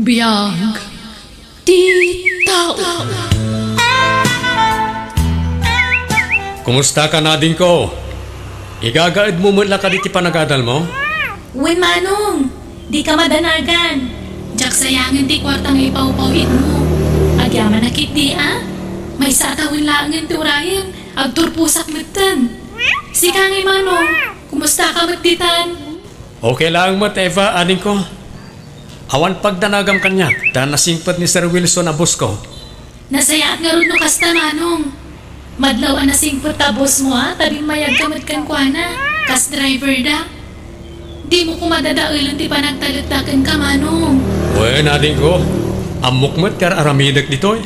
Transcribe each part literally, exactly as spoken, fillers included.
Biag ti tao. Kumusta ka, nadingko? Igagaedmo met la kadi ti panagadalmo? Wen, Manong, dika madanagan. Diak sayangen ti kuarta nga ipawpaw-itmo. Agyamanak ketdi a. Maysa a tawen laengen ti urayen, agturposak metten. Sika ngay, Manong, kumusta ka met ditan? Okay laeng met, Eva, adingko. Awan pagdanagam kaniak, ta nasingpet ni Sir Wilson a boss ko. Nasayaat ngarud no kasta, Manong. Madlaw a nasingpet ta boss mo a, ta bimmayag ka met kenkuana. Kas driver da. Dimo koma dadaelen ti panagtalekda kenka, Manong. Wen, adingko. Ammok met ti ar-aramidek ditoy.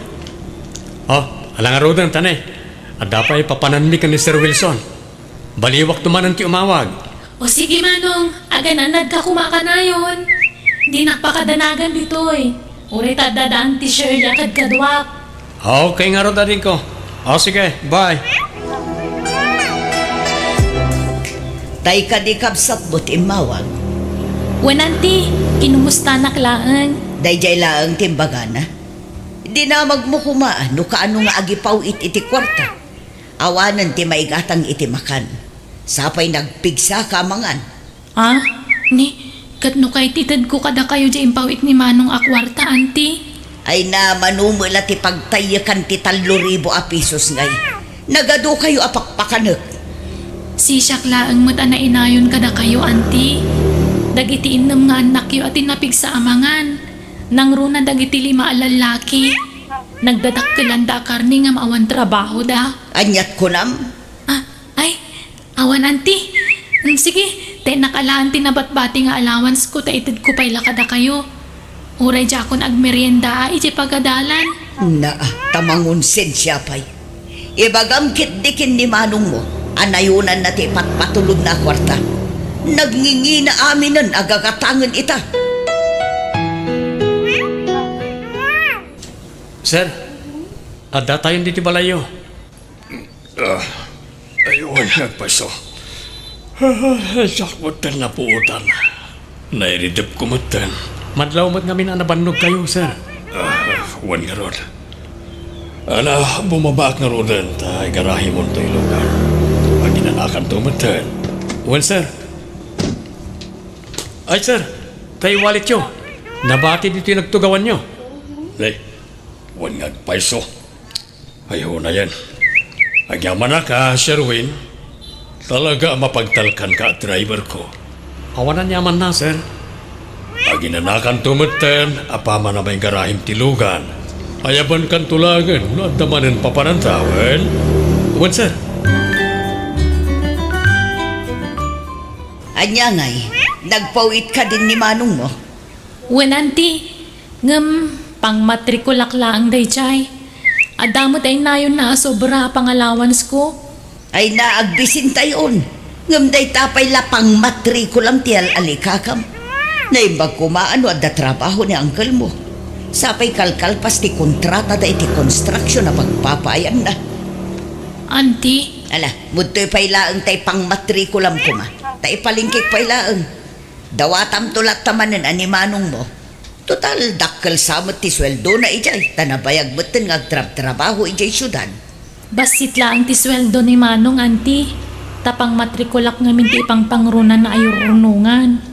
Oh, ala ngaruden, tane. Adda pay papananmi ken ni Sir Wilson. Baliwakto manen ti umawag. O sige, Manong, agananadka koma kanayon. Dinak pakadanagan ditoy. Uray ta adda daan ti Shirley a kadkaduak. Okay ngarud, adingko. O sige, bye. Tay kadi kabsatmo ti immawag? Wen, Auntie, kinumustanak laeng. Daydiay laeng ti imbagana. Dinamagmo koma no kaano nga agipaw-it iti kuarta. Awanen ti maigatang iti makan. Sapay nagpigsa ka a mangan. Ah, ni, ket no kay ti itedko kadakayo diay impaw-it ni Manong a kuarta, Auntie? Ay na, mano met la ti pagtayyekan ti tallo ribu a pesos ngay. Nagadukayo a pakpakanek. Sisiak laeng met a nainayon kadakayo, Auntie. Dagiti innem nga annakyo a ti napigsa a mangan. Nangruna dagiti lima a lallaki. Nagdadakkelanda a karne ngem awan trabahoda. Aniat kunam? Ah, ay, awan, Auntie. Mm, sige, tennak alaen ti nabatbati nga allowance ko ta itedko pay la kadakayo. Uray diakon agmerienda a idiay pagadalan. Naa, ta mangonsensia pay. Ibagam ketdi ken ni manongmo a nayonanna ti ipatpatulodna a kuarta. Nagngingina aminen a gagatangen ita. Sir, addatayon ditoy balayyo. Ah, ay, wen nga agpayso. Ah, diak metten napuotan. Nairidepko metten. Madlaw met ngamin a nabannogkayo, sir. Ah, wen ngarud. Ala, bumabaak ngaruden ta igarahimonto ilugan. Aginanakanto metten. Wen, sir. Ay, sir, tay walletyo. Nabati ditoy nagtugawanyo. Nay, wen nga agpayso. Ay, unayen. Agyamanak a, Sherwin. Talaga a mapagtalkanka a driver ko. Awan aniamanna, sir. Aginanakanto metten a paman a maigarahim ti lugan. Ayabankanto laengen no adda manen papananta, wen? Wen, sir. Ania ngay, nagpaw-it kadin ni manongmo? Wen, Auntie. Ngem pangmatrikulak laeng daydiay. Adda met ay nayonna a sobra a pangalawansko. Ay na, agbisentayon. Ngem dayta pay la pangmatrikulam ti al-alikakam. Naimbag koma a no adda trabaho ni angkelmo. Sapay kalkalpas ti kontratada iti construction a pagpapaayanna. Auntie? Ala, mudtoy pay laeng tay pangmatrikulam koma. Ta ipalengkek pay laeng. Dawatamto latta manen a ni manongmo. Total, dakkel sa met ti sueldona idiay, ta nabayag metten nga agtrabtrabaho idiay siudad. Bassit laeng ti sueldo ni Manong, Auntie, ta pangmatrikulak ngamin ti ipangpangrunana a ur-urnongan.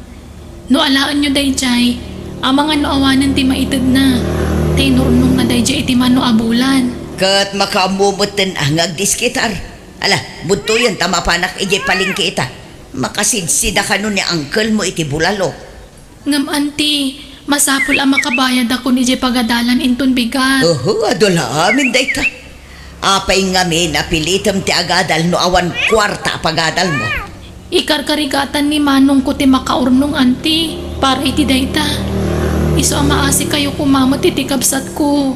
No alaenyo daydiay, amangan no awanen ti maitedna, ta inurnongna daydiay iti mano a bulan. Ket makaammo metten a nga agdiskitar. Ala, budtoyen ta mapanak idiay palengke ita. Makasidsidakano ni angkelmo iti bulalo. Ngem, Auntie, masapul a makabayadakon idiay pagadalan inton bigat. Oho, adu la amin dayta. Apay ngamin a pilitem ti agadal no awan kuarta a pagadalmo? Ikarkarigatan ni manongko ti makaurnong, Auntie, para iti dayta. Isu a maasikayo koma met iti kabsatko.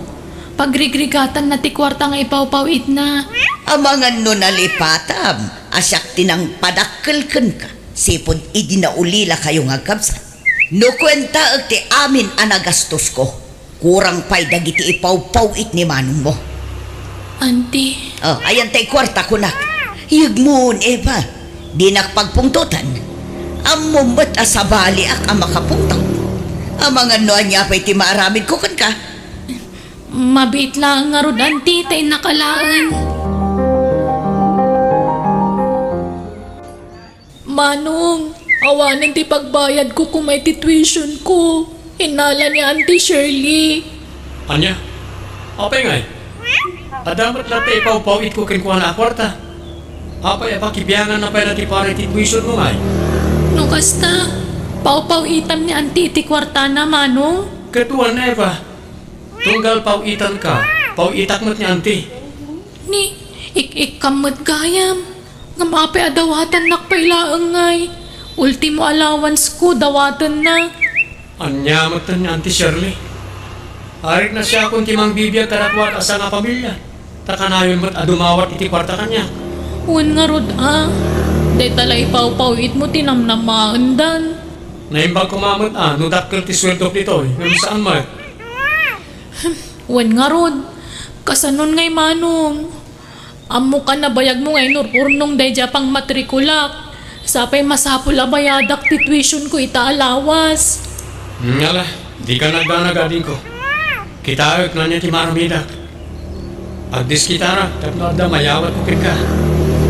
Pagrigrigatanna ti kuarta nga ipawpaw-itna. Amangan no nalipatam a siak ti nangpadakkel kenka, sipud idi naulilakayo nga agkabsat. No kuentaek ti amin a nagastosko, kurang pay dagiti ipawpaw-it ni manongmo. Auntie. Oh, ayan tay kuarta, kunak. Yegmon, Eva. Dinak pagpungtotan. Ammom met a sabaliak a makapungtot. Amangan no ania pay ti maaramidko kenka. Mabiit laeng ngarud, Auntie, ta innak alaen. Manong, awanen ti pagbayadko koma iti tuition ko. Innala ni Auntie Shirley. Ania? Apay ngay? Adda met latta ipawpaw-itko kenkuana a kuarta. Apay a pakibianganna pay la ti para iti tuition mo ngay? No kasta, pawpaw-itam ni Auntie iti kuartana, Manong. Ket wen, Eva. Tunggal paw-itanka, paw-itak met ni Auntie. Ni, ik-ikkam met gayam. Ngem apay a dawatennak pay laeng ngay? Ultimo allowance ko, dawatenna. Ania met ni Auntie Shirley? Arigna siakon ti mangbibiag kadakuada a sangapamilya, ta kanayon met a dumawat iti kuarta kaniak. Wen ngarud a, dayta la ipawpaw-itmo ti namnamaendan. Naimbag koma met a no dakkel ti sueldok ditoy, ngem saan met. Wen ngarud, kasanon ngay, Manong? Ammok a nabayagmo nga inur-urnong daydiay a pangmatrikulak. Sapay masapul a bayadak ti tuitionko ita a lawas. Hmm, ala, dika nagdanag, adingko. Kitaek no ania ti maaramidak. Agdiskitarak tapno adda mayawatko kenka.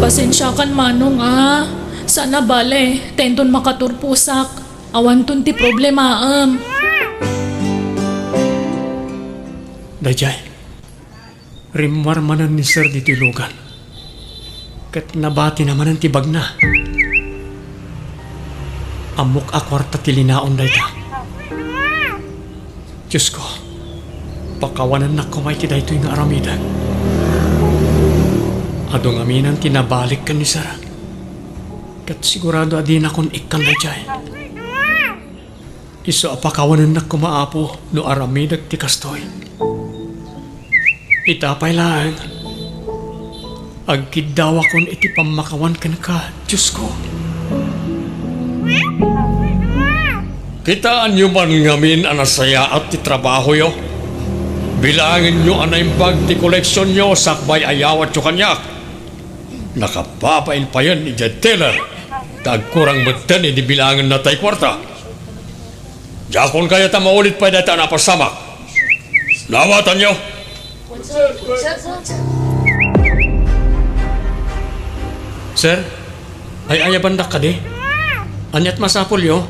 Pasensiakan, Manong, a. Saan a bale, ta inton makaturposak, awanton ti problemaem. Daydiay, rimmuar manen ni Sir ditoy lugan. Ket nabatina manen ti bagna. Ammok a kuarta ti linaon dayta. Diosko, pakawanennak koma iti daytoy nga aramidek. Adu ngamin ti nabalik ken ni Sir. Ket sigurado a dinakon ikkan daydiay. Isu a pakawanennak koma, Apo, no aramidek ti kastoy. Ita pay laeng, agkiddawakon iti pammakawan kenka, Diosko. Kitaenyo man ngamin a nasayaat ti trabahoyo. Bilangenyo a naimbag ti koleksionyo sakbay a yawatyo kaniak. Nakababain payen idiay teller, ta agkurang metten idi bilangenna tay kuarta. Diakon kayat a maulit pay dayta a napasamak. Naawatanyo? Sir, ay-ayabandak kadi? Aniat masapulyo?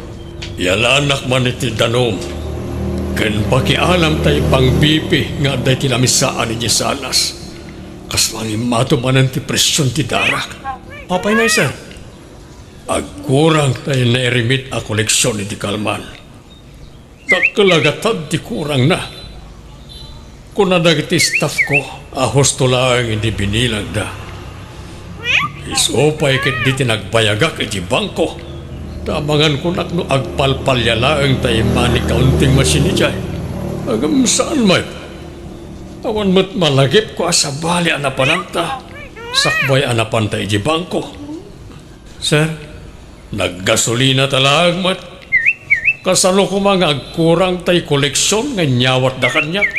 Yalanak man iti danum ken pakialam tay pangbibi nga adda iti lamisaan idiay sanas. Kasla nga immato manen ti presion ti darak. Apay ngay, sir? Agkurang tay nairimit a koleksion iti kalman. Dakkel a gatad ti kurangna. Kuna dagiti staff ko a husto laeng idi binilangda. Isu pay ketdi ti nagbayagak iti bangko. Ta amangan kunak no agpalpalia laeng tay money counting machine idiay. Ngem saan met. Awan met malagipko a sabali a napananta sakbay a napanta iti bangko. Sir? Naggasolina ta laeng met. Kasano koma nga agkurang tay koleksion nga inyawatda kaniak?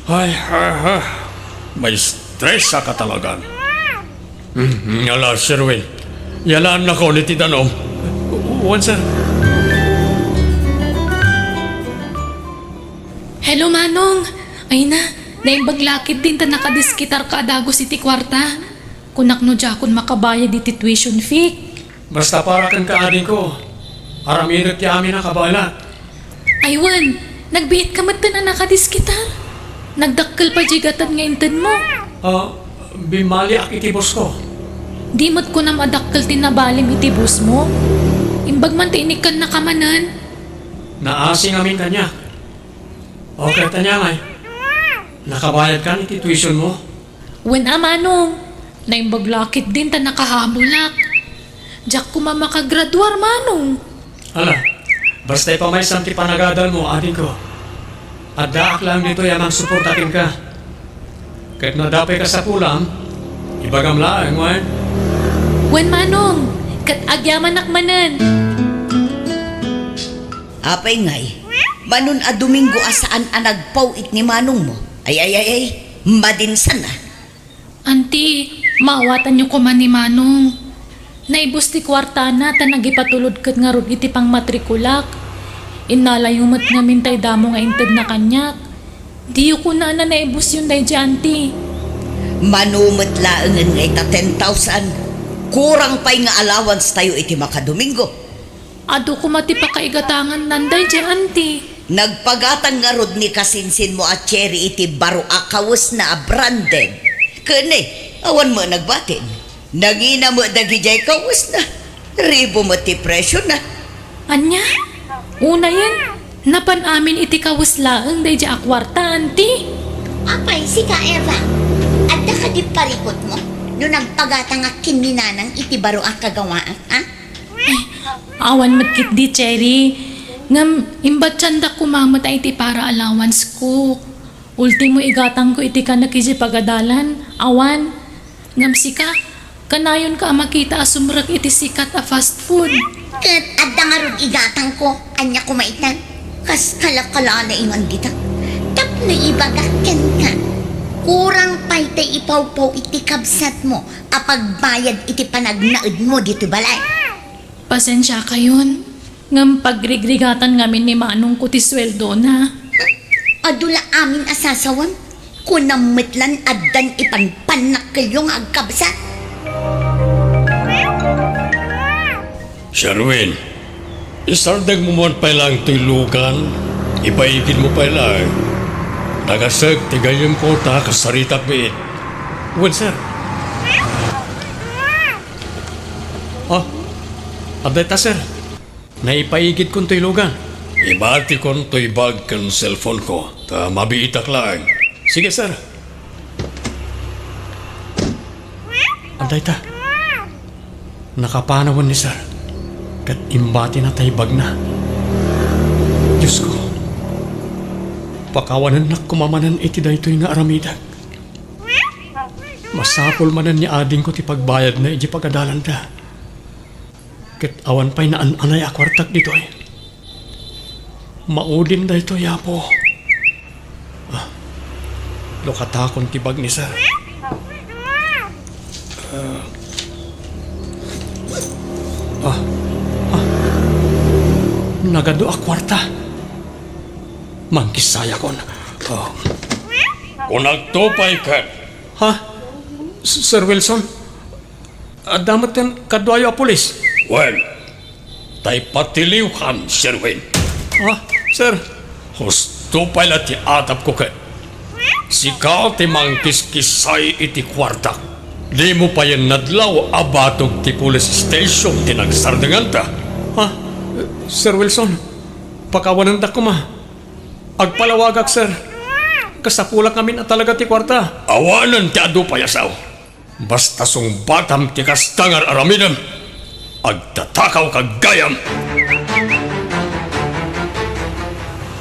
Ay, ha, ha. Maistresa ka talagan. Mhm, ala, Sir Win. Yalaannakon iti danum. Wen, sir. Hello, Manong. Ay na, naimbag la ketdin ta nakadiskitarka a dagus iti kuarta. Kunak no diakon makabayad iti tuition fee. Basta para kenka, adingko, aramidek ti amin a kabaelak. Ay wen, nagbiitka metten a nakadiskitar. Nagdakkel pay diay gatad nga intedmo. Ah, bimmaliak iti boss ko. Di met kunam a dakkel ti nabalim iti boss mo. Imbag man ta inikkannaka manen. Naasi ngamin kaniak. O, ket ania ngay? Nakabayadkan iti tuition mo? Wen a, Manong. Naimbag la ketdin ta nakahabulak. Diak koma makagraduar, Manong. Ala, basta ipamaysam ti panagadal mo, adingko. Addaak laeng ditoy a mangsuporta kenka. Ket no adda pay kasapulam, ibagam laeng, wen? Wen, Manong. Ket agyamanak manen. Apay ngay, Manong a Domingo a saan a nagpaw-it ni manongmo? Ay, ay, ay, ay, madinsan a. Auntie, maawatanyo koma ni Manong. Naibus ti kuartana ta nagipatulod ket ngarud iti pangmatrikulak. Innalayo met ngamin tay damo nga intedna kaniak. Diyo kunana naibusyon daydiay, Auntie. Mano met laengen nga ita ten thousand, kurang pay nga allowance tayo iti makadomingo. Adu koma ti pakaigatangannan daydiay, Auntie. Nagpagatang ngarud ni kasinsinmo a Cherry iti baro a kawesna a branded. Ken, awan met nagbatin. Nangina met dagidiay kawesna. Ribo met ti presiona. Ania? Unayen, napan amin iti kawes laeng daydiay a kuarta, Auntie. Apay, sika, Eva? Adda kadi parikutmo no nagpagatangak ken ni Nanang iti baro a kagawaak, ha? Ay, awan met ketdi, Cherry. Ngem, imbatsandak koma met iti para allowance ko. Ultimo igatangko iti kanek iti pagadalan, awan. Ngem sika, kanayonka a makita a sumrek iti sikat a fast food. Ket adda ngarud igatangko, ania koma itan? Kas kalakala ingon dita. Tapno ibagak kenka, kurang pay tay ipawpaw iti kabsatmo a pagbayad iti panagnaedmo ditoy balay. Pasensiakayon, ngem pagrigrigatan ngamin ni manongko ti sueldona. Adu la amin a sasawem, kunam met lan addan ipanpannakkelyo nga agkabsat. Sherwin, isardengmo man pay laeng toy lugan, ipaigidmo pay laeng. Nagasek ti gayyemko ta kasaritak biit. Wen, sir. Oh, adda ita, sir. Naipaigidkon toy lugan. Ibatikon toy bag ken cellphone ko, ta mabiitak laeng. Sige, sir. Adda ita. Nakapanawen ni sir, ket imbatina tay bagna. Diosko, pakawanennak koma manen iti daytoy nga aramidek. Masapul manen ni adingko ti pagbayadna iti pagadalanda. Ket awan pay naan-anay a kuartak ditoy. Maudim daytoy, Apo. Ah, lukatakon ti bag ni sir. Ah. Ah. Ah. Nagadu a kuarta. Mangkissayakon. Ah. Kunagto pay ket. Ha? S-, Sir Wilson? Adda met ken kaduayo a pulis? Wen, tay patiliwkan, Sherwin. Ah, sir. Husto pay la ti atapko ket. Sika ti mangkiskisay iti kuartak. Dimo payen nadlaw a batog ti police station ti nagsardenganta. Ah, Sir Wilson, pakawanendak koma. Agpalawagak, sir. Kasapulak ngamin a talaga ti kuarta. Awanen ti adu pay a sao. Basta sungbatam ti kasta nga ar-aramidem, agtatakawka gayam.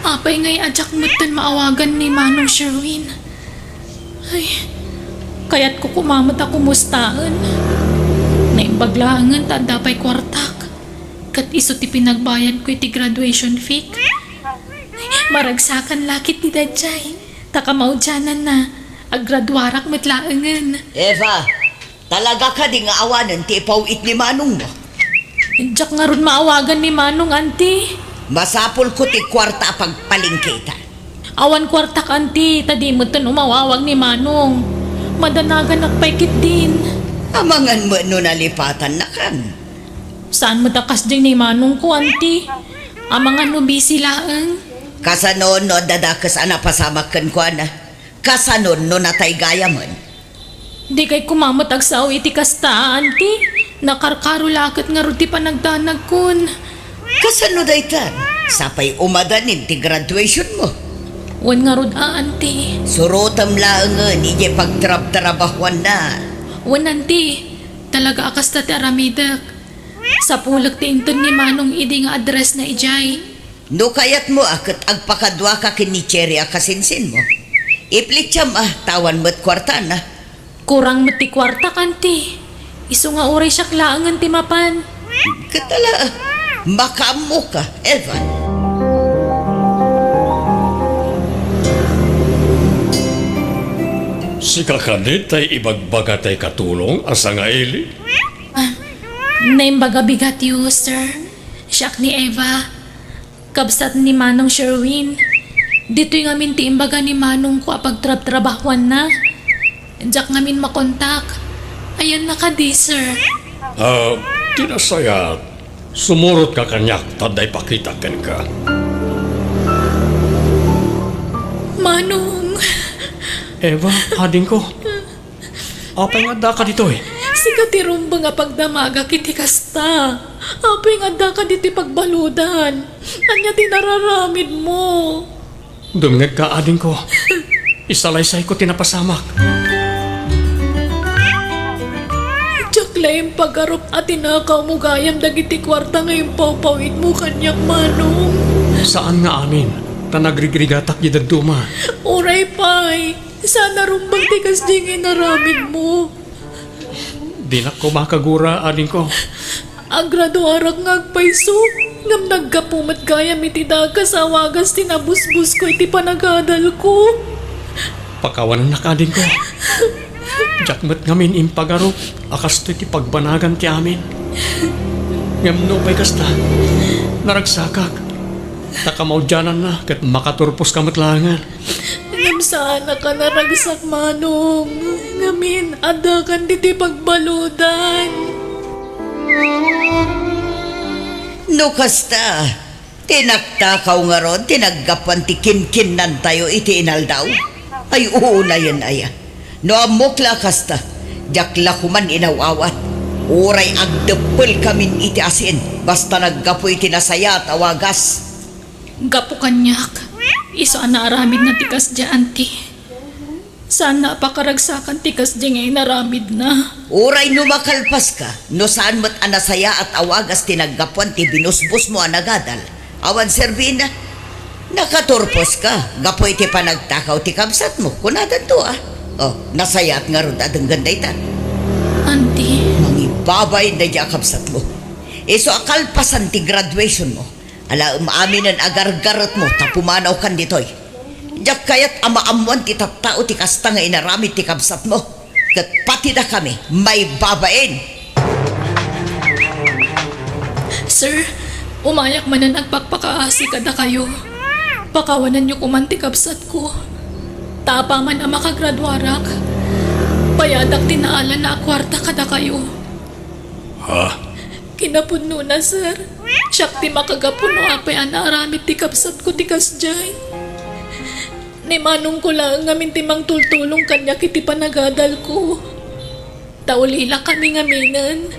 Apay ngay a diak metten maawagan ni Manong Sherwin? Ay, kayatko koma met a kumustaen. Naimbag laengen ta adda pay kuartak. Ket isu ti pinagbayadko iti graduation fee. Maragsakan la ketdi daydiay, ta kamaudiananna, aggraduarak met laengen. Eva, talaga kadi nga awanen ti ipaw-it ni manongmo? Diak ngarud maawagan ni Manong, Auntie. Masapulko ti kuarta a pagpalengketa. Awan kuartak, Auntie, ta di metten umawawag ni Manong. Madanaganak pay ketdin. Amangan met no nalipatannakan. Saan met a kasdiay ni manongko, Auntie? Amangan no busy laeng. Kasano no adda dakes a napasamak kenkuana? Kasano no natay gayamen? Dikay koma met agsao iti kasta, Auntie. Nakarkaro la ket ngarud ti panagdanagkon. Kasano daytan? Sapay umadanin ti graduationmo. Wen ngarud a, Auntie. Surotem laengen idiay pagtrabtrabahuanna. Wen, Auntie. Talaga a kasta ti aramidek. Sapulek ti inted ni Manong idi nga addressna idiay. No kayatmo a ket agpakaduaka ken ni Cherry a kasinsinmo, iplittiam a ta awan met kuartana. Kurang met ti kuartak, Auntie. Isu nga uray siak laengen ti mapan. Ket ala, makaammoka, Evan. Sika kadi tay ibagbaga tay katulong a sangaili? Ah, naimbag a bigatyo, sir. Siak ni Eva. Kabsat ni Manong Sherwin, ditoy ngamin ti imbaga ni manongko a pagtrabtrabahuanna. Diak ngamin makontak. Ayanna kadi, sir? Ah, ti nasayaat, sumurotka kaniak ta adda ipakitak kenka. Manong! Eva, adingko. Apay nga addaka ditoy? Sika ti rumbeng a pagdamagak iti kasta. Apay nga addaka ditoy pagbaludan? Ania ti nararamidmo? Dumngegka, adingko. Isalaysayko ti napasamak. Diak la impagarup a tinakawmo gayam dagiti kuarta nga impawpawidmo kaniak, manong. Saan nga amin, ta nagrigrigatak di dadduma. Uray pay, saan a rumbeng ti kasdi nga inaramidmo. Dinak koma kagura, adingko. Agraduarak nga agpayso, ngem naggapu met gayam iti dakes a wagas ti nabusbosko iti panagadalko. Pakawanennak, adingko. Diak met ngamin impagarup a kastoy ti pagbanagan ti amin. Ngem nupay kasta, naragsakak. Ta kamaudiananna ket makaturposka met laengen. Ngem saannak a naragsak, manong. Ngamin, addakan ditoy pagbaludan. No kasta, ti naktakaw ngarud ti naggapuan ti kinkinnantayo iti inaldaw? Ay, unayen aya. No ammok la a kasta, diak la koman inaw-awat. Uray agdeppelkamin iti asin, basta naggapu iti nasayaat a wagas. Gapu kaniak, isu a naaramidna ti kasdiay, auntie. Saanna a pakaragsakan ti kasdiay nga inaramidna. Uray no makalpaska, no saan met a nasayaat a wagas ti naggapuan ti binusbosmo a nagadal, awan serbienna. Nakaturposka gapu iti panagtakaw ti kabsatmo, kunadanto a. O, nasayaat ngarud a denggen dayta. Auntie. Mangibabain daydiay a kabsatmo. Isu a kalpasan ti graduationmo, alaem aminen a gargaretmo ta pumanawkan ditoy. Diak kayat a maammoan ti tattao ti kasta nga inaramid ti kabsatmo. Ket patidakami maibabain. Sir, umayak manen agpakpakaasi kadakayo. Pakawanenyo koman ti kabsatko. Ta apaman a makagraduarak, bayadak ti naalanna a kuarta kadakayo. Ha? Kinapudnona, sir. Siak ti makagapu no apay a naaramid ti kabsatko ti kasdiay. Ni manongko laeng ngamin ti mangtultulong kaniak iti panagadalko. Ta ulilakami ngaminen.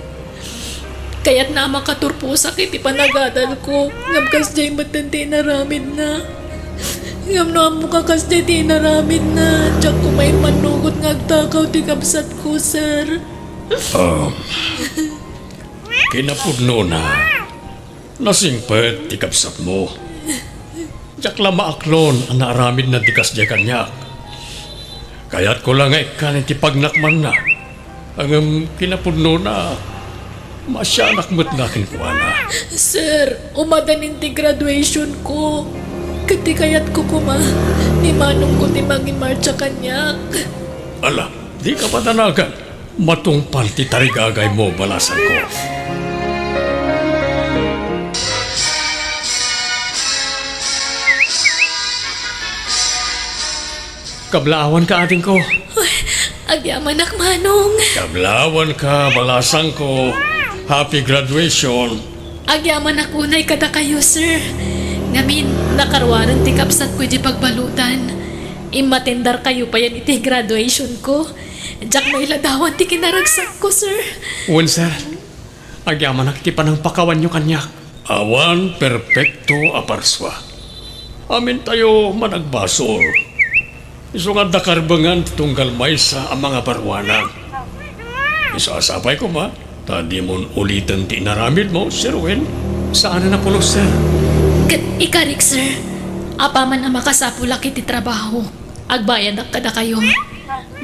Kayatna a makaturposak iti panagadalko, ngem kasdiay metten ti inaramidna. Ngem no ammok a kasdiay ti inaramidna, diak koma immannugot nga agtakaw ti kabsatko, sir. Um, kinapudnona, nasingpet ti kabsatmo. Diak la maaklon a naaramidna ti kasdiay kaniak. Kayatko la nga ikkan iti pagnakmanna. Ngem kinapudnona, maasianak met nga kenkuana. Sir, umadanin ti graduationko. Ket ti kayatko koma, ni manongko ti mangimartsa kaniak. Ala, dika padanagan. Matungpal ti tarigagaymo, balasangko. Kablaawanka, adingko. Uy, agyamanak, manong. Kablaawanka, balasangko. Happy graduation. Agyamanak unay kadakayo, sir. Ngamin, nakaruaren ti kabsatko iti pagbaludan. Immatendarkayo payen iti graduationko. Diak mailadawan ti kinaragsakko, sir. Wen, sir. Agyamanak ti panangpakawanyo kaniak. Awan perpekto a parsua. Amintayo managbasol. Isu nga adda karbengan ti tunggal maysa a mangabaruanan. Isu a sapay koma, ta dimon uliten ti inaramidmo, Sir Win. Saanen a pulos, sir. Ket ikarik, sir, apaman a makasapulak iti trabaho, agbayadak kadakayo.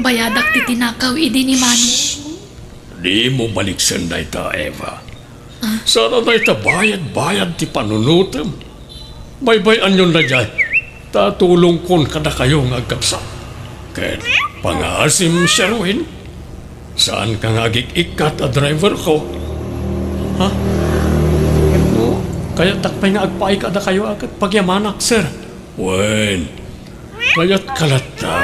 Bayadak ti tinakaw idi ni Manong. Dimo baliksen dayta, Eva. Ah? Saan a dayta bayad-bayad ti panunotem. Baybay-anyon daydiay, ta tulongkon kadakayo nga agkabsat. Ket pangaasim, Sherwin, saanka nga agik-ikkat a driverko? Ha? Wenno, Kayatdak pay nga agpaay kadakayo a ket pagyamanak, sir. Wen, kayatka latta.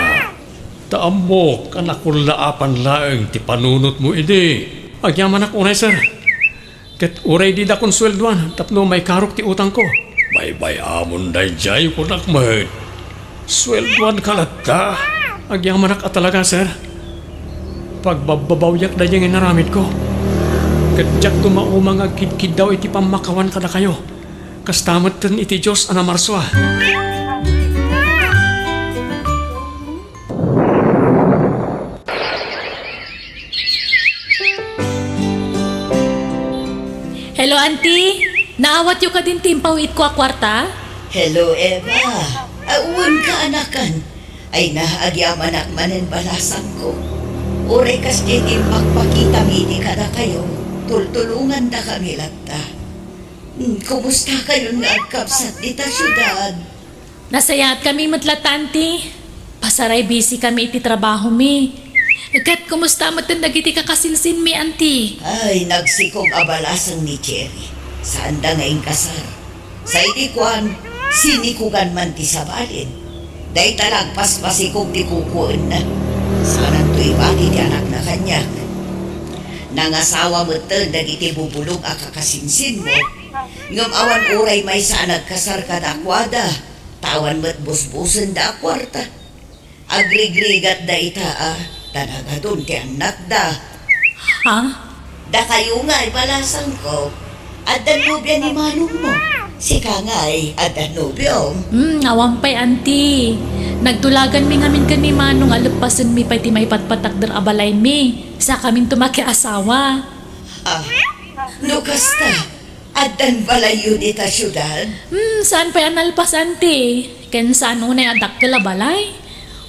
Ta ammok a nakullaapan laeng ti panunotmo idi. Agyamanak unay, sir. Ket uray dida konsueldoan tapno maikarok ti utangko. Baybay-amon daydiay, kunak met. Sueldoanka latta? Agyamanak a talaga, sir. Pagbabbabawiak daydiay nga inaramidko. Ket diak dumauma nga agkidkiddaw iti pammakawan kadakayo. Kasta metten iti Dios a namarsua. Hello, Auntie. Naawatyo kadin ti impaw-itko a kuarta? Hello, Eva. Awan ka, anakan. Ay na, agyamanak manen balasangko. Uray kasdiay ti impakpakitami iti kadakayo, tultulongandakami latta. Hmm, kumusta kayon nga agkabsat dita siudad? Nasayaatkami met latta, Auntie. Pasaray busy kami iti trabahomi. Ket kumusta metten dagiti kakasinsinmi, Auntie? Ay, nagsikog a balasang ni Cherry. Saanda nga inkasar. Sa idi kuan, sinikugan man ti sabalin. Dayta la agpaspasikog ti kukuenna. Saananto ibati ti anakna kaniak. Nangasawa metten dagiti bubulog a kakasinsinmo, ngem awan uray maysa a nagkasar kadakuada, ta awan met busbusenda a kuarta. Agrigrigatda ita a, ta nagadun ti annakda. Ha? Dakayo ngay, balasangko, addan nobia ni manongmo. Sika ngay, addan nobiom. Hmm, awan pay, Auntie. Nagtulaganmi ngamin ken ni Manong a leppasenmi pay ti maipatpatakder a balaymi. Sakaminto makiasawa. Ah, no kasta, addan balayyo dita siudad? Hmm, saan pay a nalpas, Auntie? Ken saan unay a dakkel a balay?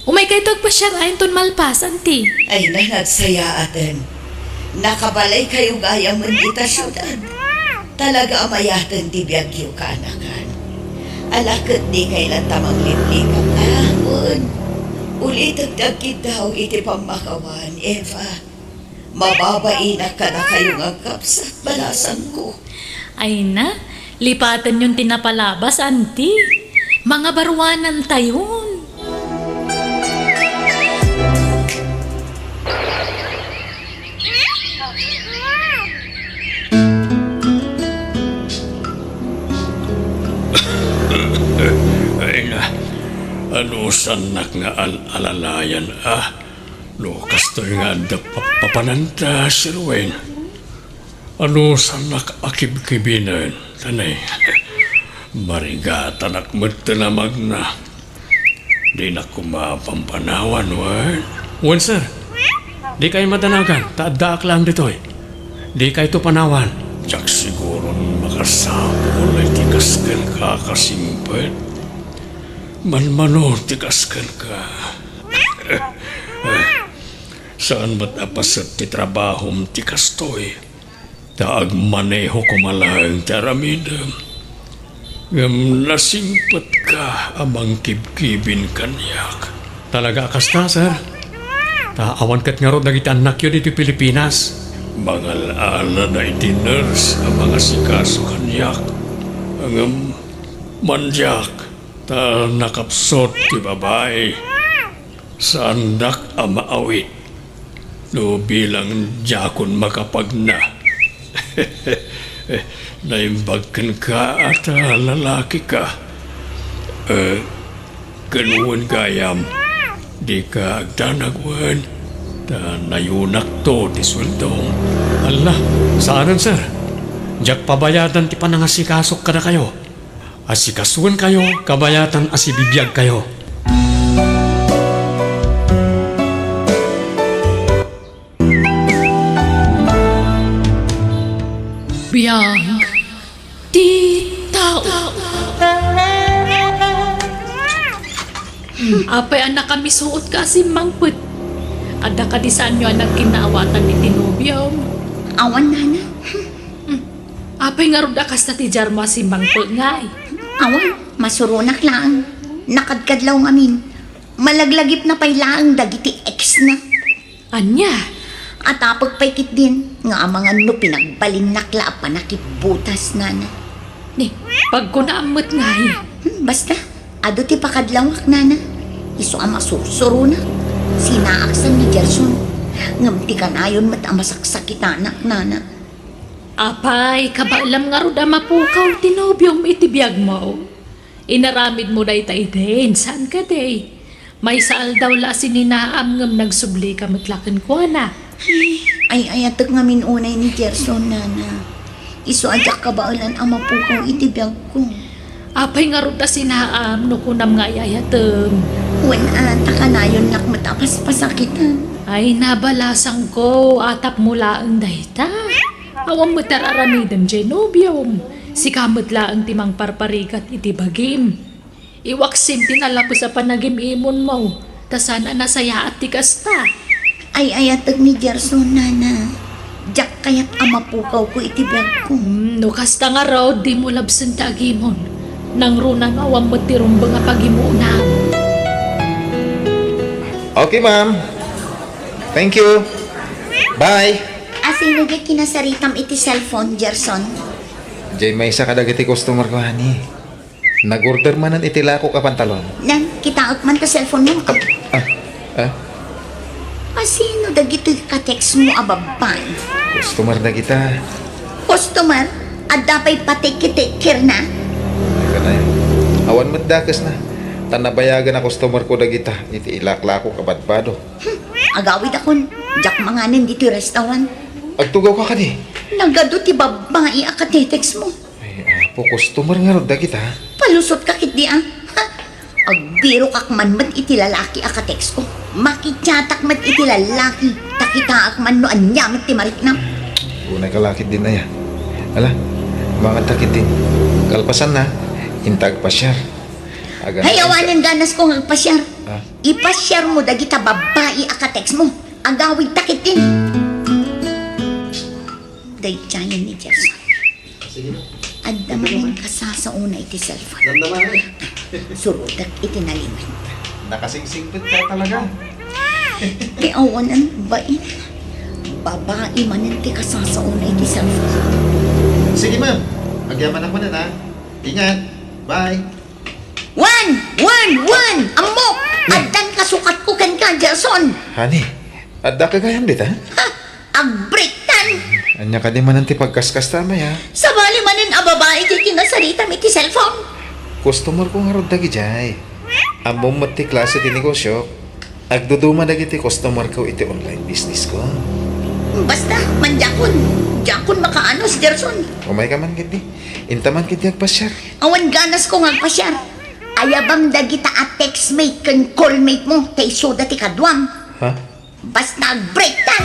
Umaykayto agpasiar inton malpas, Auntie. Ay na, nagsayaaten. Nakabalaykayo gayam dita siudad. Talaga a mayaten ti biagyo, kaanakan. Ala, ket dikay latta mangliplikak. Ah, wen. Ulitek ti agkiddaw iti pammakawan, Eva. Mababainak kadakayo nga agkabsat, balasangko. Ay na, lipatenyon ti napalabas, Auntie. Mangabaruanantayon. Ay na, anusannak nga al-alalayan, ah. No kastoy nga adda pa-, papananta, Sir Wayne. Anusannak a kibkibinen, tanay. Marigatanak met ti namagna. Dinak koma pampanawan, wen? Wen, sir. Dikay madanagan, ta addaak laeng ditoy. Dikayto panawan. Diak siguron makasapul iti kas kenka a kasingpet. Manmano ti kas kenka. Saan met a paset ti trabahom ti kastoy, ta agmaneho koma laeng ti aramidem. Ngem nasingpetka a mangkibkibin kaniak. Talaga a kasta, sir. Ta awan ket ngarud dagiti annakyo ditoy Pilipinas. Mangal-ala daydi nurse a mangasikaso kaniak. Ngem mandiak. Ta nakapsut ti babai, saandak a maawit no bilang diakon makapagna. Naimbag kenka a ta lalakika. Eh, ken wen gayam, dika agdanag wen, ta nayonakto ti sueldom. Alla, saanen, sir. Diak pabayadan ti panangasikasok kadakayo. Asikasuenkayo kabayatan a sibibiagkayo. Biag ti tao. Apay a nakamisuot ka a simmangpet? Adda kadi saanyo a nagkinnaawatan iti nobiom? Awan, nana. Hmm. Apay ngarud a kasta ti diarmo a simmangpet ngay? Awan, masuronak laeng. Nakadkadlaw ngamin. Malaglagipna pay laeng dagiti ex na. Ania? Atapek pay ketdin nga amangan no pinagbalinnak la a panakibbutas, nana. Pagkunaam met ngay. Hmm, basta, adu ti pakadlawak, nana. Isu a masursuronak. Sinaaksan ni Gerson. Ngem ti kanayon met a masaksakitanak, nana. Apay, kabaelam ngarud a mapukaw ti nobiom iti biagmo. Inaramidmo dayta idin, saan kadi? Maysa aldaw la a sininaam ngem nagsublika met la kenkuana. Ay, ay-ayatek ngamin unay ni Gerson, nana. Isu a diak kabaelan a mapukaw iti biagko. Apay ngarud a sinaam no kunam nga ay-ayatem? Wen a, ta kanayonnak met a paspasakitan. Ay, nabalasangko, atapmo laeng dayta. Awan met ti ar-aramidem diay nobiom. Sika met laeng ti mangparparigat iti bagim. Iwaksim ti nalapes a panagim-imonmo, ta saan a nasayaat ti kasta. Ay-ayatek ni Gerson, nana. Diak kayat a mapukawko iti biagko. Hmm, no kasta ngarud, dimo labsen ti agimon. Nangruna no awan met ti rumbeng a pagimuna. Okay, ma'am. Thank you. Bye. Asino diay kinasaritam iti cellphone, Gerson? Diay maysa kadagiti customer ko, honey. Nag-order manen iti lakok a pantalon. Nan, kitaek man ta cellphone mo. Ah, ah. Asino dagitoy ka-text mo a babbai? Customer dagita. Customer? Adda pay patiki-tikirna? Kanay. Awan met dakesna. Ta nabayagen a customer ko dagita iti ilaklakok a badbado. Hmm, agawidakon. Diak manganen ditoy restaurant. Agtugawka kadi? Nagadu ti babbai a ka-text mo. Ay, apo, customer ngarud dagita. Palusotka ketdi, a. Ha? Agbirokak man met iti lalaki a ka-text ko. Makichat-ak met iti lalaki. Ta kitaek man no ania met ti marikna. Unay ka lakit din, aya. Ala, mangadta ketdin. Kalpasanna, inta agpasiar. Agan- Hay, awanen ganas ko nga agpasiar. Ah. Ipasiar mo dagita babbai a ka-text mo. Agawidta ketdin. Daydiayen ni Gerson. Sige na. Adda manen kasasaona iti cellphone. Damdama na eh. Surotek iti nalimed. Nakasingsingpet ka talaga. Ti awanan bain. Babai manen ti kasasaona iti cellphone. Sige, ma'am. Agyamanak manen, ha? Ingat. Bye. Wen! Wen! Wen! Ammok! Addan kasukatko kenka, Gerson! Honey, adda ka gayam dita? Ha? Agbreaktan! Ania kadi manen ti pagkaskasta, Amay, a? Sabali manen a babai ti kinasaritam iti cellphone. Customer ko ngarud dagidiay. Ammom met ti klase ti negosyo. Agduduma dagiti customer ko iti online business ko. Basta, mandiakon. Diakon makaanos, Gerson. Umayka man ketdi. Inta man ketdi agpasiar. Awan ganas ko nga agpasiar. Ayabam dagita a textmate ken callmate mo, ta isuda ti kaduam. Ha? Basta agbreaktan!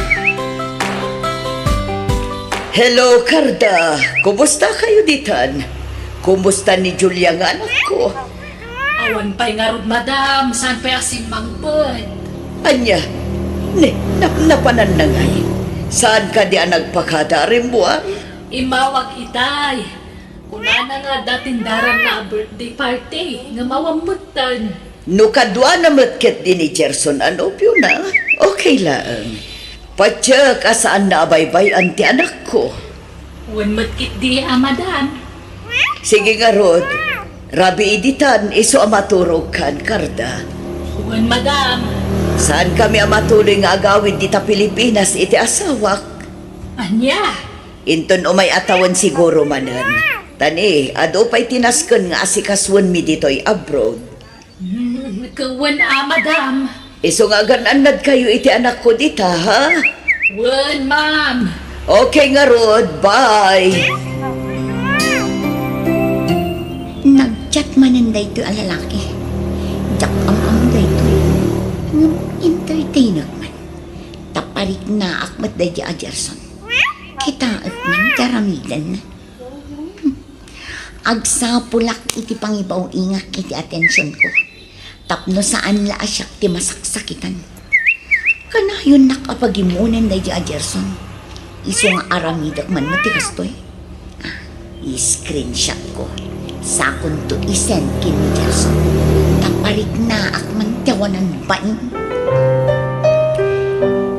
Hello, Carda. Kumusta kayo ditan? Kumusta ni Julia nga anakko? Awan pay ngarud, madam. Saan pay a simmangpet? Ania? Ne, nap-, napanan na ngay. Saan kadi a nagpakada a rimmuar? Immawag itay. Kunana nga adda tindaranna a birthday party, ngem awan metten. No kaduana met ketdi ni Gerson a nobiona, okay laeng. Patiek a saanna a baybay-an ti anakko. Wen met ketdi a madam. Sige ngarud, rabii ditan isu a maturogkan, Carda. Wen, madam. Saankami a matuloy nga agawid dita Pilipinas iti asawak. Ania? Inton umay a tawen siguro manen. Ta ni, adu pay ti nasken nga asikasoenmi ditoy abroad. Hmm, wen a, madam. Isu nga agan-annadkayo iti anakko dita, ha? Wen, ma'am. Okay ngarud, bye. Nag-chat manen daytoy a lalaki. Diak am-ammo daytoy. Ngem entertainek man. Ta pariknaak met daydi a Gerson. Kitaek man ti aramidenna. Agsapulak iti pangibaw-ingak iti atensionko tapno saan la a siak ti masaksakitan. Kanayonnak a pagimmonen daydi a Gerson. Isu nga aramidek man met ti kastoy. Ah, i-screenshot ko. Sakonto i-send ken ni Gerson. Ta pariknaak man ti awanan bain.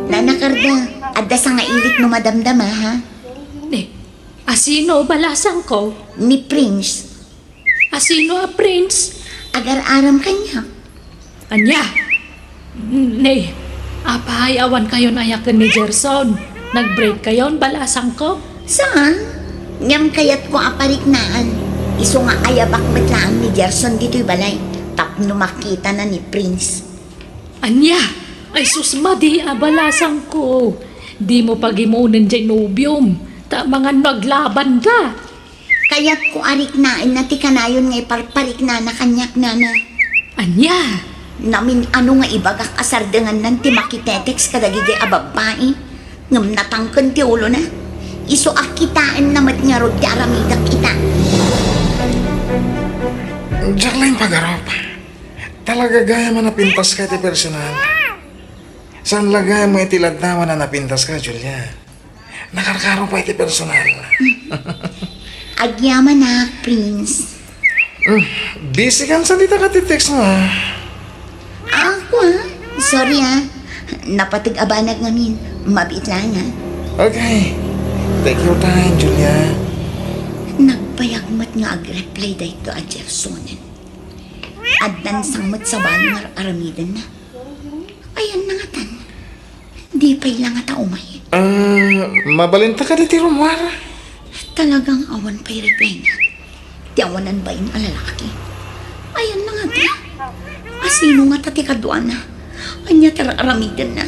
Nana Carda, adda sangailik no madamdama, ha? Ni, Asino, balasangko? Ni Prince. Asino a Prince? Agar-aram kaniak. Ania? Ne, apay awan kayon aya ken ni Gerson? Nag-break kayon, balasangko? Saan? Ngem kayatko a pariknaan. Isu nga ayabak met laeng ni Gerson ditoy balay tapno makitana ni Prince. Ania? Ay sus, madi a, balasangko. Dimo pagimonen jay nobiom, ta amangan no aglabanda. Kayatko a riknaenna ti kanayon nga iparpariknana kaniak, nana. Ania? Namin-ano nga ibagak a sardengannan ti makitetext kadagiti a babbai, ngem natangken ti ulona. Isu a kitaenna met ngarud ti aramidek ita. Diak laeng pagarup. Talaga gayam a napintaska iti personal. Saan la gayam nga iti laddawan a napintaska, Julia. Nakarkaro pay iti personal. Agyamanak, Prince. Hmm, busy kan sa dita ka ti text mo, ah. Ah, ako, ah. Sorry, ah. Napateg a banag ngamin. Mabiit lang, ah. Okay. Take your time, Julia. Nagbayag met nga ag-reply dayto a Gersonen. Addan sa met sabali nga ar-aramidenna. Ayanna ngatan. Di pay la ngata umay. Ah, mabalinta kadi ti rummuar? Talagang awan pay replyna. Ti awanan bain a lalaki. Ayanna ngata. Asino ngata ti kaduana? Ania ti ar-aramidenna?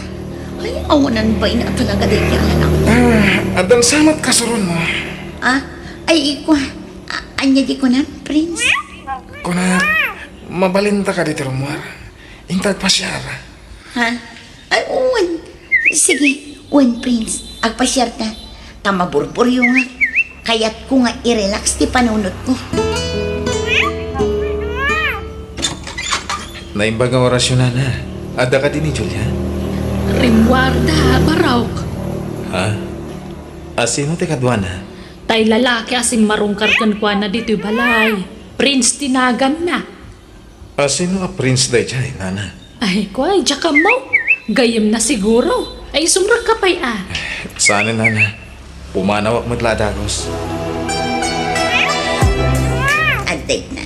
Ay, awanan bain a talaga daydi a lalaki. Ah, addan sa met kasuron mo. Ah, ay, ikua. A-, ania di kunam, Prince? Kunak, mabalinta kadi ti rummuar? Inta agpasiar. Ha? Ay, wen. Sige, wen, Prince. Agpasiarta. Ta maburburyongak. Kayatko nga i-relax ti panunotko. Naimbag nga orasyon, nana. Adda kadi ni Julia? Rimmuarda, Barok. Ha? Asino ti kaduana? Tay lalaki a simmarungkar kenkuana ditoy balay. Prince ti naganna. Asino a Prince daydiay, nana? Ay, kuay, diak ammo. Gayyemna siguro. Ay, sumrekka pay a. Saan, nana. Pumanawak met la a dagus. Adda itna.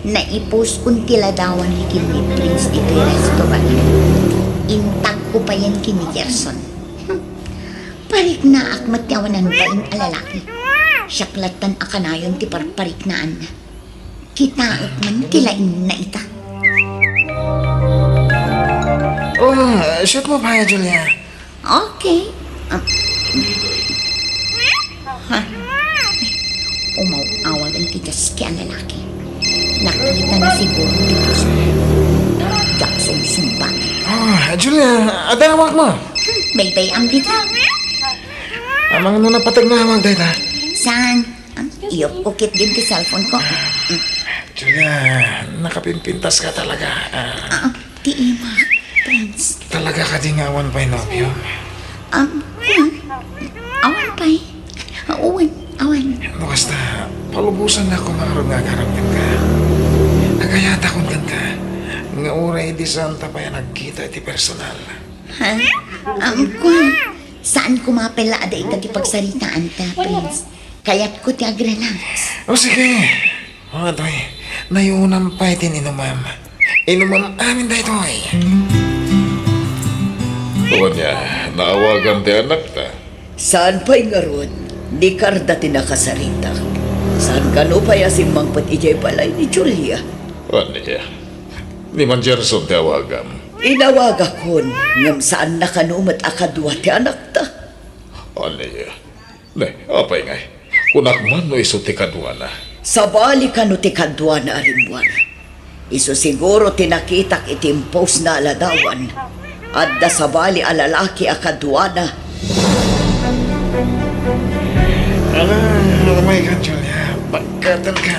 Naipuskon ti ladawan ken ni Prince ditoy restaurant. Intagko payen ken ni Gerson. Pariknaak met ti awanan bain a lalaki. Siak lattan a kanayon ti parpariknaanna. Kitaek man ti laingna ita. Oh, shoot mo pa, Julia. Okay. Ah. Ha? Umaw-awagan ti diaski a lalaki. Nakitana siguro ti puso. Diak sumsumbangan. Oh, Julia, adawak mo. Hmm, baybay-am dita. Amangan no napateg nga awag dayta. Saan? Ah, iyupko ketdin ti cellphone ko. Mm. Julia, nakapimpintaska talaga. Ah. Ah, ti ima, Prince. Talaga kadi nga awan pay nobiom? Um, hmm. Awan pay. Awan, awan. No kasta, palubosannak koma ngarud nga agaram kenka. Agayatakon kenka nga uray idi saanta pay a nagkita iti personal. Ha? Um, kuan, saan koma pay la a dayta ti pagsaritaanta, Prince? Kayatko ti agrelax. O, sige. O, atoy, nayunam pay ti inumam. Inumam amin daytoy. Ania, naawagam ti anakta? Saan pay ngarud, ni Carda ti nakasaritak. Saan kano pay a simmangpet idiay balay ni Julia? Ania, ni Manjerson ti awagam? Inawagakon, ngem saanna kano met a kadua ti anakta. Ania? Ne, apay ngay? Kunak man no isu ti kaduana. Sabali kano ti kaduana a rimmuar. Isu siguro ti nakitak iti imposna a ladawan. Adda sabali a lalaki a kaduana. Ala, oh my God, Julia. Pagkatan ka.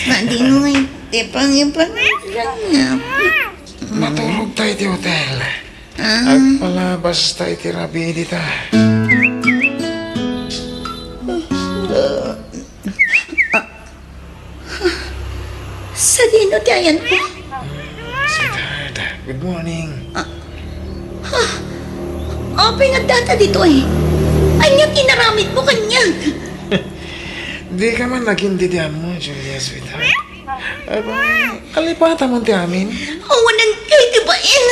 Madingoy, ti pangipanagana. Maturog tayo ti hotel. Ah. Agpalabas ta iti rabii dita. Sadino ti ayanko? Sweetheart, good morning. Ah. Ah. Apay nga addata ditoy? Ania ti inaramidmo kaniak? Dika man nagin didi ammo, Julia, sweetheart. Aba, kalipatam ti amin. Awanen kay ti bain.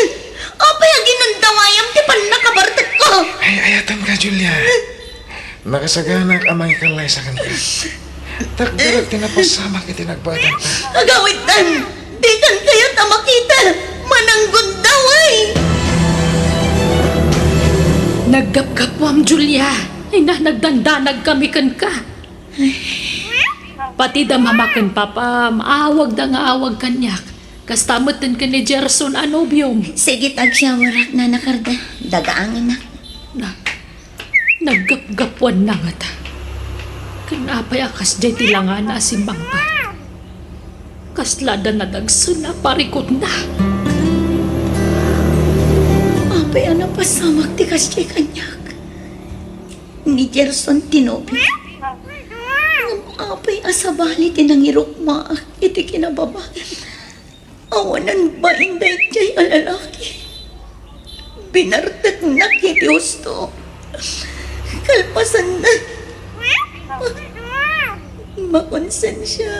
Apay a ginundawayam ti pannakabartekko? Ay, ayatenka, Julia. Nakasaganak a mangikallaysakanta. Takderak ti napasamak iti nagbaetanta. Agawidtan, dikan kayat a makita. Mananggundaway! Naggapgapuam, Julia. Ay na, nagdandanag kami kenka. Pati da mama ken papam, awagda nga awag kaniak. Kasta metten ken ni Gerson a nobiom. Sige, agsyawarak, Nana Carda. Dagaangenak. Na, naggapgapuanna ngata. Ken apay a kasdiay ti langana a simmangpet? Kasla da nadagsen a parikutna. Apay a napasamak ti kasdiay kaniak? Ni Gerson ti nobio. Ngem apay a sabali ti nangirukmaak iti kinababain? Awanan bain daydiay a lalaki. Binarteknak iti husto. Kalpasanna, makonsensia.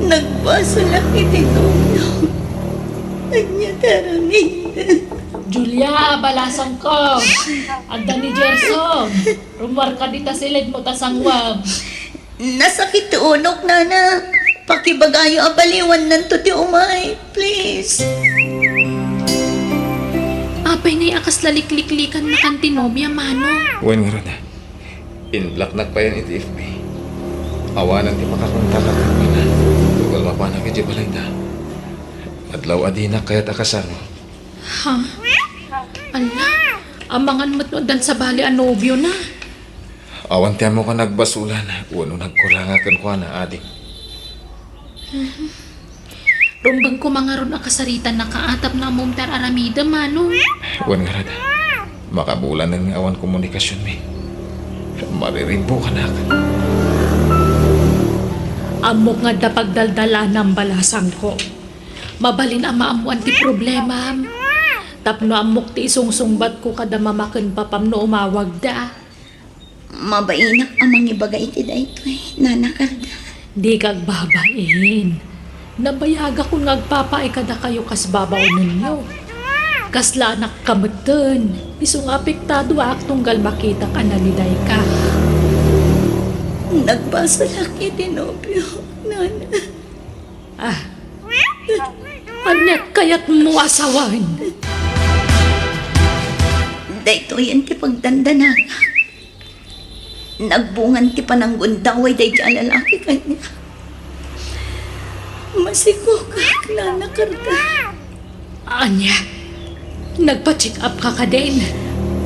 Nagbasolak iti nobio. Ania ti aramid? Julia, balasangko. Adda ni Gerson. Rummuarka dita siled mo ta sanguam. Nasakit ti unok, Nana. Pakibagayo a baliwannanto ti umay, please. Apay ngay a kasla likliklikannakan ti nobia, Mano? Wen ngarud, in-blocknak payen iti F B. Awanan ti makakontakak kenkuana. Tunggal mapanak idiay balayda. Adlaw a dinak kayat a kasarmo. Ha? Ala, amangan met no addan sabali a nobiona. Awan ti ammok a nagbasolan wenno nagkuranga kenkuana, ading. Rumbeng koma ngarud a kasaritanna ket tapno ammom ti ar-aramidem, Mano. Wen ngarud, makabulanen nga awan komunikasionmi. Mariribukanak. Ammok nga adda pagdaldalanam, balasangko. Mabalin a maammoan ti problemam. Tapno ammok ti isungsungbatko kada mama ken papam no umawagda. Mabainak a mangibaga iti daytoy, Nana Carda. Dika agbabain. Nabayagakon nga agpapaay kadakayo kas babaonenyo. Kasla anakka metten, isu nga apektadoak tunggal makitak a nalidayka. Nagbasolak iti nobio, Nana. Ah. Ania kayatmo a sawen? Daytoyen ti pagdandanagak. Nagbungan ti pananggundaway daydi a lalaki kaniak. Masikogak, Nana Carda. Ania? Nagpa-check up ka kadin?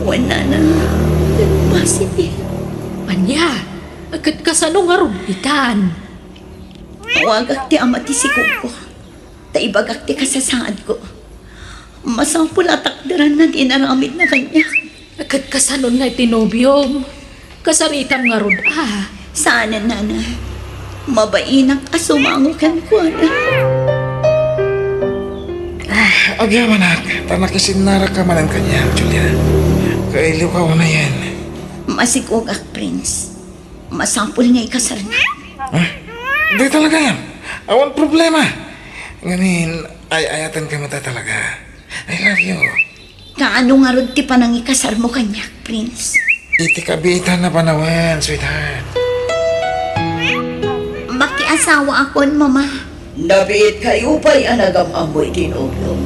Wen, Nana. Positive. Ania? Ket kasano ngarud itan? Awagak ti ama ti sikogko, ta ibagak ti kasasaadko. Masapul a takderanna ti inaramidna kaniak. Ket kasano ngay ti nobiom? Kasaritam ngarud a? Saanen, Nana. Mabainak a sumango kenkuana. Ah, agyamanak, ta nakisinnarak ka manen kaniak, Julia. Kailiwka unayen. Masikogak, Prince. Masapul nga ikasarna. Ah, di talaga. Awan problema. Ngamin, ay-ayaten ka met talaga. I love you. Kaano ngarud ti panangikasarmo kaniak, Prince? Iti kabiitan a panawen, sweetheart. Makiasawaakon, Mama. Nabiit kayo pay a nagam-ammo iti nobiom.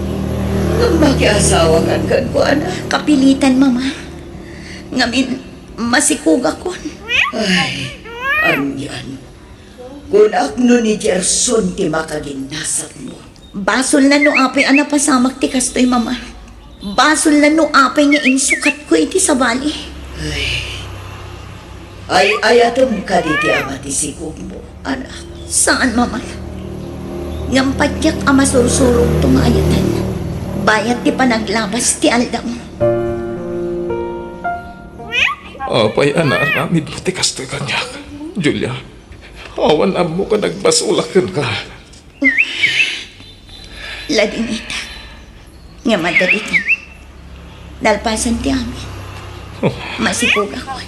Ngem makiasawakan kenkuana. Kapilitan, Mama. Ngamin, masikogakon. Ay, anian. Kunak no ni Gerson ti makaginnasatmo. Basolna no apay a napasamak ti kastoy, Mama. Basolna no apay nga insukatko iti sabali. Ay, ay-ayatem kadi ti ama ti sikogmo, anak? Saan, Mama. Ngem patiek a masursurokto nga ayatan. Bayat ti panaglabas ti aldaw. Apay a naaramidmo ti kastoy kaniak, Julia? Awan ammok a nagbasolak kenka. Ladingitak. Ngem adda ditan. Nalpasan ti amin. Masikogakon.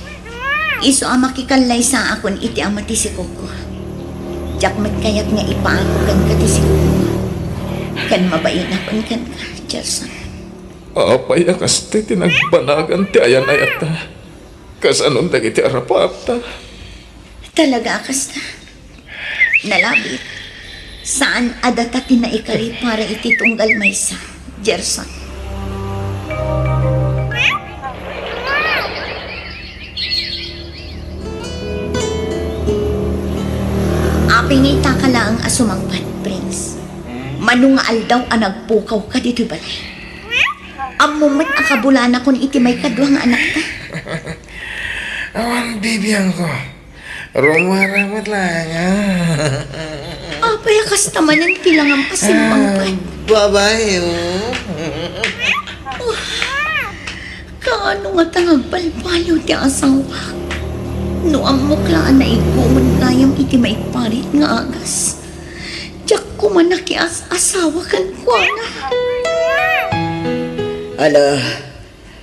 Isu a makikallaysaakon iti ama ti sikogko. Diak met kayat nga ipaako kenka ti sikogko. Ken mabainakon kenka, Gerson. Apay a kasta ti nagbanagan ti ayan-ayatta? Kasanon dagiti arapaapta? Talaga a kasta. Nalabit. Saan a data ti naikari para iti tunggal maysa, Gerson. Apay nga itaka laeng a sumangpet, Prince? Mano nga aldaw a nagpukawka ditoy balay? Ammom met a kabulanakon iti maikadua nga anakta. Awan bibiangko. Rumuara met laeng, ah. Apay a kasta manen ti langam a simmangpet? Ah, babae, oh. Oh, kaano ngata nga agbalbaliw ti asawak? No ammok la a naigumon gayam iti maiparit nga agas, diak koma nakias-asawa kenkuana. Ala,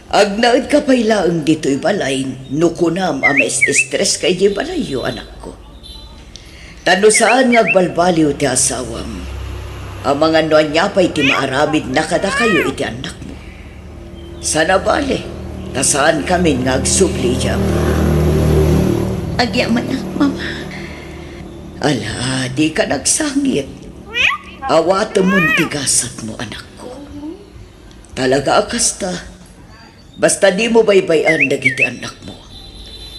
agnaedka pay laeng ditoy balay no kunam a mais-stress ka idiay balayyo, anakko. Ta no saan nga agbalbaliw ti asawam, amangan no ania pay ti maaramidna kadakayo iti annakmo. Sana bale, ta saankamin nga agsubli idiay Apo. Agyamanak, Mama. Ala, dika nagsangit. Awatemon ti gasatmo, anakko. Talaga a kasta, basta dimo baybay-an dagiti annakmo.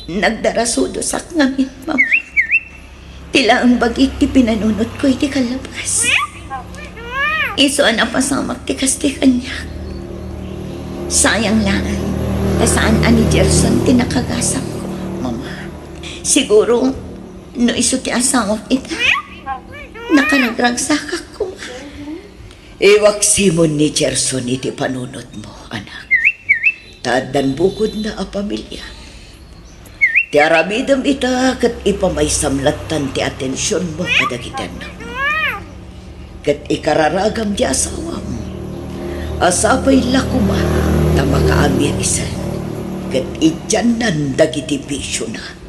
Nagdarasudosak ngamin, Mama. Ti laeng bagik ti pinanunotko iti kalabas. Isu a napasamak ti kasta kaniak. Sayang laeng, ta saan a ni Gerson ti nakagasatko, Mama. Siguro, no isu ti asawak ita, nakaragragsakak koma. Iwaksimon ni Gerson iti panunotmo, anak. Ta addan bukodna a pamilia. Ti aramidem ita ket ipamaysam lattan ti atensionmo kadagiti annakmo. Ket ikararagam ti asawam a sapay la koma ta makaamiak isen ket idiannan dagiti bisiona.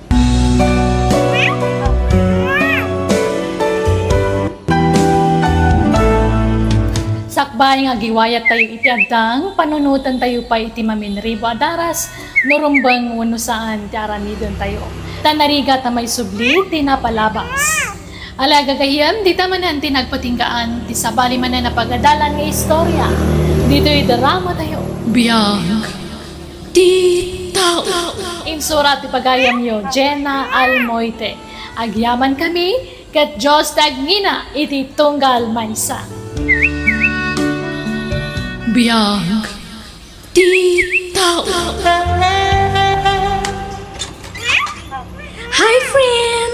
Sakbay nga agiwayattayo iti addang, panunotentayo pay iti maminribo a daras no rumbeng wenno saan ti aramidentayo. Ta narigat a maisubli ti napalabas. Ala, gagayyem, dita manen ti nagpatinggaan ti sabali manen a pagadalan nga istorya ditoy dramatayo. Biag ti tao. Insurat ti pagayamyo, Jenna Almoite. Agyamankami, ket Dios ti agngina iti tunggal maysa. Biag ti tao. Hi, friend!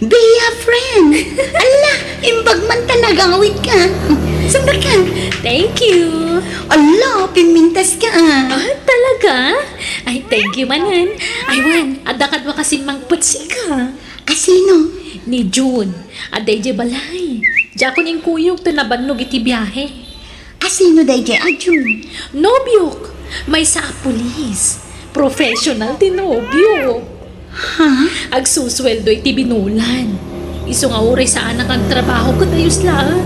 Bea, friend! Ala, imbag man ta nagawid ka. Sumrek ka. Thank you. Ala, pimintas ka, ah. Ah, talaga? Ay, thank you manen. Ay, wen, adda kadua kasin mangpetsika. Asino? Ni June. Adda idiay balay. Diakon inkuyog ta nabannog iti biahe. Asino daydiay a June? Nobiok. Maysa a pulis. Professional ti nobiok. Ha? Agsusueldo iti binulan. Isu nga uray saanak nga agtrabaho ket ayos laeng.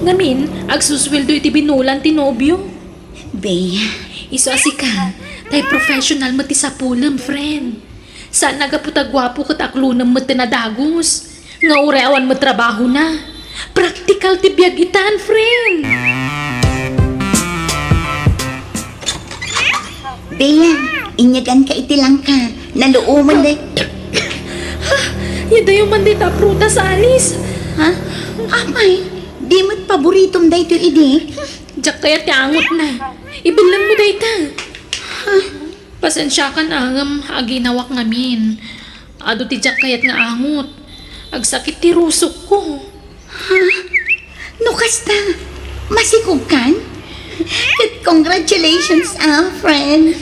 Ngamin, agsusueldo iti binulan ti nobiok. Bea. Isu a sika, tay professional met ti sapulem, friend. Saan a gapu ta guapo ket aklonem met ti nadagus. Nga uray awan met trabahona. Praktikal ti biag itan, friend. Bea, inyaganka iti langka. Naluomen day. Ha? Yadayo man dayta a prutas, Alice. Ha? Apay, di met paboritom daytoy idi? Diak kayat ti angotna. Ibillenmo dayta. Ha? Pasensiakan ngem aginawak ngamin. Adu ti diak kayat nga angot. Agsakit ti rusokko. Ha? No kasta, masikogkan? Congratulations, ah, friend.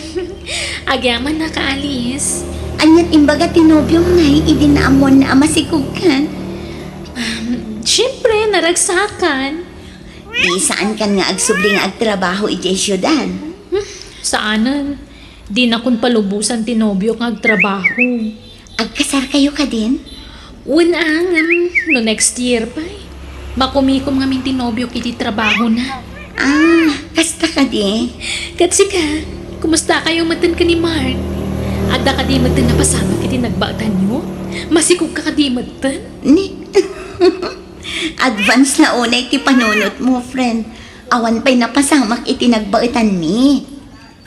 Agyamanak, Alice. Ania't imbaga ti nobiom ngay idi naammoanna a masikogkan? Um, siyempre, naragsakan. Di saankan nga agsubli nga agtrabaho idiay siudad? Hmm, saanen. Dinakon palubosan ti nobiok nga agtrabaho. Agkasarkayo kadin? Wen a, ngem no next year pay. Makumikom ngamin ti nobiok iti trabahona. Ah, kasta kadi? Ket sika, kumustakayo metten ken ni Mark? Adda kadi metten napasamak iti nagbaetanyo? Masikogka kadi metten? Ni, advance na unay ti panunotmo, friend. Awan pay napasamak iti nagbaetanmi.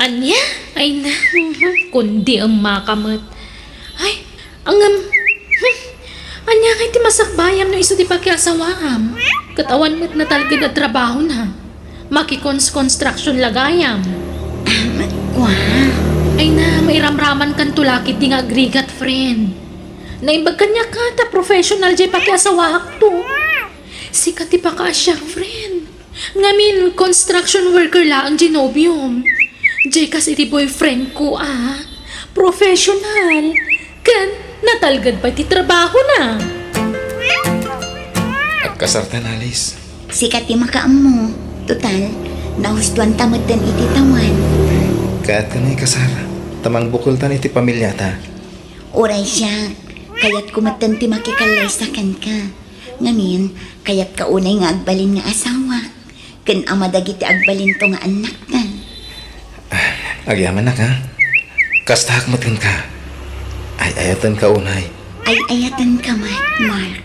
Ania? Ay na, mhm, kundi emmaka met. Ay, ngem, hmm, ania ngay ti masakbayam no isu ti pakiasawaam? Ket awan met natalged a trabahona. Makikons-construction la gayam. Amet, kua. Ay na, mairamramankanto la ketdi nga agrigat, friend. Naimbag kaniak ta professional jay pakiasawaakto. Sika ti pakaasiak, friend. Ngamin, construction worker laeng ti nobiom. Jay kas iti boyfriend ko a professional. Ken natalged pay ti trabahona. Agkasartan, Alice. Sika ti makaammo. Total, nahustuanta metten iti tawan. Kayatko nga ikasar, ta mangbukeltan iti pamiliata. Uray siak, kayatko metten ti makikallaysa kenka. Ngamin, kayatka unay nga agbalin nga asawa, ken ama dagiti agbalinto nga annakta. Ah, agyamanak, ha? Kastaak met kenka. Ay-ayatenka unay. Ay-ayatenka met, Mark.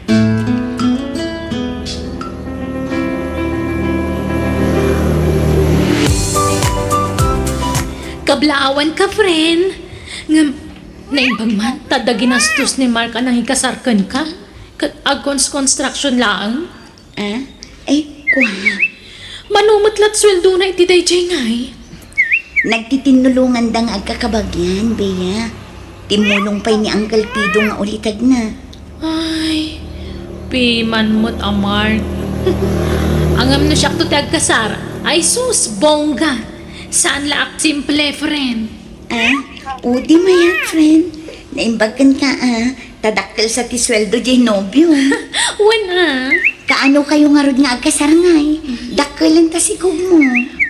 Kablaawanka, friend. Ngem, naimbag man, ta adda ginastos ni Mark a nangikasar kenka. Ket agkons-construction laeng? Ah? Ay, kua. Mano met lat sueldona iti daydiay ngay? Nagtitinnulonganda nga agkakabagian, Bea. Timmulong pay ni Uncle Pido nga ulitedna. Ay, piman met a Mark. Ngem no siakto ti agkasar, ay sus, bongga. Saan la a simple, friend. Ah, udi mayat, friend. Naimbag kenka, ah. Ta dakkel sa ti sueldo diay nobiom. Wen a. Kaano kayo ngarud nga agkasar ngay? Dakkelen ta sikogmo.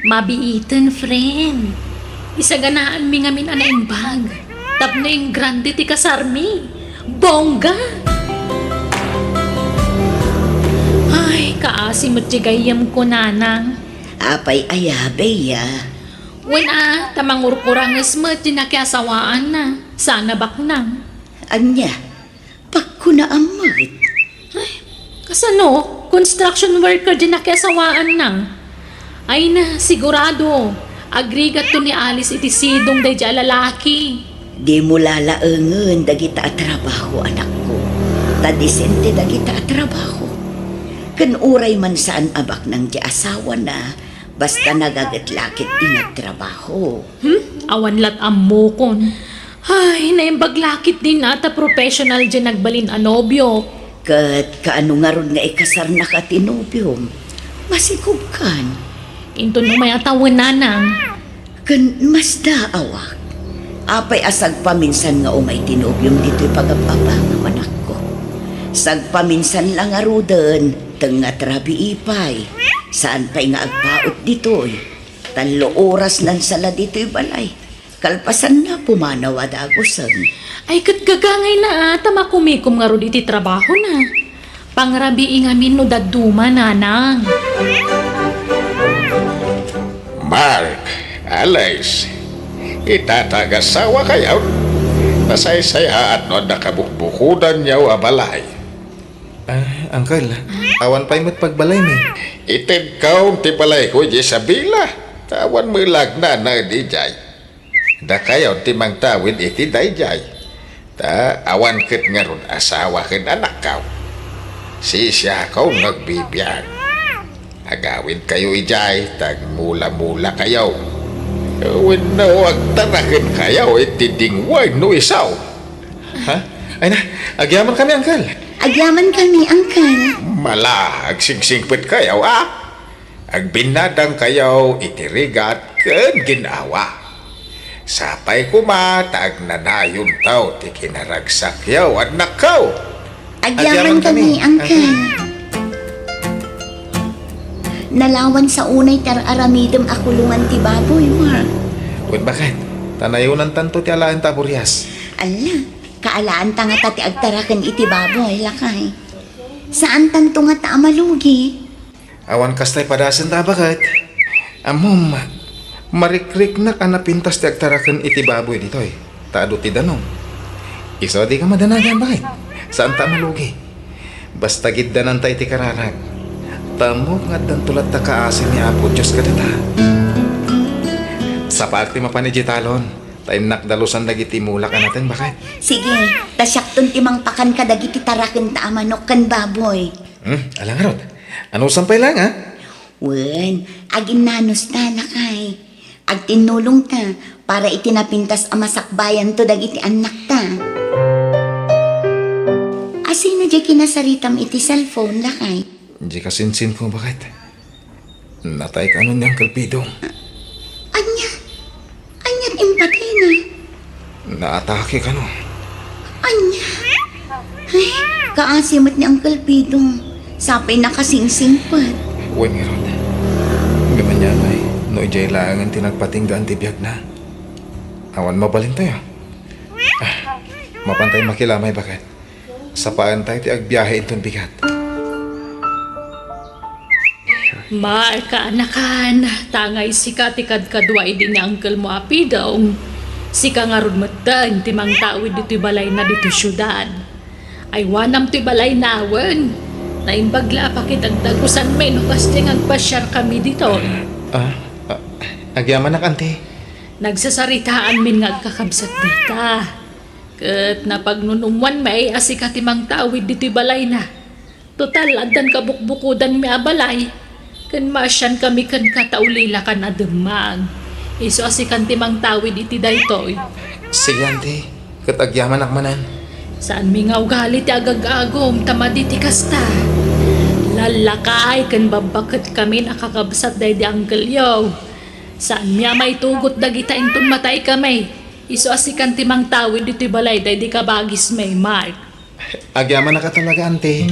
Mabiiten, friend. Isaganaanmi ngamin a naimbag. Tapno ingrande ti kasarmi. Bongga! Ay, kaasi met ti gayyemko, nanang. Apay aya, Bea? Wen a, ta mangurkuranges met ti nakiasawaanna. Saan a baknang. Ania? Pagkunaam met. Ay, kasano? Construction worker ti nakiasawaanna. Ay na, sigurado, agrigatto ni Alice iti sidong daydiay a lalaki. Dimo lalaengen dagita a trabaho, anakko. Ta disente dagita a trabaho. Ken uray man saan a baknang ti asawana, basta nagaget la ketdi nga agtrabaho. Hmm? Awan lat ammokon. Ay, naimbag la ketdin a ta professional diay nagbalin a nobiok. Ket kaano ngarud nga ikasarnaka ti nobiom? Masikogkan. Inton umay a tawen, nanang. Ken masdaawak. Apay a sagpaminsan nga umay ti nobiom ditoy pagab-abangam, anakko? Sagpaminsan la ngaruden, tengnga ti rabii pay. Saan pay nga agpaut ditoy. Tallo oras nansala ditoy balay. Kalpasanna, pumanaw a dagusen. Ay, ket gagangayna a, ta makumikom ngarud iti trabahona. Pangrabii ngamin no dadduma, nanang. Mark, Alice, ita ta agasawakayo, nasaysayaat no adda kabukbukodanyo a balay. Ah, uncle, awan pay met pagbalaymi. Itedko ti balayko idiay Isabela, ta awan met la agnanaed idiay. Dakayo ti mangtawid iti daydiay. Ta awan ket ngarud asawa ken anakko. Sisiako nga agbibiag. Agawidkayo idiay ta agmula-mulakayo. Wenno agtarakenkayo iti dingway no isu. Ha? Ay na, agyamankami, uncle. Agyamankami, uncle. Mala, agsingsingpetkayo, a? Agbinnadangkayo iti rigat ken gin-awa. Sapay koma ta agnanayonto ti kinaragsakyo, annakko. Agyamankami, uncle. Nalawan sa unay ti ar-aramidem a kulongan ti baboy, Mark. Wen, baket? Ta nayunantanto ti alaenta a burias. Alla, kaalaanta ngata ti agtaraken iti baboy, lakay. Saantanto ngata a malugi. Awan kasta ti padasenta a baket. Ammom, marikriknak a napintas ti agtaraken iti baboy ditoy, ta adu ti danum. Isu a dika madanagan, baket. Saanta a malugi. Basta giddananta iti kararag. Ta ammok nga addanto latta kaasi ni Apo Dios kadata. Sapaak ti mapan idiay talon, ta innak dalusan dagiti mulak a nateng, baket. Sige, ta siakton ti mangpakan kadagiti tarakenta a manok ken baboy. Hmm, ala ngarud. Anusam pay laeng, a? Wen, aginnanusta, lakay. Agtinnulongta para iti napintas a masakbayanto dagiti annakta. Asino diay kinasaritam iti cellphone, lakay? Diay kasinsinko, baket. Natay kano ni Uncle Pidong. Ania? Ania ti impatayna? Naatake kano. Ania? Ay, kaasi met ni Uncle Pidong. Sapay nakasingsingpet. Wen ngarud. Ngem ania pay, no idiay laengen ti nagpatinggaan ti biagna. Awan mabalintayo. Ah, mapantay makilamay, baket. Sapaentayo ti agbiahe inton bigat. Mark, kaanakan, ta angay sika ti kadkadua idi ni uncle mo a Pidong, sika ngarud metten ti mangtawid ditoy balayna ditoy siudad. Aywanam toy balayna, wen. Naimbag la a pakitagdagusanmi no kasdiay nga agpasiarkami ditoy. Ah, ah, agyamanak, Auntie. Nagsasaritaanmin nga agkakabsat dita. Ket napagnunummoanmi a sika ti mangtawid ditoy balayna. Total, addan kabukbukodanmi a balay, ken maasiankami kenka ta ulilakan a demmag. Isu a sikan ti mangtawid iti daytoy. Sige, Auntie. Ket agyamanak manen. Saanmi nga ugali ti agag-agum ta madi ti kasta. Lallakay ken babbaketkamin a kakabsat daydi uncle-yo. Saanmi a maitugot dagita inton mataykami. Isu a sikan ti mangtawid ditoy balay daydi kabagismi, Mark. Agyamanak a talaga, Auntie.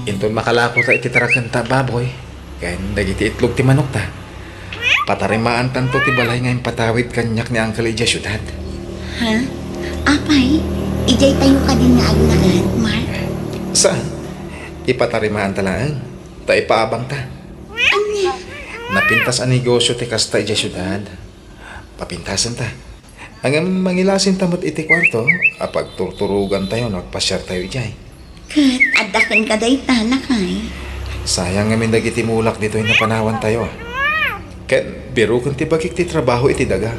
Inton makalakota iti tarakenta a baboy, ken dagiti itlog ti manokta, patarimaantanto ti balay nga impatawid kaniak ni Uncle idiay siudad. Ha? Apay, idiay tayo kadin nga agnaed, Mark? Saan? Ipatarimaanta laeng, ta ipaabangta. Ania? Napintas a negosyo ti kasta idiay siudad. Papintasenta. Ngem mangilasinta met iti kuarto a pagturturogantayo no agpasiartayo idiay. Ket adda kenka dayta, lakay. Sayang ngamin dagiti mulak ditoy napanawantayo. Ket biroken ti bagik ti trabaho iti daga.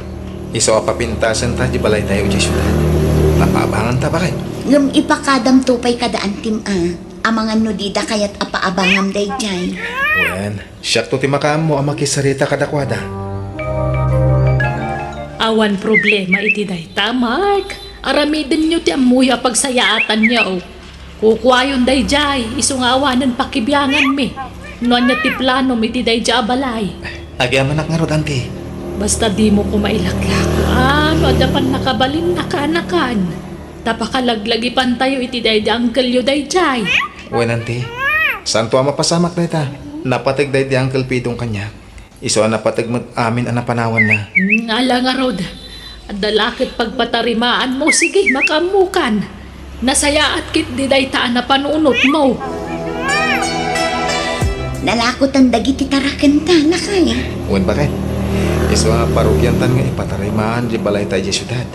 Isu a papintasenta ti balaytayo idiay siudad. Napaabanganta, baket. Ngem ipakadamto pay kada antim a. Amangan no dida kayat a paabangam daydiay. Wen, siakto ti makaammo a makisarita kadakuada. Awan problema iti dayta, Mark. Aramidenyo ti ammoyo a pagsayaatanyo. Kukuayon daydiay, isu nga awanen pakibianganmi. No ania ti planom iti daydiay a balay? Agyamanak ngarud, Auntie. Basta dimo koma ilaklako. Ano, adda pannakabalin a kaanakan. Ta pakalaglagipantayo iti daydi uncle-yo daydiay. Wen, Auntie. Saanto a mapasamak dayta. Napateg daydi Uncle Pidong kaniak. Isu a napateg met amin a napanawanna. Hmm, ala ngarud. Adda la ket pagpatarimaanmo. Sige, makaammokan. Nasayaat ketdi dayta a napanunotmo. Nalakotan dagiti tarakenta, lakay. Wen, baket. Isu a parugiantan nga ipatarimaan di balayta idiay siudad.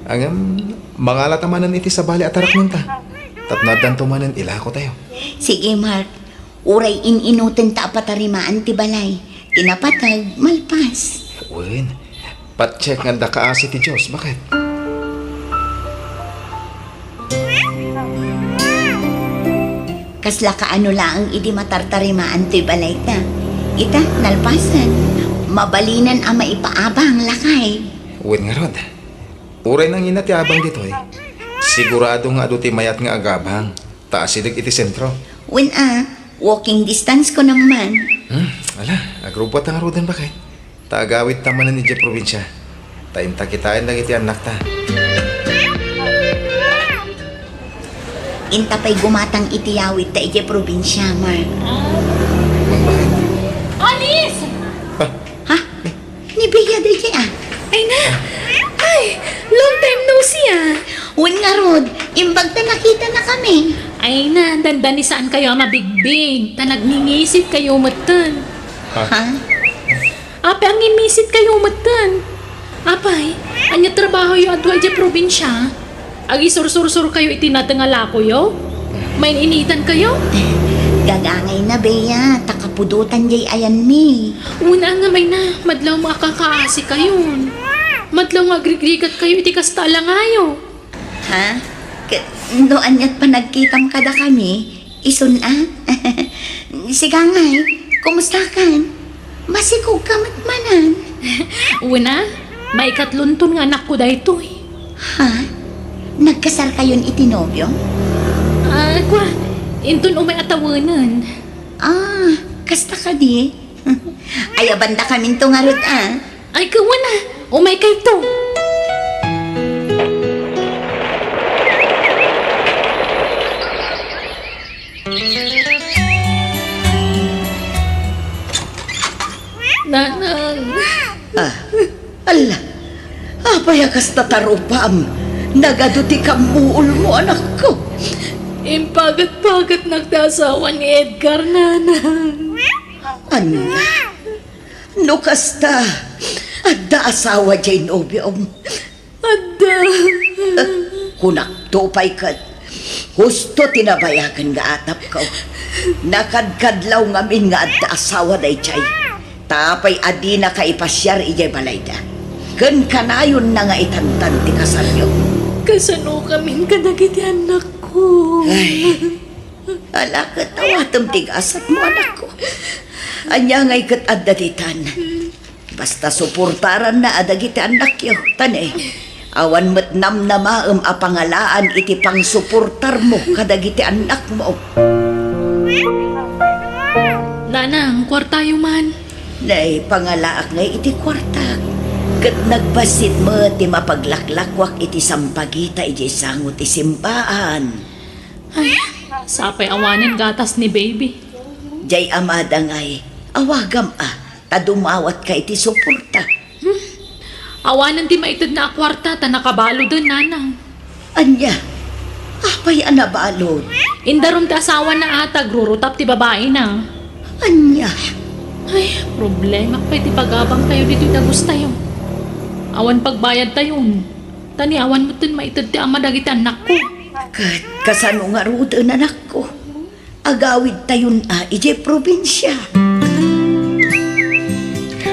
Ngem, mangalata manen iti sabali a taraknenta. Tapno addanto manen ilakotayo. Sige, Mark. Uray in-inutenta a patarimaan ti balay. Ti napateg, malpas. Wen, patiek nga adda kaasi ti Dios, baket. Kasla kaano laeng idi matartarimaan toy balayta. Ita, nalpasen. Mabalinen a maipaabang, lakay. Wen ngarud. Uray nangina ti abang ditoy, sigurado nga adu ti mayat nga agabang, ta asideg iti sentro. Wen a, walking distance ko naman. Hmm, ala, agrubbuatta ngaruden, baket. Ta agawidta manen idiay probinsia. Ta inta kitaen dagiti annakta. Inta pay gumatang iti yawidta idiay probinsia, Mark. Wen, baket. Alice! Ah. Ha? Ni Bea daydiay, a? Wen ngarud, imbag ta nakitanakami. Ay na, dandani saan kayo a mabigbig, ta nagngingisit kayo metten. Ha? Ha? Apay a ngingisit kayo metten? Apay, ania trabahoyo a dua idiay probinsia? Agisursursor kayo iti nateng a lakoyo? Main-initan kayo? Gagangayna, Bea, ta kapudotan diay ayanmi. Wen a, ngem ay na, madlaw nga akakaasi kayon. Madlaw nga agrigrigat kayo iti kasta a langayo. Ha? Ket no aniat panagkitam kadakami, isun a? Sika ngay, kumustakan? Masikogka met manen. Wen a, maikatlonton nga anakko daytoy. Ha? Nagkasarkayon iti nobio? Ah, kua, inton umay a tawenen. Ah, kasta kadi? Ayabandakaminto ngarud a. Ay, kawan a, umay kayto. Nanang. Ah, ala, apay a kasta tarupam? Nagadu ti kammuolmo, anakko. Impaget-pagetnak ti asawa ni Edgar, nanang. Ania? No kasta, adda asawa diay nobiom? Adda. Eh, kunakto pay ket, husto ti nabayagen nga atapko. Nakadkadlaw ngamin nga adda asawa daydiay. Ta apay a dinaka ipasiar idiay balayda? Ken kanayonna nga itantan ti kasaryo. Kasanokamin kadagiti annakko? Ay, ala ket awatem ti gasatmo, anakko. Ania ngay ket adda ditan? Basta suportaranna a dagiti annakyo, ta ne, awan met namnamaem a pangalaan iti pangsuportarmo kadagiti annakmo. Nanang, kuartayo man. Nay, pangalaak ngay iti kuartak. Ket nagbassit met ti mapaglaklakuak iti sampagita idiay sango ti simbaan. Ay, sapay awanen gatas ni baby. Diay amada ngay, awagam a, ta dumawatka iti suporta. Hmm. Awanen ti maitedna a kuarta ta nakabaloden, nanang. Ania? Apay a nabalod? Indarum ti asawana a ta agrurutap ti babaina. Ania? Ay, problema pay ti pagabangtayo ditoy dagustayo. Awan pagbayadtayon. Ta ni awan metten maited ti ama dagiti annakko. Ket kasano ngaruden, anakko? Agawidtayon a idiay probinsia.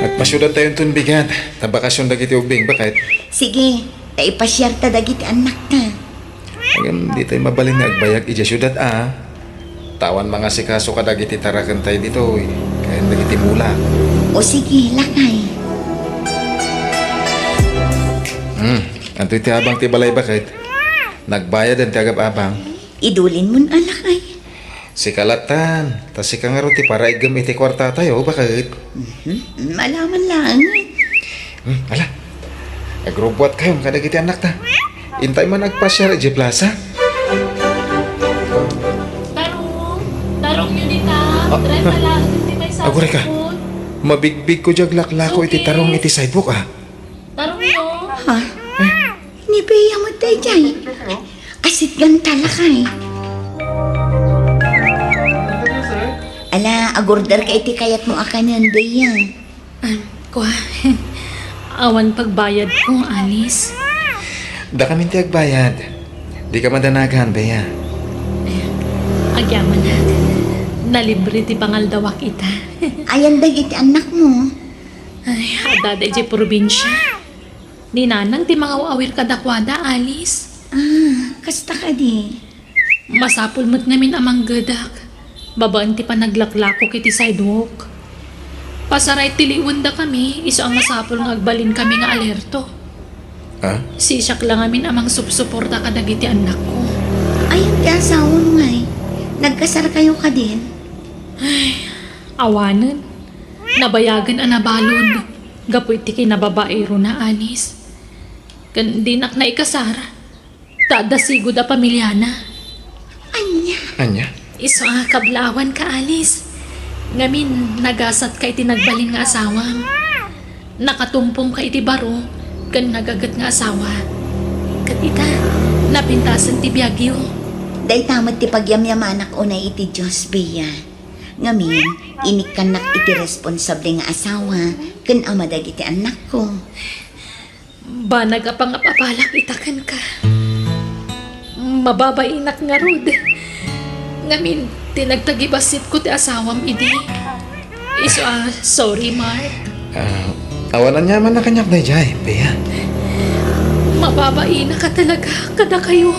Agpasiudadtayonton bigat, ta bakasion dagiti ubbing, baket. Sige, ta ipasiarta dagiti annakta. Ngem ditay mabalin nga agbayag idiay siudad a. Ta awan mangasikaso kadagiti tarakentay ditoy, ken dagiti mula. O sige, lakay. Hmm, antoy ti abang ti balay, baket? Nagbayaden ti agab-abang. Idulinmon a, lakay. Sika lattan, ta sika ngarud ti paraigem iti kuartatayo, baket? Mhm, malaman laeng. Hmm, ala. Agrubbuatkayon kadagiti annakta. Intay man agpasiar idiay plaza. Tarong, tarongyo dita. Ah, trenta lang, fifty-five agurayka. Mabigbigko diay aglaklako iti tarong iti sidewalk, a. Tarongyo. Ha? Ni Bea met daydiay. Asitgan ta, lakay. Ala, agorderka iti kayatmo a kanen, Bea. Ah, kua, awan pagbayadko, Alice. Dakamin ti agbayad. Dika madanagan, Bea. Agyamanak. Nalibre ti pangaldawak ita. Ayan dagiti annakmo? Ay, adda idiay probinsia. Ni nanang ti mangaw-awir kadakuada, Alice. Ah, kasta kadi? Masapul met ngamin a manggedak. Babaen ti panaglaklakok iti sidewalk. Pasaray ti liwendakami, isu a masapul nga agbalinkami nga alerto. Ha? Siak la ngamin a mangsupsuporta kadagiti annakko. Ayan ti asawam ngay? Nagkasarkayo kadin? Ay, awanen. Nabayagen a nabalud gapu iti kinababaerona, Alice. Ken dinak naikasar, ta adda sigud a pamiliana. Ania? Ania? Isu a kablawanka, Alice. Ngamin, nagasatka iti nagbalin nga asawam. Nakatumpongka iti baro ken nagaget nga asawa. Ket ita, Napintasen ti biagyo. Dayta met ti pagyamyamanak unay iti Dios, Bea. Ngamin, inikkannak iti responsable nga asawa ken ama dagiti annakko. Banag a pangap-apalak ita kenka. Mababainak ngarud. Ngamin, ti nagtagibasitko ti asawam idi. Isu a, sorry, Mark. Ah, awan aniamanna kaniak daydiay, Bea. Mababainak a talaga kadakayo.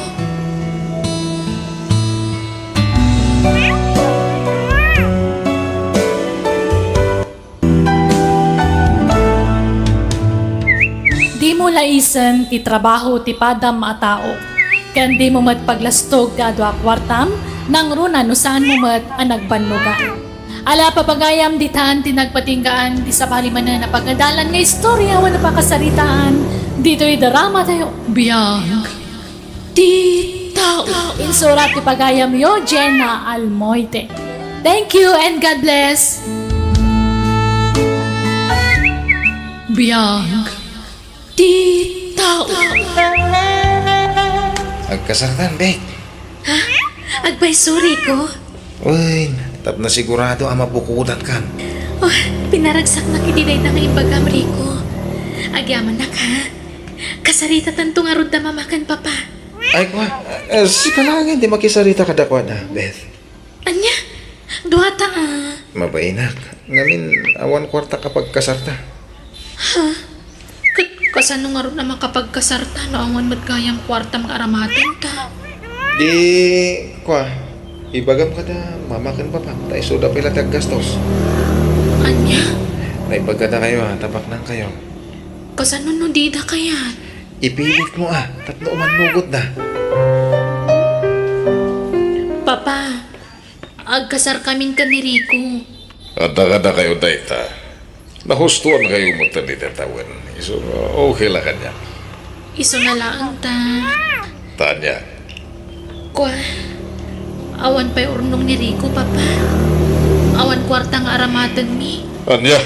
Dimo laisen ti trabaho ti padam a tao, ken dimo met paglastog ti adu a kuartam, nangruna no saanmo met a nagbannogan. Ala, papagayam, ditan ti nagpatinggaan ti sabali manen a pagadalan nga istorya wenno pakasaritaan ditoy drama tayo. Biag ti tao. Insurat ti pagayamyo, Jenna Almoite. Thank you and God bless. Biag ti tao. Agkasartan, Bek. Ha? Agpayso, Rico? Uy, tapno sigurado a mabukodankan. Oh, pinaragsaknak iti dayta nga imbagam, Rico. Agyamannak, ha? Kasaritatanto ngarud da mama ken papa. Ay, kua, eh, sika laengen ti makisarita kadakuada, Beth. Ania? Duata, ah. Mabainak. Ngamin, awan kuartak a pagkasarta. Ha? Ket kasano ngarud a makapagkasarta no awan met gayam kuartam nga aramatenta? Di, kua, ibagam kada mama ken papa, ta isuda pay la ti aggastos. Ania? Naimbag kadakayo, ah, ta baknangkayo. Kasano no dida kayat? Ipilitmo, ah, tapno umannugotda. Papa, agkasarkamin ken ni Rico. Adda kadakayo dayta. Nahustoankayo metten iti tawen. Isu, okay la kaniak. Isuna laeng ta. Ta ania? Kua, awan pay urnong ni Rico, papa. Awan kuarta nga aramatenmi. Ania?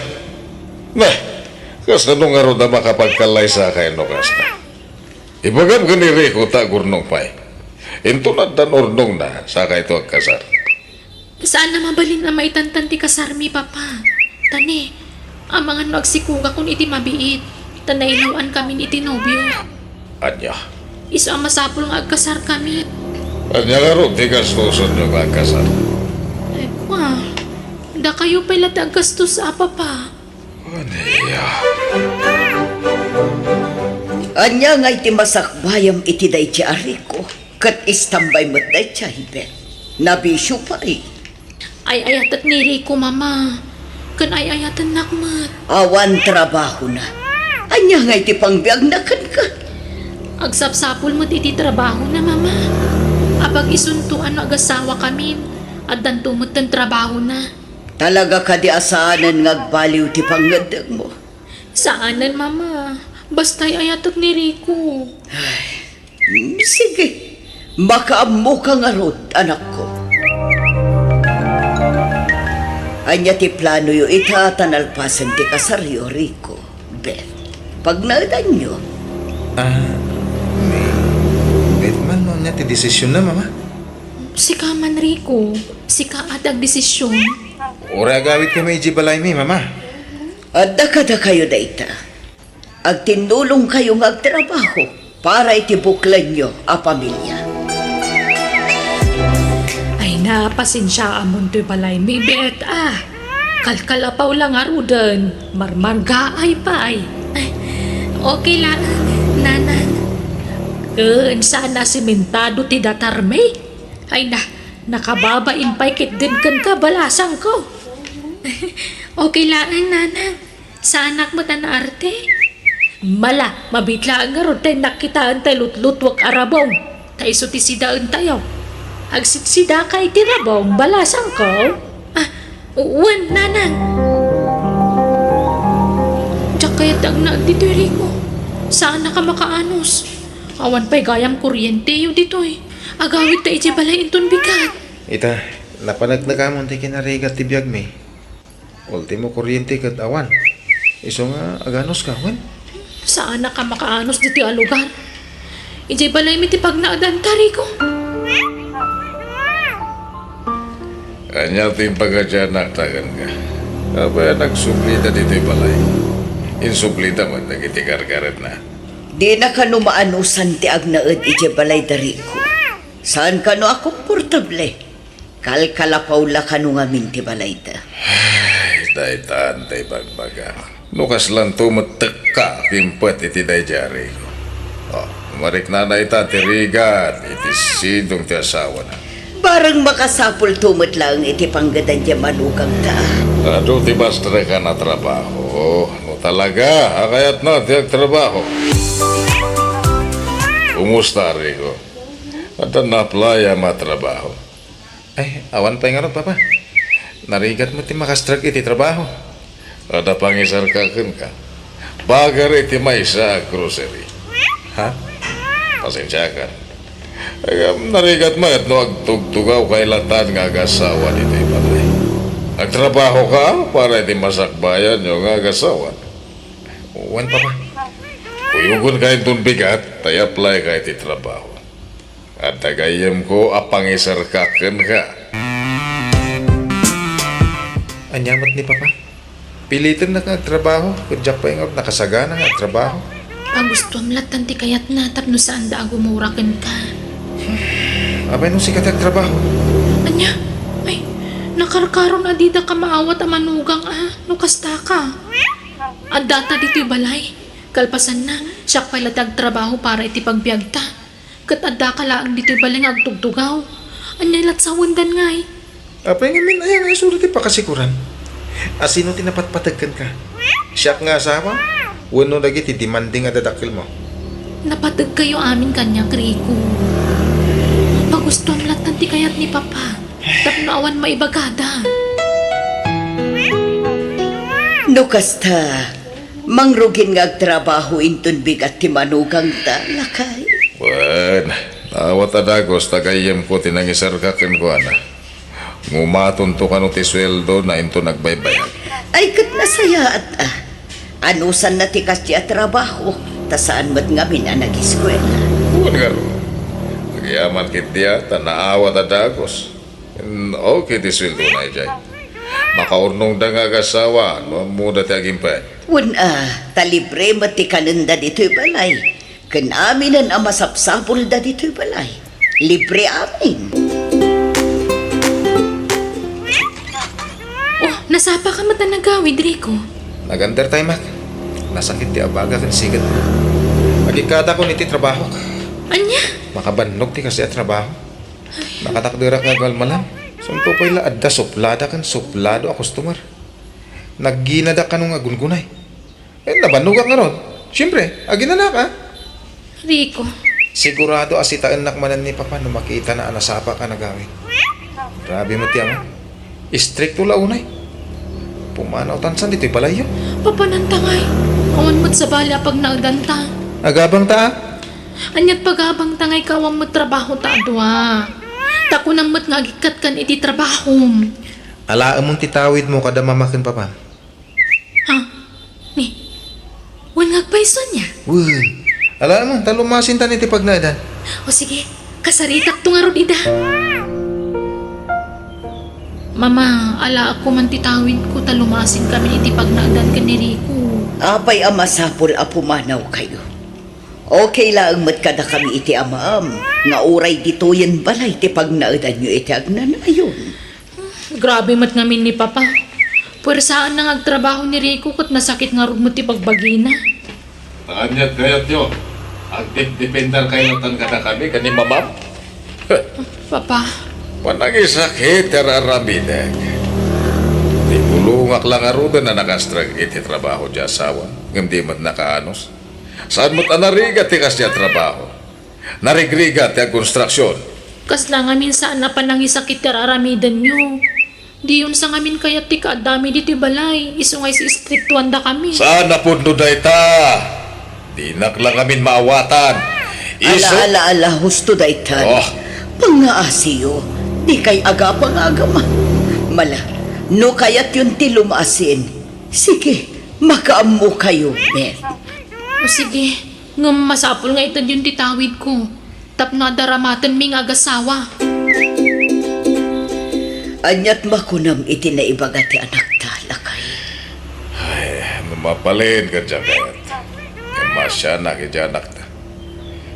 Na, kasano ngarud a makapagkallaysakay no kasta? Ibagam ken ni Rico ta agurnong pay. Inton addan urnongna, sakayto agkasar. Saan a mabalin a maitantan ti kasarmi, papa. Ta ne, amangan no agsikugakon iti mabiit, ta nailaw-ankamin iti nobio. Ania? Isu a masapul nga agkasarkami. Ania ngarud ti gastosenyo nga agkasar? Ay, kua, dakayo pay la ti aggastos a, papa. Ania? Ania ngay ti masakbayam iti daydiay a Rico? Ket istambay met daydiay, Beth. Nabisio pay. Ay-ayatek ni Rico, mama. Ken ay-ayatennak met. Awan trabahona. Ania ngay ti pangbiagna kenka? Agsapsapul met iti trabahona, mama. Apag-isunto a no agasawakamin, addanto metten trabahona. Talaga kadi a saanen nga agbaliw ti pangngeddengmo? Saanen, mama. Basta ay-ayatek ni Rico. Ay, mm, sige. Makaammoka ngarud, anakko. Ania ti planoyo ita ta nalpasen ti kasaryo, Rico, Beth? Pagnaedanyo? Ah, ni Beth man no ania ti desisionna, mama? Sika man, Rico. Sika a ti agdesision. Uray agawidkami idiay balaymi, mama. Adda kadakayo dayta. Agtinnulongkayo nga agtrabaho para iti buklenyo a pamilia. Ay na, pasensiaamon toy balaymi, Beth, a. Kalkalapaw la ngaruden, marmargaay pay. Ay, okay laeng, nanang. Ken saan a simentado ti datarmi? Ay na, nakababain pay ketdin kenka, balasangko. Okay laeng, nanang. Saanak met a naarte? Mala, mabiit laeng ngarud ta innak kitaen tay lutlutuek a rabong, ta isu ti sidaentayo. Agsidsidaka iti rabong, balasangko? Ah, wen, nanang. Diak kayat ti agnaed ditoy, Rico. Saanak a makaanus. Awan pay gayam kuryente ditoy. Agawidta idiay balay inton bigat. Ita, napaneknekamon ti kinarigat ti biagmi. Ultimo kuryente ket awan. Isu nga aganuska, wen? Saanak a makaanus ditoy a lugar. Idiay balaymi ti pagnaedanta, Rico. Ania ti impakadianakta kenka? Apay a nagsublita ditoy balay? Insublita met dagiti karkaretna. Dina kano maanusan ti agnaed idiay balayda, Rico. Saan kano a komportable. Kalkalapaw la kano ngamin ti balayda. Ay, daytan ti ibagbagak. No kaslanto met tekka, kimpet iti daydiay, Rico. Oh, mariknana ita ti rigat iti sidong ti asawana. Bareng makasapulto met laeng iti panggedan ti manugangta. Adu ti bastrekan a trabaho. No talaga a kayatna ti agtrabaho. Kumusta, Rico? Adda na-apply-am a trabaho? Ay, awan pay ngarud, Papa. Narigat met ti makastrek iti trabaho. Adda pangisarka kenka. Pagar iti maysa a grocery. Ha? Pasensiakan. Ay, um, narigat met no agtugtugawka latta nga agasawa ditoy balay. Agtrabahoka para iti masakbayanyo nga agasawa. Wen, Papa. Kuyogenka inton bigat, ta i-apply-ka iti trabaho. Adda gayyemko a pangisarka kenka. Ania met ni Papa? Pilitennak nga agtrabaho, ket diak pay ngarud nakasagana nga agtrabaho. Pagustuam lattan ti kayatna tapno saanda a gumura kenka. Apay no sika ti agtrabaho? Ania? Ay, nakarkaron a didaka maawat a manugang a, no kastaka. Addata ditoy balay. Kalpasanna, siak pay la ti agtrabaho para iti pagbiagta. Ket addaka laeng ditoy balay nga agtugtugaw. Ania lat sawendan ngay? Apay ngamin aya nga isu ti pakasikuran? A sino ti napatpateg kenka? Siak nga asawa? Wenno dagiti demanding a dadakkelmo? Napategkayo amin kaniak, Rico. Pagustuam lattan ti kayat ni Papa. Tapno awan maibagada. No kasta, mangrugin nga agtrabaho inton bigat ti manugangta, lakay. Wen, naawat a dagus ta gayyemko ti nangisarka kenkuana. Ngumatonto kano ti sueldona inton agbaybayag. Ay, ket nasayaat a. Anusanna ti kasdi a trabaho, ta saan met ngamin a nag-eskuela. Wen ngarud, agyaman ketdi a ta naawat a dagus. Mm, okay ti sueldona idiay. Makaurnongda nga agasawa no ammoda ti agimpay. Wen a, ta libre met ti kanenda ditoy balay. Ken aminen a masapsapulda ditoy balay. Libre amin. Oh, nasapaka met a nagawid, Rico? Nag-under time ak. Nasakit ti abaga ken siget. Agikkatakon iti trabahok. Ania? Makabannog ti kasdi a trabaho. Nakatakderak nga agmalmalam. Santo pay la adda suplada ken suplado a customer. Nagginadak kano nga aggungunay. Eh, nabannogak ngarud. Siempre, aginanak, a. Rico. Sigurado a sitaennak manen ni Papa no makitana a nasapaka a nagawid. Grabe met ti ama. Istrikto la unay. Pumanawtan san ditoy balayyo. Papananta ngay. Awan met sabali a pagnaedanta. Agabangta, a. Aniat pagabangta ngay ka awan met trabahota a dua? Ta kunam met nga agikkat kan iti trabahom. Alaemon ti tawidmo kada mama ken papam. Ha? Ni, wen nga agpayso ania? Wen. Alaemon, ta lumasintan iti pagnaedan. O sige, kasaritakto ngarud ida. Mama, alaekko man ti tawidko ta lumasinkamin iti pagnaedan ken ni Rico. Apay a masapul a pumanawkayo? Okay laeng met kadakami iti amaam nga uray ditoyen balay ti pagnaedanyo iti agnanayon. Grabe met ngamin ni Papa. Puersaanna nga agtrabaho ni Rico ket nasakit ngarud met ti bagbagina. Aniat kayatyo? Agdepdepender kayo latta kadakami ken ni Mamam? Papa. Panangisakit ti ar-aramidek. Ti bulongak la ngaruden a nakastrek iti trabaho ti asawa, ngem di met nakaanus. Saan met a narigat ti kasdi a trabaho? Narigrigat ti agkonstruksion. Kasla ngamin saan a panangisakit ti ar-aramidenyo. Diyon sa ngamin kayat ti kaaddami ditoy balay, isu nga isistriktuandakami. Saan a pudno dayta? Dinak la ngamin maawatan. Isu- Ala, ala, ala, husto daytan. Oh. Pangngaasiyo, dikay agapa nga agama. Mala, no kayatyon ti lumasin, sige, makaammokayo, Beth. O sige, Ngem masapul nga itedyon ti tawidko tapno adda ramatenmi nga agasawa. Ania't makunam iti naibaga ti anakta, lakay? Ay, no mabalin ket diak kayat. Ngem maasianak iti anakta.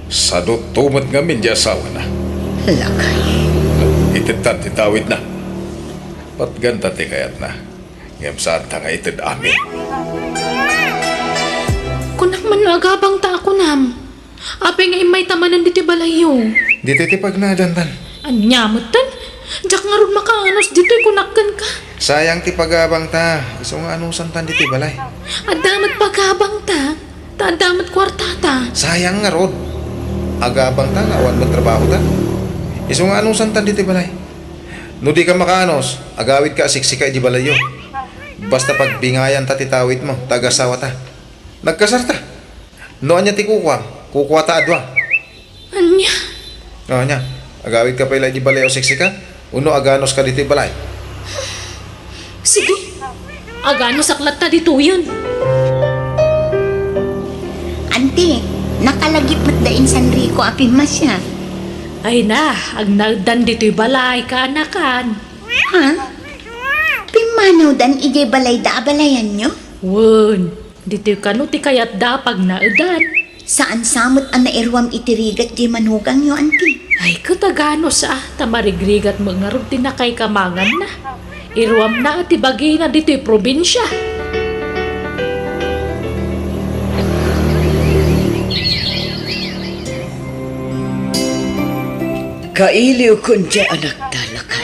Sadutto met ngamin ti asawana. Lakay. Itedtan ti tawidna. Patganta ti kayatna. Ngem saanta nga ited amin. Kunak man no agabangta a kunam. Apay nga immayta manen ditoy balayyo? Ditoy ti pagnaedantan. Ania metten? Diak ngarud makaanos ditoy, kunak kenka. Sayang ti pagabangta. Isu nga anusantan ditoy balay. Adda met pagabangta. Ta adda met kuartata. Sayang ngarud. Agabangta nga awan met trabahota. Isu nga anusantan ditoy balay. No dika makaanos, agawidka a siksika idiay balayyo. Basta pagbingayanta ti tawidmo, ta agasawata. Nagkasarta. No ania ti kukuam, kukuata a dua. Ania? O, ania? Agawidka pay la idiay balay a siksika? Wenno aganuska ditoy balay? Sige. Aganusak latta ditoyen. Anti, nakalagip met da insan Rico a pimmasia. Ay na, agnaeddan ditoy balay, kaanakan. Ha? Pimmanawdan idiay balayda a balayanyo? Wen, ditoy kano ti kayatda a pagnaedan. Saan sa met a nairuam iti rigat diay manugangyo, anti? Ay, ket aganos a, ta marigrigat met ngarud ti nakaikamanganna. Iruamna ti bagina ditoy probinsia. Kailiwkon diay anakta, lakay.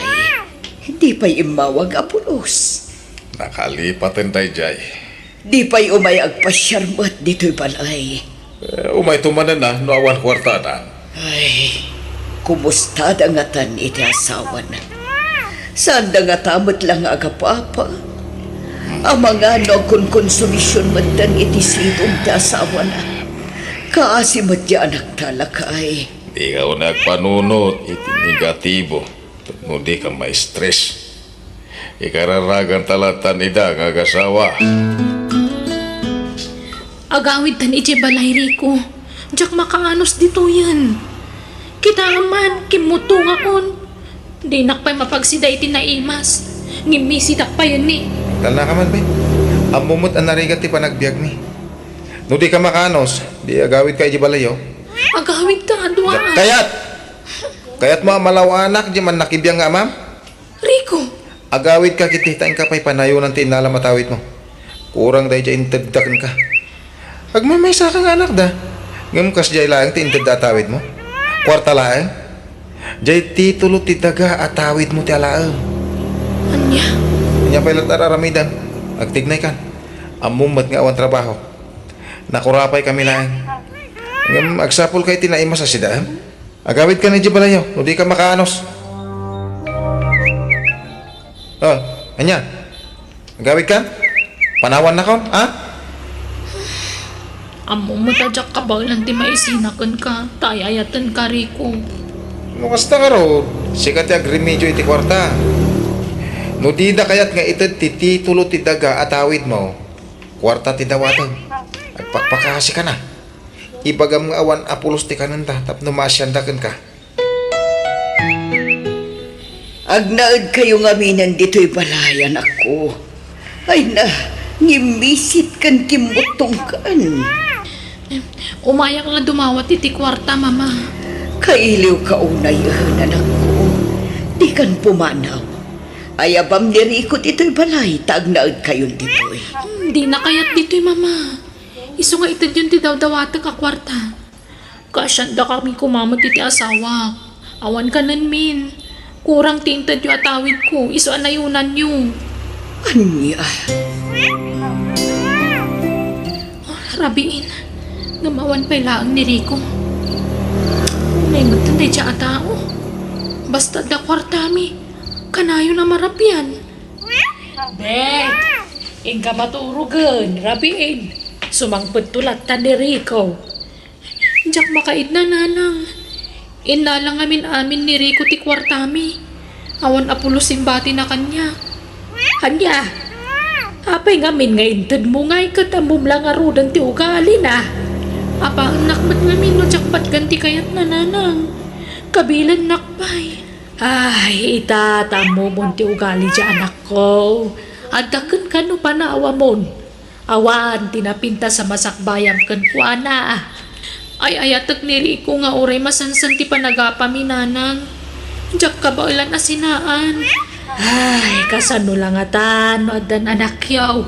Di pay immawag a pulos. Nakalipaten daydiay. Di pay umay agpasiar met ditoy balay. Eh, umayto manen a no awan kuartada. Ay, kumustada ngatan iti asawana? Saanda ngata met la nga agapapa? Amangan no agkonkonsumision metten iti sidong ti asawana? Kaasi met diay anakta, lakay. Dika unay agpanunot iti negatibo. Tapno dika ma-stress. Ikararaganta lattan ida nga agasawa. Agawidtan idiay balay, Rico. Diak makaanos ditoyen. Kitaem man, kimmutongakon. Dinak pay mapagsida iti naimas. Ngimmisedak payen ni. Talnaka man, be. Ammom met a narigat ti panagbiagmi. No dika makaanos, di agawidka idiay balayyo. Agawidka a dua. Kayat! Kayatmo a malaw-anak diay mannakibiang nga amam? Rico! Agawidka ketdi ta inka pay panayonan ti innalam a tawidmo. Kurang daydiay intedda kenka. Agmaymaysaka nga anakda. Ngem kasdiay laeng ti intedda a tawidmo? Kuarta laeng? Diay titulo ti daga a tawidmo ti alaem. Ania? Ania pay latta aramidem? Agtignaykan. Ammom met nga awan trabaho. Nakurapay kami laeng. Ngem agsapulka iti naimas a sida, em? Agawidka idiay balayyo, no dika makaanos. O, ania? Agawidka? Panawannakon, a? Ammom met a diak kabaelan ti maisina kenka, ta ay-ayatenka, Rico. No kasta ngarud, sika ti agremedio iti kuarta. No dida kayat nga ited ti titulo ti daga a tawidmo, kuarta ti dawatem. Agpakpakasika na. Ibagam nga awan a pulos ti kanenda tapno maasianda kenka. Agnaedkayo ngaminen ditoy balay, anakko. Ay na, ngimmisit ken kimmutongkan. Umayak la dumawat iti kuarta, Mama. Kailiwka unay, anakko. Dikan pumanaw. Ayabam ni Rico ditoy balay ta agnaedkayon ditoy. Hmm, dina kayat ditoy, Mama. Isu nga itedyon ti dawdawatek a kuarta. Kaasiandakami koma met iti asawak. Awan kanenmin. Kurang ti intedyo a tawidko, isu a nayonanyo. Ania? Ah, rabiin. Ngem awan pay laeng ni Rico. Unay met daydiay a tao. Basta adda kuartami, kanayon a marabian. Dek, inka maturogen, rabiin. Sumangpetto latta ni Rico. Diak makaidna, nanang. Innala ngamin amin ni Rico ti kuartami. Awan a pulos imbatina kaniak. Ania? Apay ngamin nga intedmo ngay ket ammom la ngaruden ti ugalina? Apaennak met ngamin no diak patgan ti kayatna, nanang. Kabilennak pay. Ay, ita, ta ammomon ti ugali ti anakko. Adda kenka no panawamon. Awan ti napintas a masakbayam kenkuana. Ay-ayatek ni Rico nga uray masansan ti panagapami, nanang. Diak kabaelan a sinaan. Ay, kasano la ngatan no addan anakyo?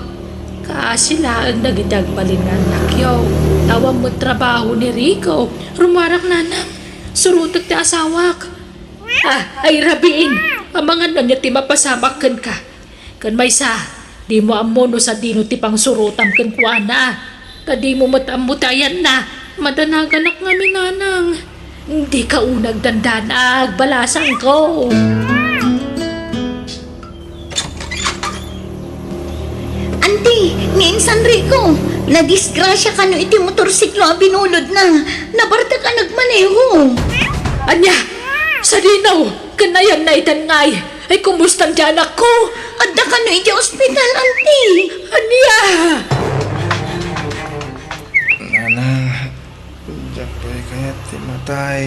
Kaasi laeng dagiti agbalin nga annakyo. Awan met trabaho ni Rico. Rummuarak, nanang. Surotek ti asawak. Ah, ay, rabiin. Amangan ania ti mapasamak kenka. Ken maysa, dimo ammo no sadino ti pangsurotam kenkuana. Ta dimo met ammo ti ayanna. Madanaganak ngamin, nanang. Dika unay agdandanag, balasangko. Anti, ni insan Rico, nadisgrasia kano iti motorsiklo a binulodna. Nabartek a nagmaneho. Ania? Sadino? Ken ayanna itan ngay? Ay, kumusta ti anakko? Adda kano iti ospital, anti. Ania? Nanang, diak pay kayat ti matay.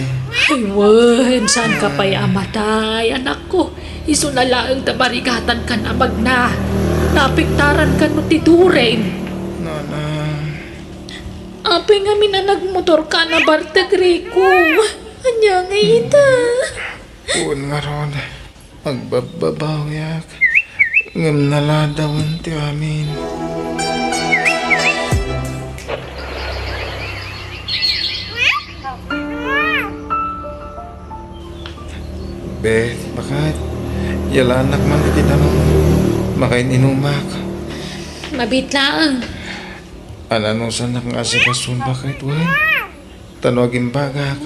Ay, wen, saanka pay a matay, anakko. Isuna laeng ta marigatankan a magna. Naapektarankan met ti turing. Nanang. Apay ngamin a nagmotorka a nabartek, Rico? Ania ngay ita? Wen ngarud, agbabbabawiak, ngem naladawen ti amin. Beth, baket, yalaannak man iti danum. Makain-inumak. Mabiit laeng. Ananusanak nga asikason, baket, wen? Ta no agimbagak,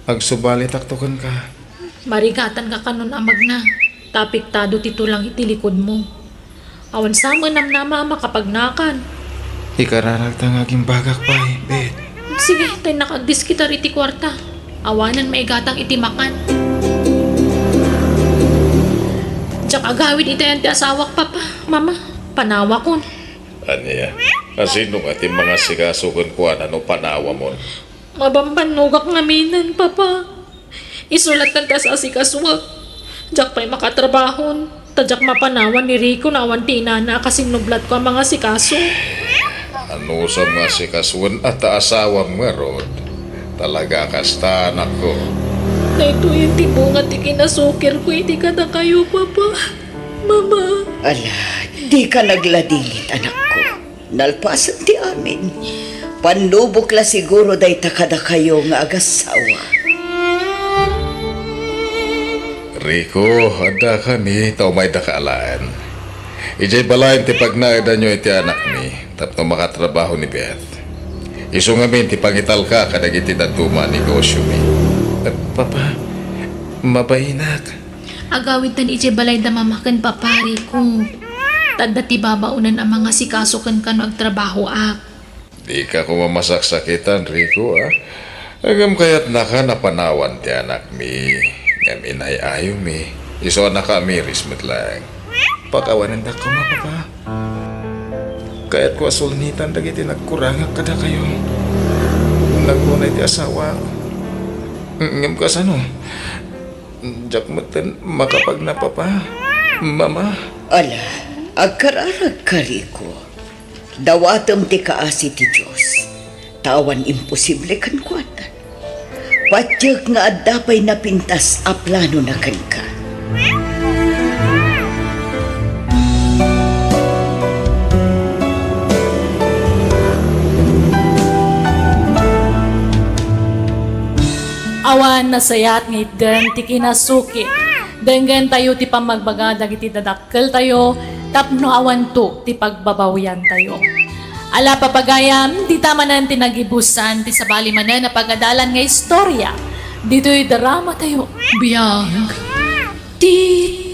agsubalitakto kenka. Marigatanka kanon a magna, ta apektado ti tulang iti likudmo. Awan sa met namnama a makapagnakan. Ikararagta nga agimbagak pay, Beth. Sige, ta innak agdiskitar iti kuarta. Awanen maigatang iti makan. Diak agawid itayan ti asawak, Papa, Mama. Panawakon. Ania? Asino nga ti mangasikaso kenkuana no panawamon? Mabambannogak ngaminen, Papa. Isu latta ti as-asikasuek. Diak pay makatrabahon, ta diak mapanawan ni Rico no awan ti inana a kasinnublatko a mangasikaso. Anusam nga asikasuen a ta asawam ngarud? Talaga kasta, anakko. Daytoyen ti bunga ti kinasukirko iti kadakayo, Papa. Mama. Ala, dika nagladingit, anakko. Nalpasen ti amin. Pannubok la siguro dayta kadakayo nga agassawa. Rico, addakami ta umaydaka alaen. Idiay balayen ti pagnaedanyo iti anakmi tapno makatrabaho ni Beth. Isu ngamin ti pangitalka kadagiti dadduma a negosiomi. Eh, Papa, mabainak. Agawidtan idiay balayda Mama ken Papa, Rico. Ta adda ti babaonen a mangasikaso kenka no agtrabahoak. Dika koma masaksakitan, Rico, a? Ngem kayatnaka a panawan ti anakmi, ngem inay-ayomi. Isu a nakaamiris met laeng. Pakawanendak koma, Papa. Kayatko a sulnitan dagiti nagkurangak kadakayo. Nagkunay ti asawak. Ngem kasano? Diak metten makapagna, Papa, Mama. Ala, agkararagka, Rico. Dawatem ti kaasi ti Dios, ta awan imposible kenkuana. Patiek nga adda pay napintas a planona kenka. Awan nasayaat nga itden ti kinasukit. Denggentayo ti pammagbaga dagiti dadakkeltayo tapno awanto ti pagbabawiantayo. Ala, papagayam, dita manen ti nagibusan ti sabali manen a pagadalan nga istorya ditoy dramatayo. Biag ti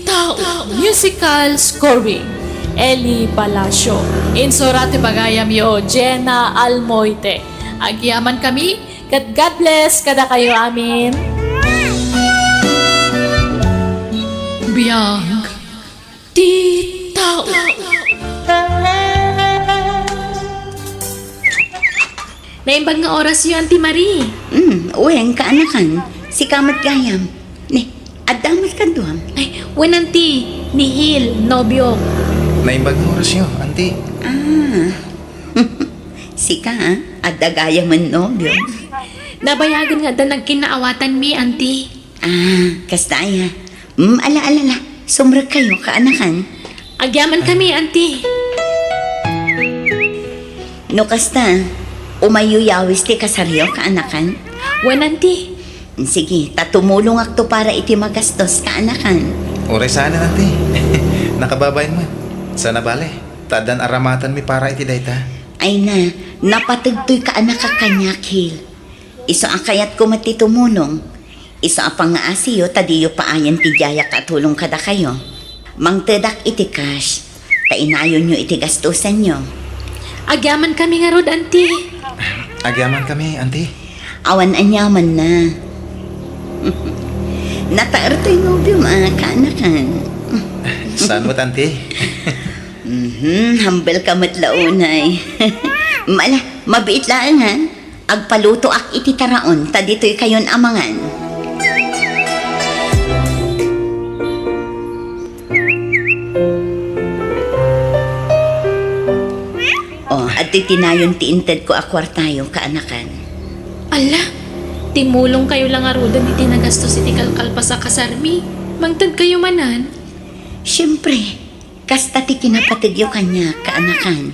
tao. Musical scoring, Eli Palacio. Insurat ti pagayamyo, Jenna Almoite. Agyamankami, ket God bless kadakayo amin. Biag ti tao. Naimbag nga orasyo, Auntie Marie. Hmm, wen, kaanakan. Sika met gayam. Ne, adda met kaduam. Ay, wen, Auntie. Ni Hil, nobio. Naimbag nga orasyo, Auntie. Ah. Sika, ah? Adda gayamen nobio. Nabayagen nga adda nagkinnaawatanmi, Auntie. Ah, kasta aya. Hmm, ala, ala, ala. Sumrekkayo, kaanakan. Agyamankami, Auntie. No kasta, umayyo yawis ti kasaryo, kaanakan? Wen, Auntie. Sige, ta tumulongakto para iti magastos, kaanakan. Uray saan, Auntie. Nakababain met. Saan a bale, ta addan aramatanmi para iti dayta. Ay na, napateg toy kaanakak kaniak, Hil. Isu a kayatko met ti tumulong. Isu a pangngaasiyo ta diyo paayen ti diayak a tulong kadakayo. Mangtedak iti cash, ta inayonyo iti gastusanyo. Agyamankami ngarud, Auntie. Agyamankami, Auntie. Awan aniamanna. Nataer toy nobiom a kaanakan. Saan met, Auntie? Mhm, humble ka met la unay. Mala, mabiit laeng, ha? Agpalutoak iti taraon, ta ditoy kayon a mangan. O, adtoy tinayon ti intedko a kuartayo, kaanakan. Ala, timulongkayo la ngaruden iti nagastos iti kalkalpas a kasarmi. Mangtedkayo manen? Siempre, kasta ti kinapategyo kaniak, kaanakan.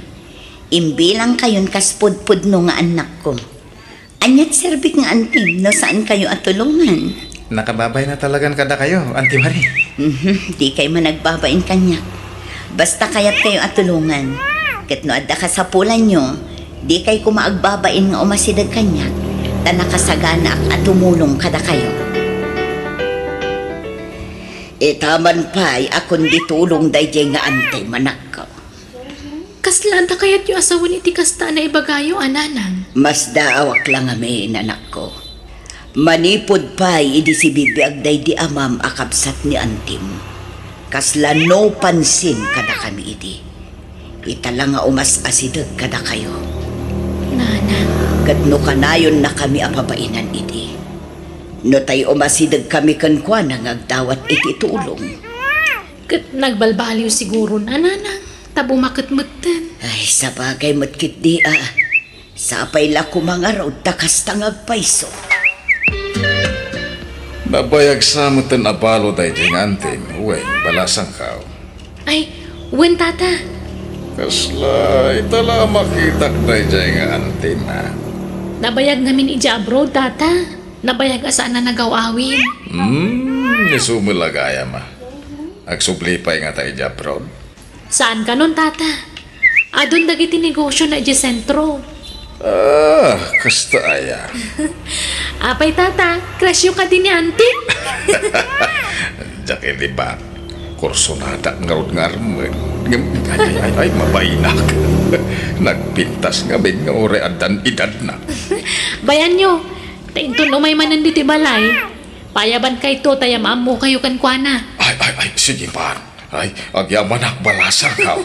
Imbilangkayon kas pudpudno nga annakko. Ania ti serbik nga antim no saankayo a tulongan? Nakababain a talagan kadakayo, Auntie Marie. Mhm, dikay man agbabain kaniak. Basta kayatkayo a tulongan. Ket no adda kasapulanyo, dikay koma agbabain nga umasideg kaniak, ta nakasaganaak a tumulong kadakayo. Ita man pay a kundi tulong daydiay nga antim, anakko. Kasla adda kayatyo a sawen iti kasta a naibagayo a nanang? Masdaawak la ngamin, anakko. Manipud pay idi sibibiag daydi amam a kabsat ni antim, kasla no pansin kadakami idi. Ita la nga umas-asideg kadakayo. Nanang. Ket no kanayonnakami a pabainan idi, no tay umasidegkami kenkuana nga agdawat iti tulong. Ket nagbalbaliw siguron a nanang, ta bumaket metten. Ay, sabagay met ketdi a. Sapay la koma ngarud ta kasta nga agpayso. Nabayag sa metten a balo daydiay nga antim, wen, balasangkaw. Ay, wen, tata. Kasla, ita la a makitak daydiay nga antim, ha? Nabayag ngamin idiay abroad, tata. Nabayag a saan a nagaw-awid. Hmm, isu met la gayam a. Agsubli pay ngata idiay abroad? Saan kanon, tata? Adun dagiti negosiona idiay sentro. Ah, kasta aya. Apay, tata, crushyo kadi ni auntie? Diak idi ba? Kursonadak ngarud nga armen. Ngem, ay, ay, ay, ay, mabainak. Nagpintas ngamin nga uray addan edadna. Bayanyo, ta inton umay manen ditoy balay, payabankayto ta ya maammokayo kenkuana. Ay, ay, ay, sige man. Ay, agyamanak, balasangkaw.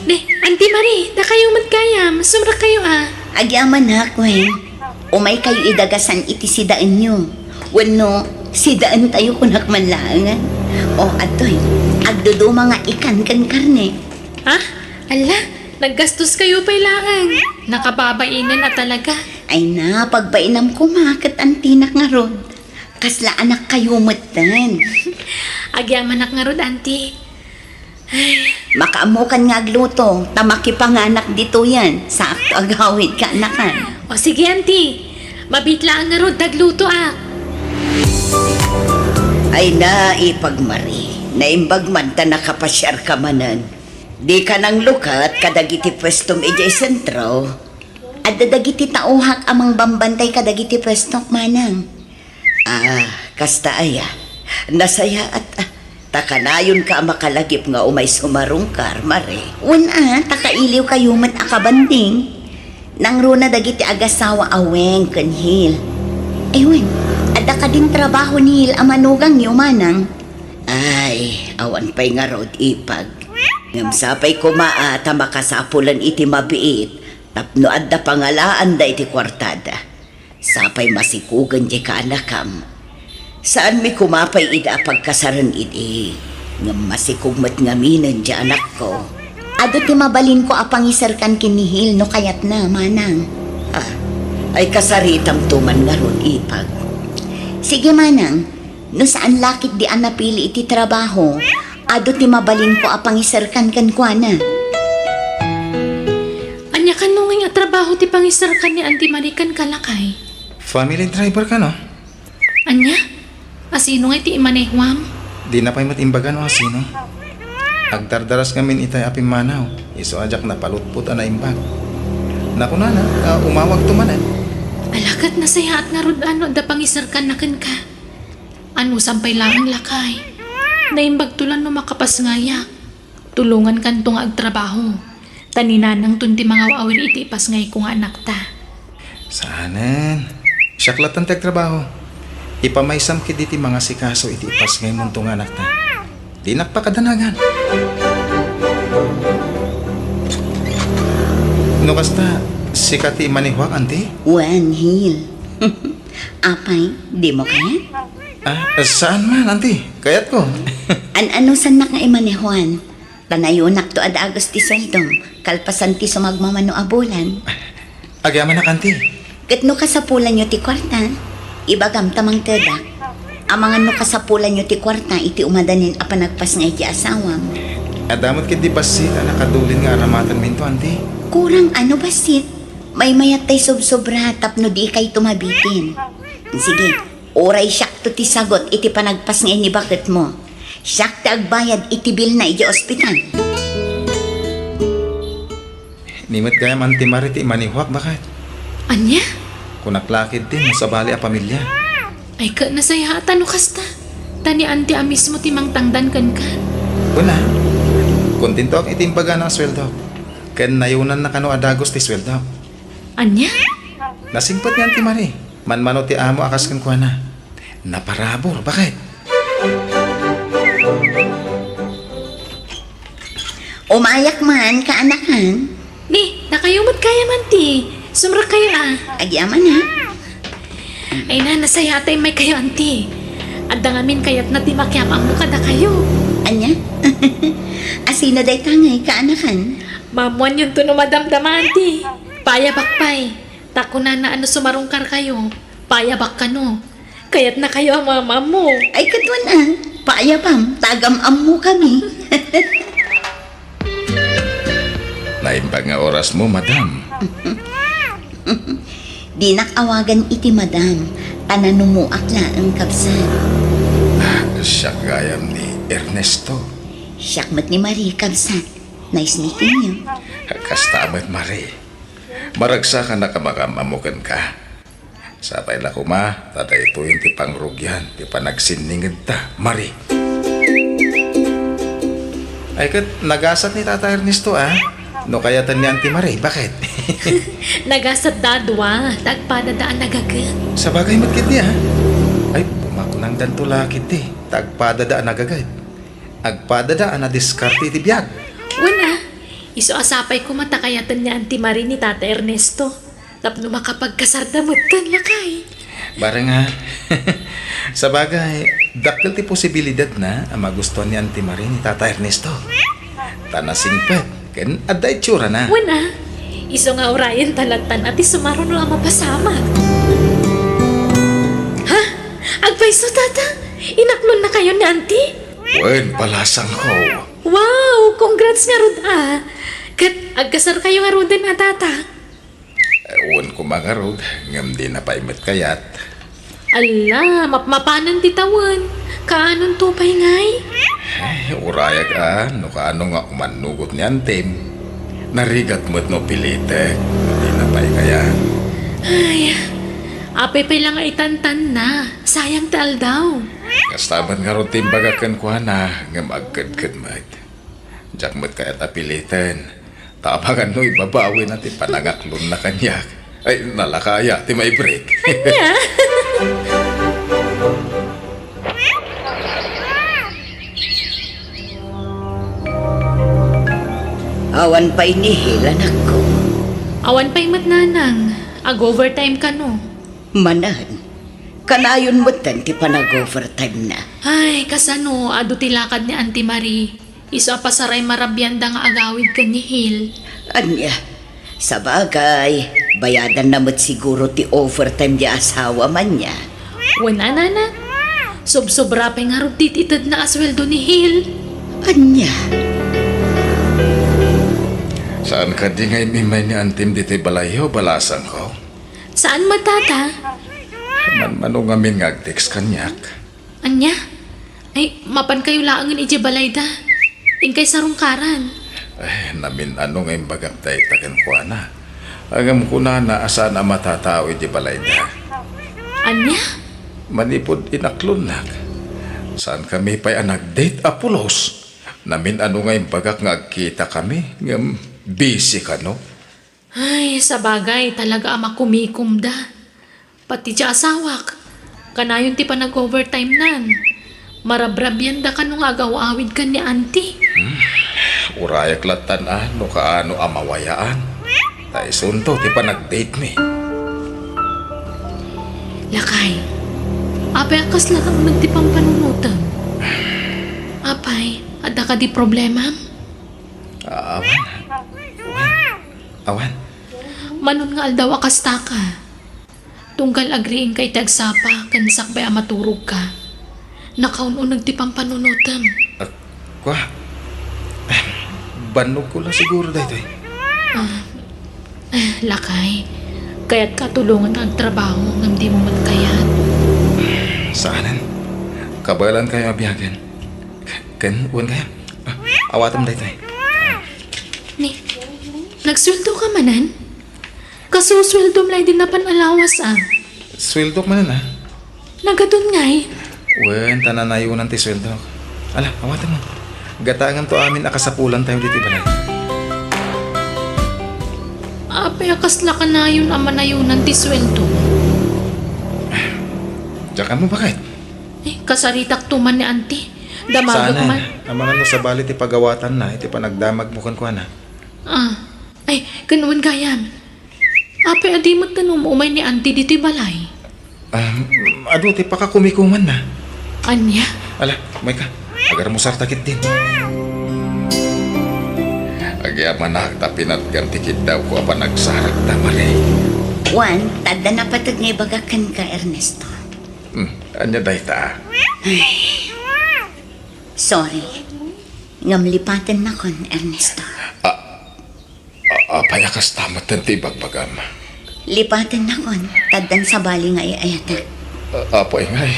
Ne, Auntie Marie, dakayo met gayam, sumrekkayo a. Agyamanak, wen. Umaykayo idagasan iti sidaenyo. Wenno, sidaentayo kunak man laengen. O, adtoy, agduduma nga ikan ken karne. Ha? Ala, naggastoskayo pay laeng. Nakababainen a talaga. Ay na, pagbainam koma ket antinak ngarud. Kasla anakkayo metten. Agyamanak ngarud, auntie. Ay. Makaammokan nga agluto, ta makipanganak ditoyen. Saakto agawid kaanakan. O sige, auntie. Mabiit laeng ngarud ta aglutoak. Ay na, Ipag Marie. Naimbag man ta nakapasiarka manen. Dika nanglukat kadagiti puestom idiay sentro. Adda dagiti tauhak a mangbambantay kadagiti puestok, manang. Ah, kasta aya. Nasayaat, ah. Ta kanayonka a makalagip nga umay sumarungkar, Marie. Wen a, ta kailiwkayo met a kabanding. Nangruna dagiti agasawa a Weng ken Hil. Ay wen, adda kadin trabaho ni Hil a manugangyo, manang? Ay, awan pay ngarud, Ipag. Ngem sapay koma a ta makasapulan iti mabiit Tapno adda pangalaanda iti kuartada, sapay masikugen diay kaanakam. Saanmi koma pay ida a pagkasaren idi, ngem masikog met ngaminen diay anakko. Adu ti mabalinko a pangiserkan ken ni Hil no kayatna, manang. Ah, ay kasaritamto man ngarud, ipag. Sige, manang, no saan la ketdi a napili iti trabaho, adu ti mabalinko a pangiserkan kenkuana. Ania kano ngay a trabaho ti pangiserkan ni Auntie Marie kenka, lakay? Family driver kano? Ania? Asino ngay ti imanehuam? Dina pay met imbaga no asino. Agdardaras ngamin itay a pimmanaw, isu a diak napalutpot a naimbag. Nakunana a umawagto manen. Ala, ket nasayaat ngarud a no adda pangiserkanna kenka. Anusam pay laeng, lakay. Naimbagto la no makapasngayak. Tulongankanto nga agtrabaho, ta ni nanangton ti mangaw-awir iti ipasngayko nga anakta. Saanen. Siak latta ti agtrabaho. Ipamaysam ketdi ti mangasikaso iti ipasngaymonto nga anakta. Dinak pakadanagan. No kasta, sika ti manehuak, Auntie? Wen, Hil. Apay, dimo kayat? Ah, saan man, Auntie. Kayatko. An-anusannak nga imanehuan? Ta nayonakto a dagus ti sueldom, kalpasan ti sumagmamano a bulan. Agyamanak, Auntie. Ket no kasapulanyo ti kuarta, ibagam ta mangtedak. Amangan no kasapulanyo ti kuarta iti umadanen a panagpasngay ti asawam. Adda met ketdi bassit a nakadulin nga aramatenminto, Auntie. Kurang a no bassit, maymayat tay sobsobra tapno di kayto mabitin. Sige, uray siakto ti sagut iti panagpasngay ni baketmo. Siak ti agbayad iti bilna idiay ospital. Ni met gayam, Auntie Marie, ti imanehuak, baket. Ania? Kunak la ketdi no sabali a pamilia. Ay, ket nasayaat a no kasta. Ta ni Auntie a mismo ti mangtangdan kenka. Kuna, kontentoak iti imbagana a sueldok. Ken nayonanna kano a dagus ti sueldok. Ania? Nasingpet ni Auntie Marie. Manmano ti amo a kas kenkuana. Naparabur, baket. Umayak man, kaanakan. Ni, dakayo met gayam, Auntie. Sumrekkayo a. Agyaman, ha? Ay na, nasayaat a immaykayo, Auntie. Adda ngamin kayatna ti makiam-ammo kadakayo. Ania? Asino dayta ngay, kaanakan? Maammoanyonto no madamdama, Auntie. Paayabak pay. Ta kunana a no sumarungkarkayo, paayabak kano. Kayatnakayo a maam-ammo. Ay, ket wen a, paayabam, ta agam-ammokami. Naimbag nga orasmo, madam. Dinak awagan iti madam, ta nanumoak laeng, kabsat. Ah, siak gayam ni Ernesto. Siak met ni Marie, kabsat. Nice meeting you. Kasta met, Marie. Maragsakanak a makaam-ammo kenka. Sapay la koma, ta daytoyen ti pangrugian ti panagsinningedta, Marie. Ay ket, nagasat ni Tata Ernesto, a? No kayaten ni Auntie Marie, baket? Nagasatda a dua, ta agpadada a nagaget. Sabagay met ketdi, a? Ay, bumaknangdanto la ketdi, ta agpadada a nagaget. Agpadada a nadiskarte iti biag. Wen a, isu a sapay koma ta kayaten ni Auntie Marie ni Tata Ernesto. Tapno makapagkasarda metten, lakay. Bareng a, sabagay, dakkel ti posibilidadna a magustuan ni Auntie Marie ni Tata Ernesto. Ta nasingpet, ken adda itsurana. Wen a, isu nga urayenta lattan a ti sumaruno a mapasamak. Ha? Agpayso, Tata? Inaklonnakayon ni Auntie? Wen, palasangko. Wow! Congrats ngarud a! Ket agkasarkayo ngaruden a, Tata? Eh, wen koma ngarud, ngem dina pay met kayat. Alla, mapmapanen ti tawen. Kaanonto pay ngay? Eh, urayag a, no kaano nga umannugot ni Antem. Narigat met no pilitek, no dina pay kayat. Ay, apay pay la nga itantanna. Sayang ti aldaw. Kasta met ngarud ti imbagak kenkuana, ngem agkedked met. Diak met kayat a piliten. Ta amangan no ibabawina ti panangaklonna kaniak. Ay, nalaka aya ti maibreak. Ania? Awan pay ni Hil, anakko. Awan pay met, nanang. Ag-overtime kano? Manen. Kanayon metten ti panag-overtime na. Ay, kasano, adu ti lakad ni Auntie Marie. Isu a pasaray marabianda nga agawid ken ni Hil. Ania, sabagay, bayadanna met siguro ti overtime ti asawam ania. Wen a, nana. Sobsobra pay ngarud ti itedna a sueldo ni Hil. Ania? Saan kadi nga im-immay ni Antim ditoy balayyo, balasangko? Saan met, tata? Manmano ngamin nga ag-text kaniak. Ania? Ay, mapankayo laengen idiay balayda. Inkay sarungkaran. Ay, namin-ano nga imbagak dayta kenkuana. Ngem kunana a saan a matatao idiay balayda. Ania? Manipud inaklonnak, saan kami pay a nag-date a pulos. Namin-ano nga imbagak nga agkita kami, ngem busy kano. Ay, sabagay, talaga a makumikomda. Pati ti asawak, kanayon ti panag-overtime nan. Marabrabianda kano nga agaw-awid ken ni Auntie. Hmm, urayak lattan a no kaano a mawayaan. Ta isunto ti panag-date mi. Lakay, apay a kasla nga uneg ti pampanunotem? Apay, adda kadi problemam? Ah, awan. Awan. Awan. Manon nga aldaw a kasta ka. Tunggal agriingka iti agsapa ken sakbay a maturogka, nakaun-uneg ti pampanunotem. Ah, kua? Bannogko la siguro daytoy. Ah, eh, lakay, kayatka a tulongan nga agtrabaho ngem dimo met kayat. Saanen. Kabaelankayo a biagen. Ken, wen kaya? Ah, awatem daytoy. Ni, nagsueldo ka manen? Kasu sueldom la idi napan a lawas, a. Sueldok manen, a. Nagadun ngay? Wen, ta nanayonan ti sueldok. Ala, awatem. Gatanganto amin a kasapulantayo ditoy balay. Apay a kasla kanayon a manayonan ti sueldo? Diak ammo, baket? Eh, kasaritakto man ni Auntie. Damagek man. Amangan no sabali ti pagawatanna iti panagdamagmo kenkuana. Ah. Ay, ken wen gayam. Apay a di met ta um-umay ni Auntie ditoy balay? Ah, adu ti pakakumikumanna. Ania? Ala, umayka. Agarmusarta ketdin. Agyamanak ta pinatgam ti kiddawko a panagsarakta, Marie. Wen, ta adda napateg nga ibagak kenka, Ernesto. Hmm, ania dayta? Sorry. Ngem lipatennakon, Ernesto. Ah, A-, apay a kasta metten ti ibagbagam? Lipatennakon, ta addan sabali nga ay-ayatek. A-, apay ngay,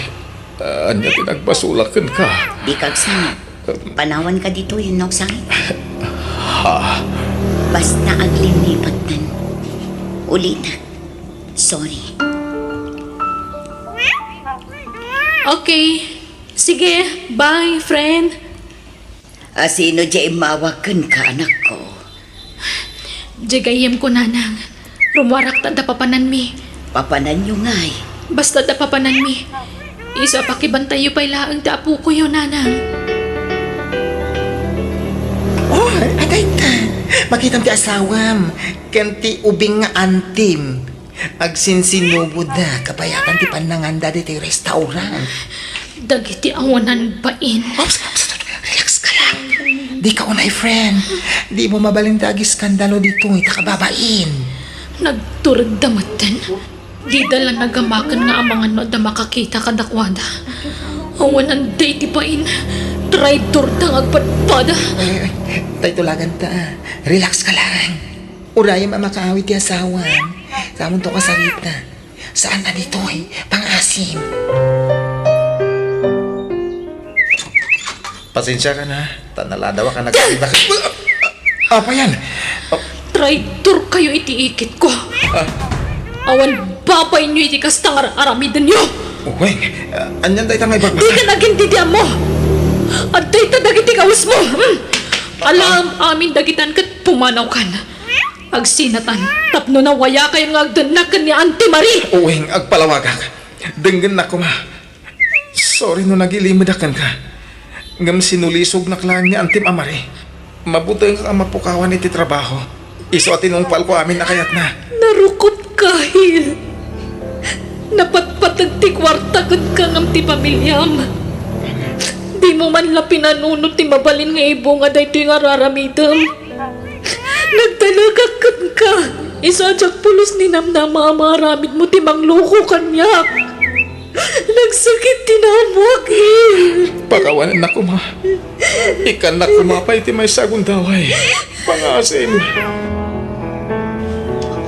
a-, ania ti nagbasolak kenka? Dika agsangit. Panawanka ditoyen no agsangit. Ha? Basta aglimmipattan. Ulitek. Sorry. Okay. Sige, bye, friend. A, sino diay immawag kenka, anakko? Diay gayyemko, nanang. Rummuarak ta adda papananmi. Papananyo ngay? Basta adda papananmi. Isu a pakibantayyo pay laeng ti apokoyo, nanang. Oh, adayta. Makitam ti asawam ken ti ubing nga antim. Agsinsinuboda, kabayatan ti pannanganda ditoy restaurant. Dagiti awanan bain. Ops, ops, ops, relax ka lang. Dika unay, friend. Dimo mabalin ti agiskandalo ditoy, ta kababain. Nagturedda metten. Dida la nagamaken nga amangan no adda makakita kadakuada. Awanan daydi bain. Traidorda nga agpadpada. Ay, ay, tay tulaganta. Relax ka lang. Urayem a makaawid ti asawam. Samonto kasarita. Saan a ditoy, pang-asim. Pasensiakan, ta naladaw a nagkita. Apayan? Traidorkayo iti ikitko. Ah. Awan babainyo iti kasta nga ar-aramidenyo. Uy, ah, anian dayta nga ibagbasa? Dika nagintindi ammo. Adda ita dagiti kawesmo. Hmm. Alam amin dagitan ket pumanawkan. Agsinatan, tapno nawayakayon nga agdennak ken ni Auntie Marie. Uwing, agpalawagak. Denggennak koma. Sorry no nagilimedak kenka. Ngem sinulisognak laeng ni Antim a Marie. Mabutengak a mapukawan iti trabaho. Isu a tinungpalko amin a kayatna. Narukopka, Hil. Napatpateg ti kuarta kenka ngem ti pamiliam. Dimo man la pinanunot ti mabalin nga ibunga daytoy nga ar-aramidem. Nagtalekak kenka. Isu a diak pulos ninamnama a maaramidmo ti mangloko kaniak. Nagsakit ti naammoak, Hil. Pakawanennak koma. Ikkannak koma pay ti maysa a gundaway. Pangaasim.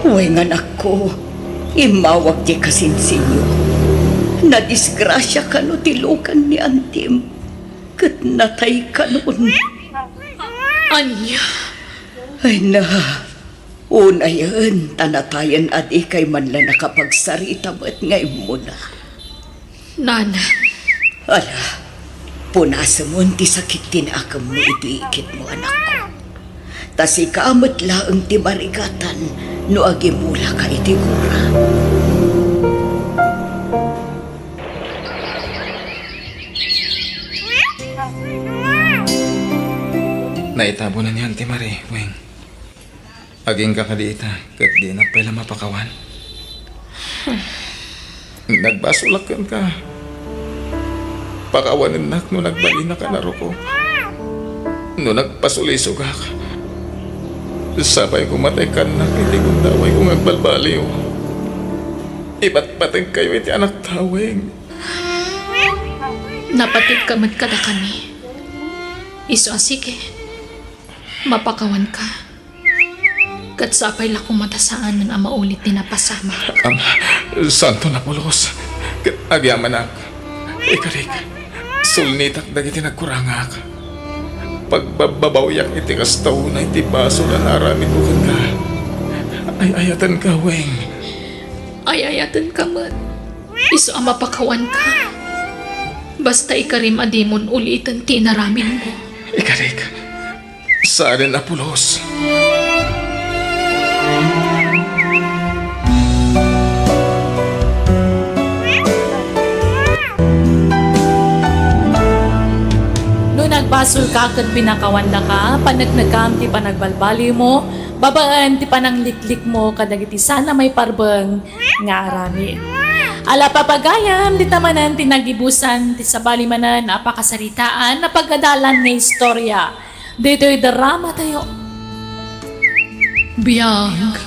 Wen, anakko, immawag ti kasinsinyo. Nadisgrasia kano ti lukan ni antim, ket natay kanon. Ania? Ay na, unayen ta natayen a dikay man la nakapagsarita met nga immuna. Nana. Ala, punasemon ti sakit ti naakemmo iti ikitmo, anakko. Ta sika met laeng ti marigatan no agimulaka iti gura. Naitabonan ni Auntie Marie, Weng. Agingga kadi ita, ket dinak pay la mapakawan. Nagbasolak kenka. Pakawanennak no nagbalinak a narukop. No nagpasulisogak, sapay koma ta ikkannak iti gundawayko nga agbalbaliw. Ipatpategkayo iti anakta, Weng. Napateg ka met kadakami. Isu a sige, mapakawanka. Ket sapay la koma ta saanen a maulit ti napasamak. Am, santo napulos. Ket agyamanak, ikarik, sulnitak dagiti nagkurangak. Pagbabbabawiak iti kasta unay ti basol a naaramidko kenka. Ay-ayatenka, Weng. Ay-ayatenka met. Isu a mapakawanka. Basta ikarim a dimon uliten ti inaramidmo. Ikarik. Saanen a pulos. No nagbasolka ket pinakawandaka, paneknekam ti panagbalbaliwmo babaen ti panangliklikmo kadagiti saan a maiparbeng nga aramid. Ala, papagayam, dita manen ti nagibusan ti sabali manen a pakasaritaan a pagadalan nga istorya. Ditoy dramatayo. Biag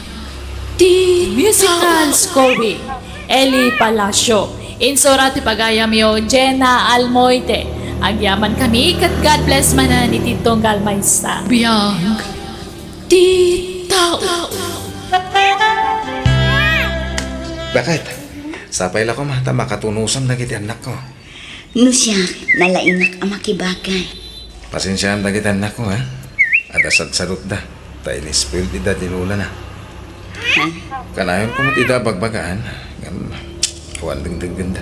ti musical scoring, Eli Palacio. Insura ti pagayamyo, Jenna Almoite. Agyamankami ket God bless manen iti tunggal maysa. Biag ti tao. Bakit? Sapay la koma ta makatunosam dagiti annakko. No siak, nalaingak a makibagay. Pasensiaam dagiti annakko, ha? Adda sadsadutda, ta inispoil ti daddy Lola na. Ha? Kanayon ko met ida bagbagaan, ngem awan dengdenggen da.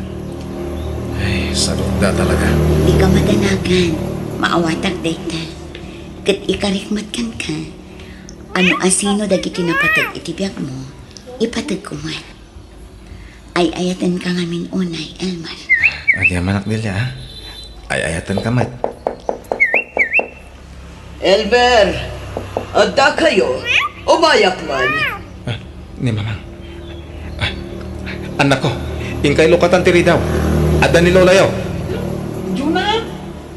Ay, sadutda talaga. Dika madanagan, maawatak dayta. Ket ikarik met kenka, ano a sino dagiti napateg iti biagmo, ipateg ko met. Ay-ayatenka ngamin unay, Elmer. Agyamanak, Delia, ha? Ay-ayatenka met. Elmer, adda kayo? Umayak man. Ah, ni Mamang. Ah, annakko, inkay lukatan ti ridaw. Adda ni Lolayo. Juna?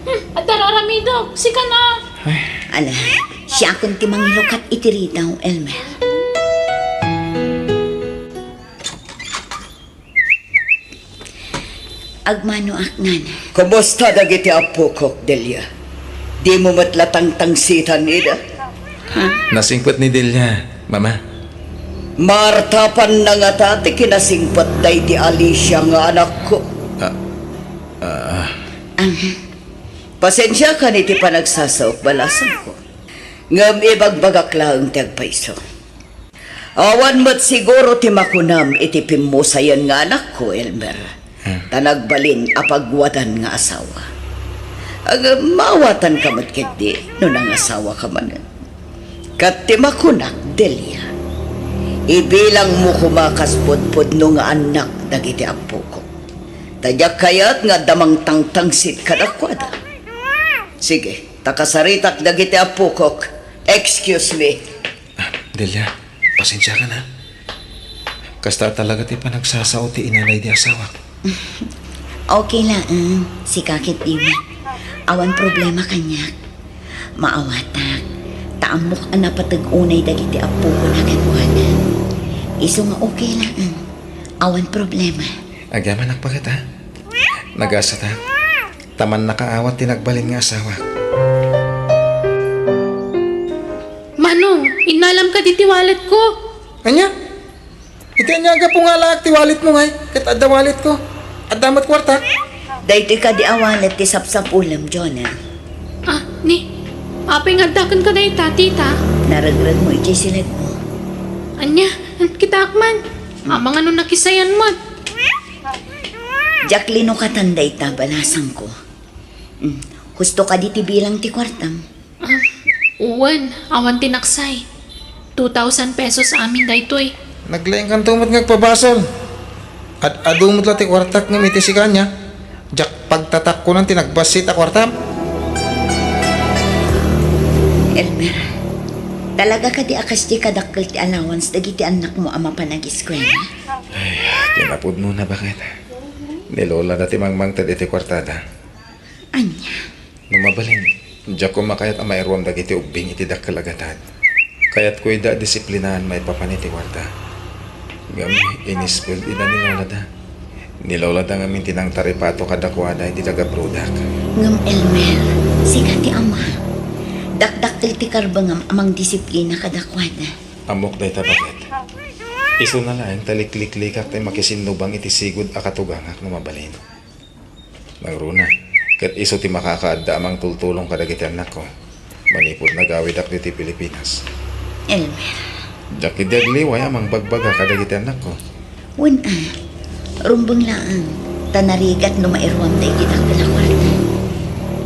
Hmm, adda ar-aramidok. Sika na. Ay. Ala, siakon ti mangilukat iti ridaw, Elmer. Agmanoak, nana. Kumusta dagiti appokok, Delia? Dimo met la tangtangsitan ida? Ha? Nasingpet ni Delia, Mama. Martapan na ngata ti kinasingpet daydi Alicia nga anakko. Ah, ah. Aha. Pasensiakan iti panagsasaok, balasangko. Ngem ibagbagak laeng ti agpayso. Awan met siguro ti makunam iti pimmusayen nga anakko, Elmer. Hmm. Ta nagbalin a pagwadan nga asawa. Ngem maawatanka met ketdi no nangasawaka manen. Ket ti makunak, Delia, ibilangmo koma kas pudpudno nga annak dagiti appokok. Ta diak kayat nga adda mangtangtangsit kadakuada. Sige, ta kasaritak dagiti appokok. Excuse me. Delia, pasensiakan, ha. Kasta talaga ti panagsasao ti inalay di asawak. Okay laeng, sika ket dimo. Awan problema kaniak. Maawatak, ta ammok a napateg unay dagiti appomo a kenkuana. Isu nga okay laeng, awan problema. Agyamanak pa ket, ha? Nagasatak, ta mannakaawat ti nagbalin nga asawak. Manong, innalam kadi ti walletko? Ania? Iti ania a gapu nga alaak ti walletmo ngay, ket adda walletko? Adda met kuartak? Daytoy kadi a wallet ti sapsapulem, Jonah. Ah, ni, apay nga adda kenka dayta, tita? Naregregmo iti silegmo. Ania? Kitaak man. Amangan no nakisayan met. Diak linukatan dayta, balasangko. Mm, husto kadi ti bilang ti kuartam? Ah, wen, awan ti naksay. Two thousand pesos amin daytoy. Naglaingkanto met nga agpabasol. Ad-adu met la ti kuartak ngem iti sika ania, diak pagtatakkonan ti nagbassit a kuartam. Elmer, talaga kadi a kasdi kadakkel ti allowance dagiti annakmo a mapan ageskuela? Ay, ti napudnona baket. Ni Lola dati mangmangted iti kuartada. Ania? No mabalin, diakon makayat a mairuam dagiti ubbing iti dakkel a gatad. Kayatko ida a disiplinaan maipapan iti kuarta. Ngem iniskwel ida ni Lolada. Ni Lolada ngamin ti nangtaripato kadakuada iti daga prudak. Ngem Elmer, sika ti ama. Dakdakkel ti karbengam a mangdisiplina kadakuada. Ammok dayta baket. Isuna laeng ta likliklikak ti makisinnubang iti sigud a katugangak no mabalin. Nangruna, ket isu ti makakaadda a mangtultulong kadagiti annakko manipud nagawidak ditoy Pilipinas. Elmer. Diak idi agliway a mangbagbaga kadagiti annakko. Wen a, rumbeng laeng, ta narigat no mairuamda iti dakkel a kuarta.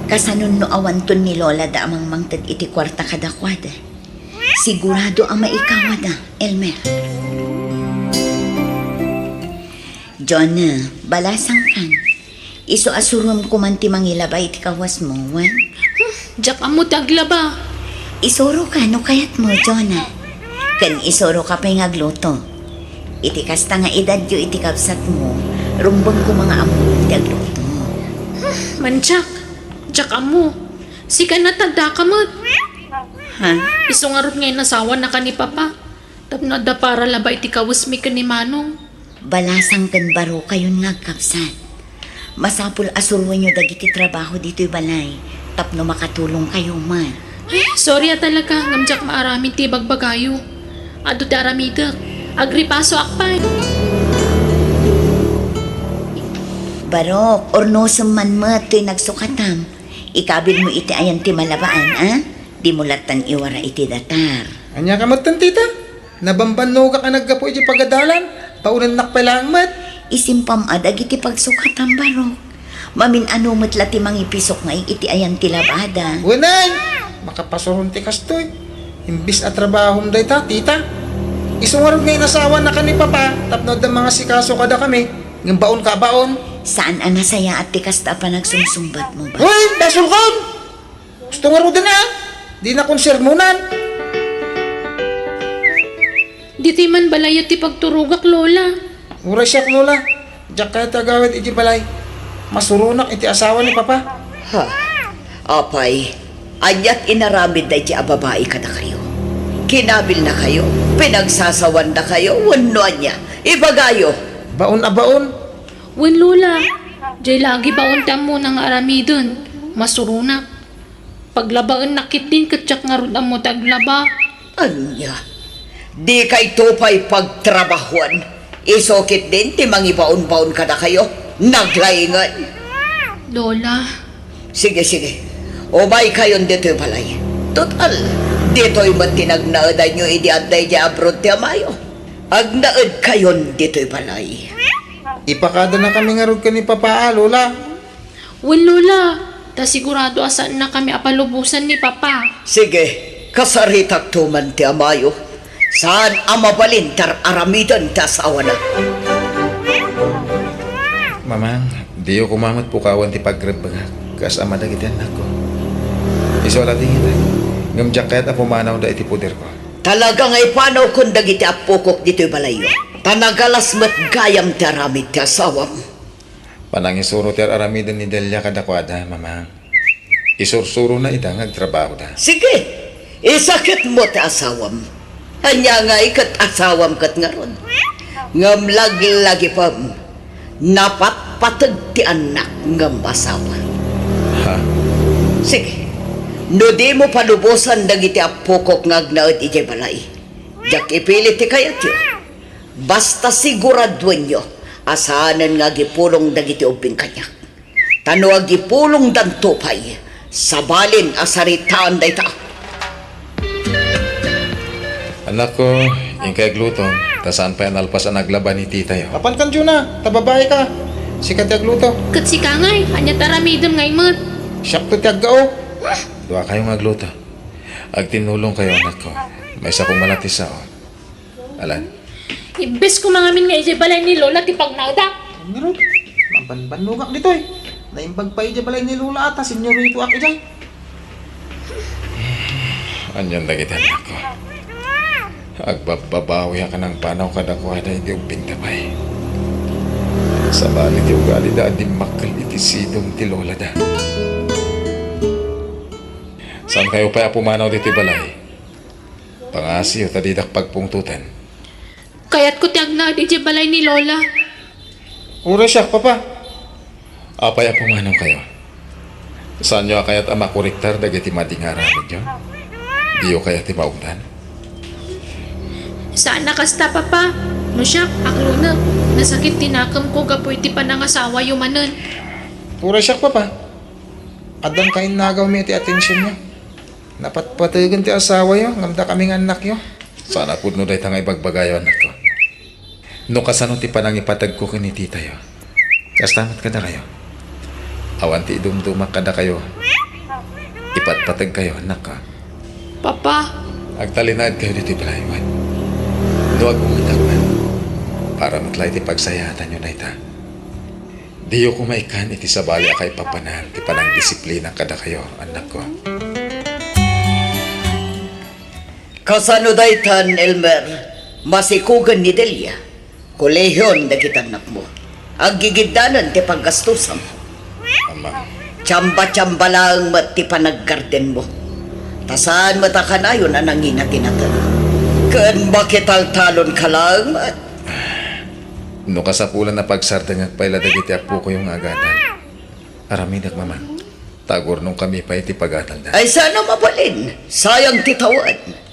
Kasanon no awanton ni Lolada a mangmangted iti kuarta kadakuada? Sigurado a maikawada, Elmer. Jonah, balasangkan. Isu a suruem koman ti mangilaba iti kawasmo, wen? Hmm, diak ammo ti aglaba. Isuroka no kayatmo, Jonah. Ken isuroka pay nga agluto. Iti kasta nga edadyo iti kabsatmo, rumbeng koma nga ammo ti agluto. Hmm, mandiak. Diak ammo. Sika nataddaka met. Ha? Isu ngarud nga inasawanaka ni Papa. Tapno adda paralaba iti kawesmi ken ni Manong. Balasang ken barokayon nga agkabsat. Masapul a suroenyo dagiti trabaho ditoy balay tapno makatulongkayo met. Ay, sorry a talaga, ngem diak maaramid ti ibagbagayo. Adu ti aramidek. Agripasoak pay. Barok, urnosem man met toy nagsukatam. Ikabilmo iti ayan ti malabaan, a? Dimo lattan iwara iti datar. Ania ka metten, tita? Nabambannogak a naggapu iti pagadalan, baonennak pay laeng met. Isimpam a dagiti pagsukatam, barok. Mamin-ano met la ti mangipisok nga iti ayan ti labada. Wenay! Makapasuron ti kastoy. Imbis a trabahom dayta, tita. Isu ngarud nga inasawanaka ni Papa tapno adda mangasikaso kadakami, ngem baonka a baon. Saan a nasayaat ti kasta a panagsumsungbatmo, ba? Uy, basolkon! Gusto ngaruden a, dinakon sermonan. Ditoy man balay ti pagturogak, Lola. Uray siak, Lola. Diak kayat ti agawid iti balay. Masuronak iti asawa ni Papa. Ha? Apay, aniat inaramid daydi a babai kadakayo? Kinabilnakayo? Pinagsasawannakayo? Wenno ania? Ibagayo! Baon a baon. Wen, Lola. Diay lagi baon ti ammona nga aramiden. Masuronak. Paglabaennak ketdin ket diak ngarud ammo ti aglaba. Ania? Dikayto pay pagtrabahuan? Isu ketdin ti mangibaonbaon kadakayo? Naglaingen! Lola. Sige, sige. Umaykayon ditoy balay. Total, ditoy met ti nagnaedanyo idi adda idiay abroad ti amayo. Agnaedkayon ditoy balay. Ipakadanakami ngarud ken ni Papa a, Lola. Wen, Lola, ta sigurado a saannakami a palubosan ni Papa. Sige, kasaritakto man ti amayo. Saan a mabalin ti ar-aramiden ti asawana. Mamang, diyo koma met pukawen ti pagrebbengak kas ama dagiti annakko. Isu a lating ita, ngem diak kayat a pumanawda iti poderko. Talaga nga ipanawkon dagiti appokok ditoy balayyo. Ta nagalas met gayam ti aramid ti asawam. Panangisuro ti ar-aramiden ni Delia kadakuada, Mama. Isursurona ida nga agtrabahoda. Sige, isakitmo ti asawam. Ania ngay ket asawam ket ngarud. Ngem laglagipem, napatpateg ti annak ngem asawa. Ha? Sige, no dimo palubosan dagiti appokok nga agnaed idiay balay, diak ipili ti kayatyo. Basta siguraduenyo a saanen nga agipulong dagiti ubbing kaniak. Ta no agipulongdanto pay, sabalin a saritaan dayta. Annakko, inkay agluto, ta saan pay a nalpas a naglaba ni titayo. Apan kan Juna, ta babaeka. Sika ti agluto. Ket sika ngay, ania ti aramidem ngay met? Siakto ti aggao. Duakayo nga agluto. Agtinnulongkayo, annakko. Maysa koma la ti sao. Alan. Imbes koma ngamin nga idiay balay ni Lola ti pagnaedak. Ngarud, mabanbannogak ditoy. Naimbag pay idiay balay ni Lola ta senyoritoak idiay. Anian dagiti annakko? Agbabbabawiak a nangpanaw kadakuada idi ubbingda pay. Sabali ti ugalida a dimmakkel iti sidong ti lolada. Saankayo pay a pumanaw ditoy balay? Pangngasiyo ta didak pagpungtotan. Kayatko ti agnaed idiay balay ni Lola. Uray siak, Papa. Apay a pumanawkayo? Saanyo a kayat a makuriktar dagiti madi nga aramidyo? Diyo kayat ti maungdan? Saan a kasta, Papa. No siak, aklonek. Nasakit ti nakemko gapu iti panangasawayo manen. Uray siak, Papa. Addan kainnagawmi iti atensionyo. Napatpategen ti asawayo, ngem dakami nga annakyo. Saan a pudno dayta nga ibagbagayo, annakko. No kasano ti panangipategko ken ni titayo, kasta met kadakayo. Awan ti idumdumak kadakayo. Ipatpategkayo, annakko. Papa. Agtalinaedkayo ditoy balay, wen. No agungedak man, para met la iti pagsayaatanyo dayta. Diyo koma ikkan iti sabali a kaipapanan ti panangdisiplina kadakayo, annakko. Kasano daytan, Elmer? Masikugen ni Delia. Kolehion dagiti annakmo. Aggigiddanen ti paggastusam. Amang. Tsamba-tsamba laeng met ti panaggardenmo. Ta saan met a kanayon a nangina ti nateng. Ken makitaltalonka laeng met. No kasapulan a pagsardengek pay la dagiti appokoyo nga agadal, aramidek, Mama. Ta agurnongkami pay iti pagadalda. Ay, saan a mabalin? Sayang ti tawen.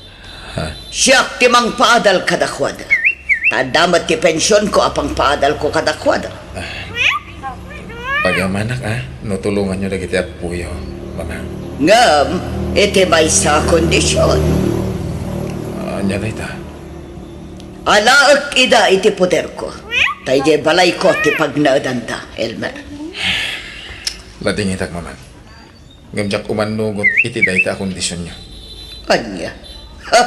Ha? Siak ti mangpaadal kadakuada. Ta adda met ti pensionko a pangpaadalko kadakuada. Ah. Pagyamanak, a, no tulonganyo dagiti appoyo, Mama. Ngem, iti maysa a kondision. Ania dayta? Alaek ida iti poderko. Ta idiay balayko ti pagnaedanda, Elmer. Ladingitak, Mama. Ngem diak umannugot iti dayta a kondisionyo. Ania? Ha?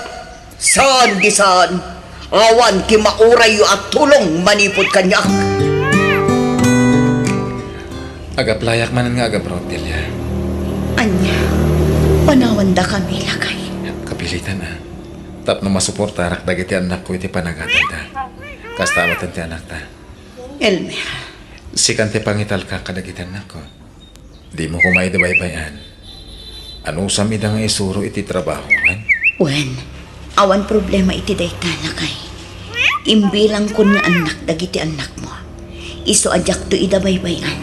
Saan di saan? Awan ti maurayyo a tulong manipud kaniak. Agaplayak manen nga agabroad, Delia. Ania? Panawandakami, lakay. Kapilitan, a. Tapno masuportarak dagiti annakko iti panagadalda. Kasta met ti anakta. Elmer. Sikan ti pangitalka kadagiti annakko. Dimo koma ida baybay-an. Anusam ida nga isuro iti trabaho, wen? Wen, awan problema iti dayta, lakay. Imbilangkon nga annak dagiti annakmo. Isu a diakto ida baybay-an.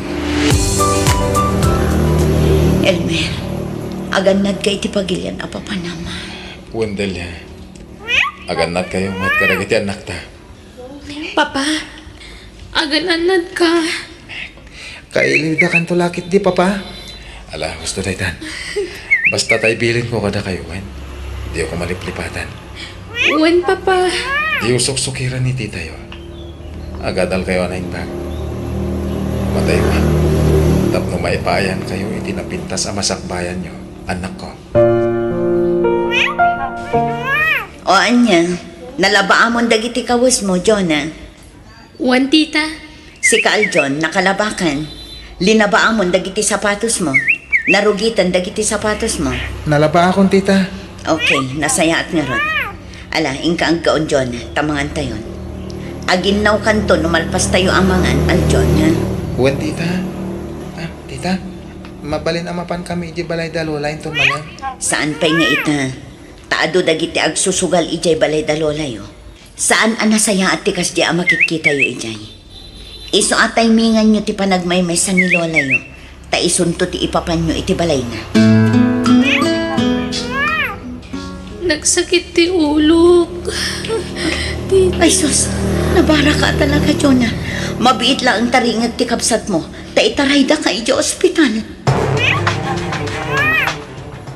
Elmer, agannadka iti pagilian a papanam. Wen, Delia. Agannadkayo met kadagiti annakta. Papa, agan-annadka. Kailidakanto la ketdi, Papa. Ala, husto daytan. Basta ta ibilinko kadakayo, wen. Diyo ko maliplipatan. Wen, Papa. Diyo suksukiran ni titayo. Agadalkayo a naimbag. Mataywa. Tapno maipayankayo iti napintas a masakbayanyo, annakko. O ania, nalabaamon dagiti kawesmo, Jonah? Wen, tita. Sika, Aljon, nakalabakan. Linabaamon dagiti sapatosmo. Narugitan dagiti sapatosmo. Nalabaakon, tita. Okay, nasayaat ngarud. Ala, inka aggaon, John, ta mangantayon. Aginnawkanto no malpastayo a mangan, Aljon, ha? Wen, tita. Ah, tita, mabalin a mapankami idiay balay da Lola inton manen? Saan pay nga ita, ta adu dagiti agsusugal idiay balay da Lolayo. Saan a nasayaat ti kasdi a makitkitayo idiay. Isu a tayminganyo ti panagmaymaysa ni Lolayo, ta isunto ti ipapanyo iti balayna. Nagsakit ti ulok. Ti- Ay sus, nabaraka talaga, Jonah. Mabiit laeng taringek ti kabsatmo, ta itaraydaka idiay ospital.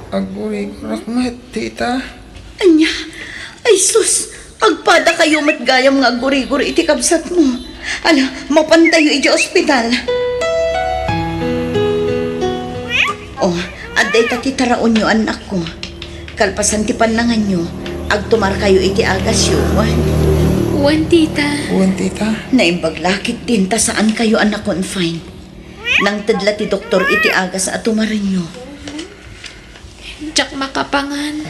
Aggurigurak met, tita. Ania? Ay sus, agpadakayo met gayam nga aggurigur iti kabsatmo. Ala, mapantayo idiay ospital. Oh, adda ita ti taraonyo, annakko. Kalpasan ti pannanganyo, agtumarkayo iti agasyo, wen? Wen, tita. Wen, tita. Naimbag la ketdin ta saankayo a na-confine. Nangted la ti doktor iti agas a tumarenyo. Diak makapangan.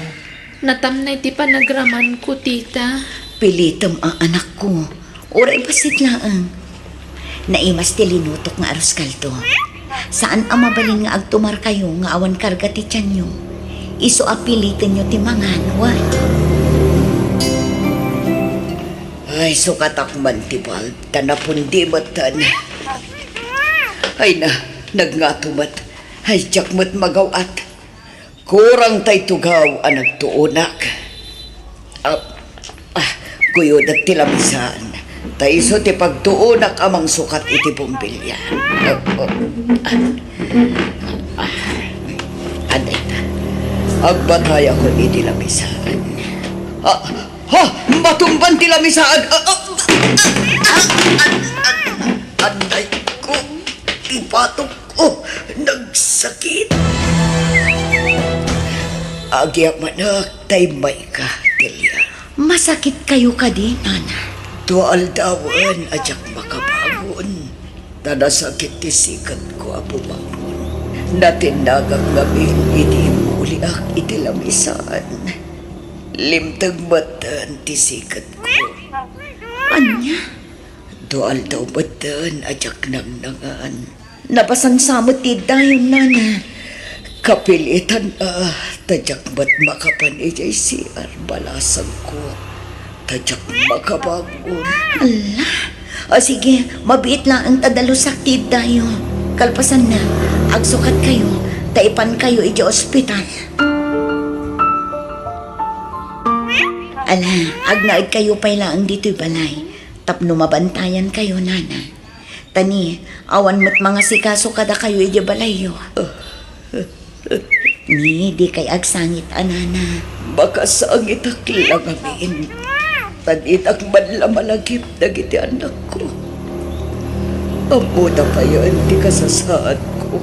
Natamnay ti panagramanko, tita. Pilitem a, anakko. Uray bassit laeng. Naimas ti linutok nga arroz caldo. Saan a mabalin nga agtumarkayo nga awan karga ti tianyo. Isu a pilitenyo ti mangan, wen? Ay, sukatak man ti bulb, ta napundi metten. Ay na, nagngato met. Ay, diak met magaw-at. Kurang tay tugaw a nagtuonak. Ah, ah, kuyodek ti lamisaan. Ta isu ti pagtuonak a mangsukat iti bombilya. Ah, ah, ah, ah. Adda ita. Agbatayakon iti lamisaan. Ah, ha! Matumban ti lamisaan! Ah, ah, ah, ah, ah, ah, ah. Anay ko! Ipatok! Oh, nagsakit! Agyamanak, tay mayka, Delia. Masakit kayo kadi, nana? Dua aldawen a diak makabangon. Ta nasakit ti siketko a bumangon. Natinnagak ngamin idi immuliak iti lamisaan. Limteg metten ti siketko. Ania? Dua aldaw metten a diak nangnangan. Nabasangsa met ti dayon, nana. Kapilitan a, ta diak met makapan idiay C R, balasangko. Ta diak makabangon. Ala. O sige, mabiit laeng ta dalusak ti iddayo. Kalpasanna, agsukatkayo, ta ipankayo idiay ospital. Ala, agnaedkayo pay laeng ditoy balay. Tapno mabantayankayo, nana. Ta ni, awan met mangasikaso kadakayo idiay balayyo. Ni, dikay agsangit a, nana. Makasangitak la ngamin. Ta dinak man la malagip dagiti annakko. Ammona payen ti kasasaadko.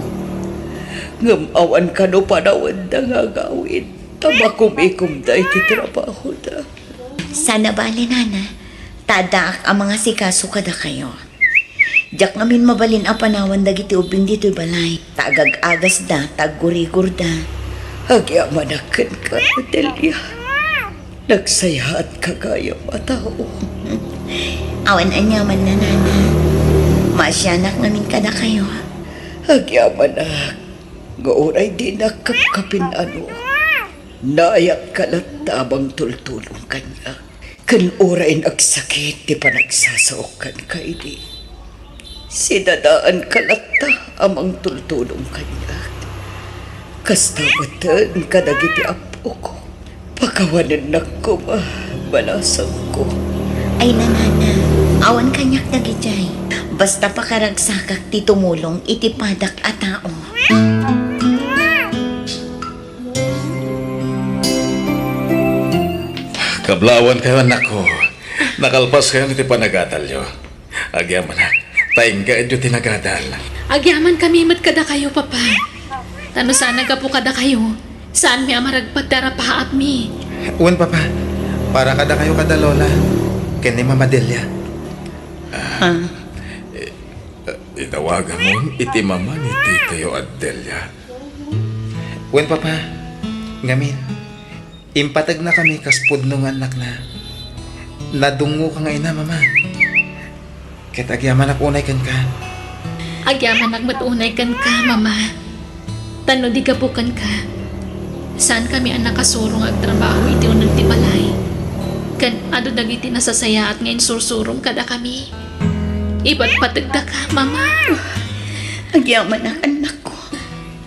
Ngem awan kano panawenda nga agawid. Ta makumikomda iti trabahoda. Saan a bale, nana. Ta addaak a mangasikaso kadakayo. Diak ngamin mabalin a panawan dagiti ubbing ditoy balay. Ta agag-agasda, ta aggurigurda. Agyamanak kenka, Delia. Nagsayaatka gayam a tao. Awan aniaman, nana. Maasianak ngamin kadakayo. Agyamanak. Nga uray dinak kapkapin-ano, naayatka latta a mangtultulong kaniak. Ken uray nagsakit ti panagsasaok kenka idi, sidadaanka latta a mangtultulong kaniak. Kasta metten kadagiti appok. Pakawanennak koma, balasangko. Ay, nanana, awan kaniak dagidiay. Basta pakaragsakak ti tumulong iti padak a tao. Kablawankayo, annakko. Nakalpaskayon iti panagadalyo. Agyamanak, ta inka idiay ti nagadal. Agyamankami met kadakayo, Papa. Ta no saan a gapu kadakayo, saanmi a maragpat ti arapaapmi. Wen, Papa. Para kadakayo kada Lola ken ni Mama Delia. Ha? Idawagamon iti mama ni titayo a Delia. Wen, Papa. Ngamin. Impategnakami kas pudno nga annakna. Nadungngoka nga ina, Mama. Ket agyamanak unay kenka. Agyamanak met unay kenka, Mama. Tapno di gapu kenka, saankami a nakasurong nga agtrabaho iti uneg ti balay. Ken adu dagiti nasasayaat nga insursurong kadakami. Ipatpategdaka, Mama. Agyamanak, annakko.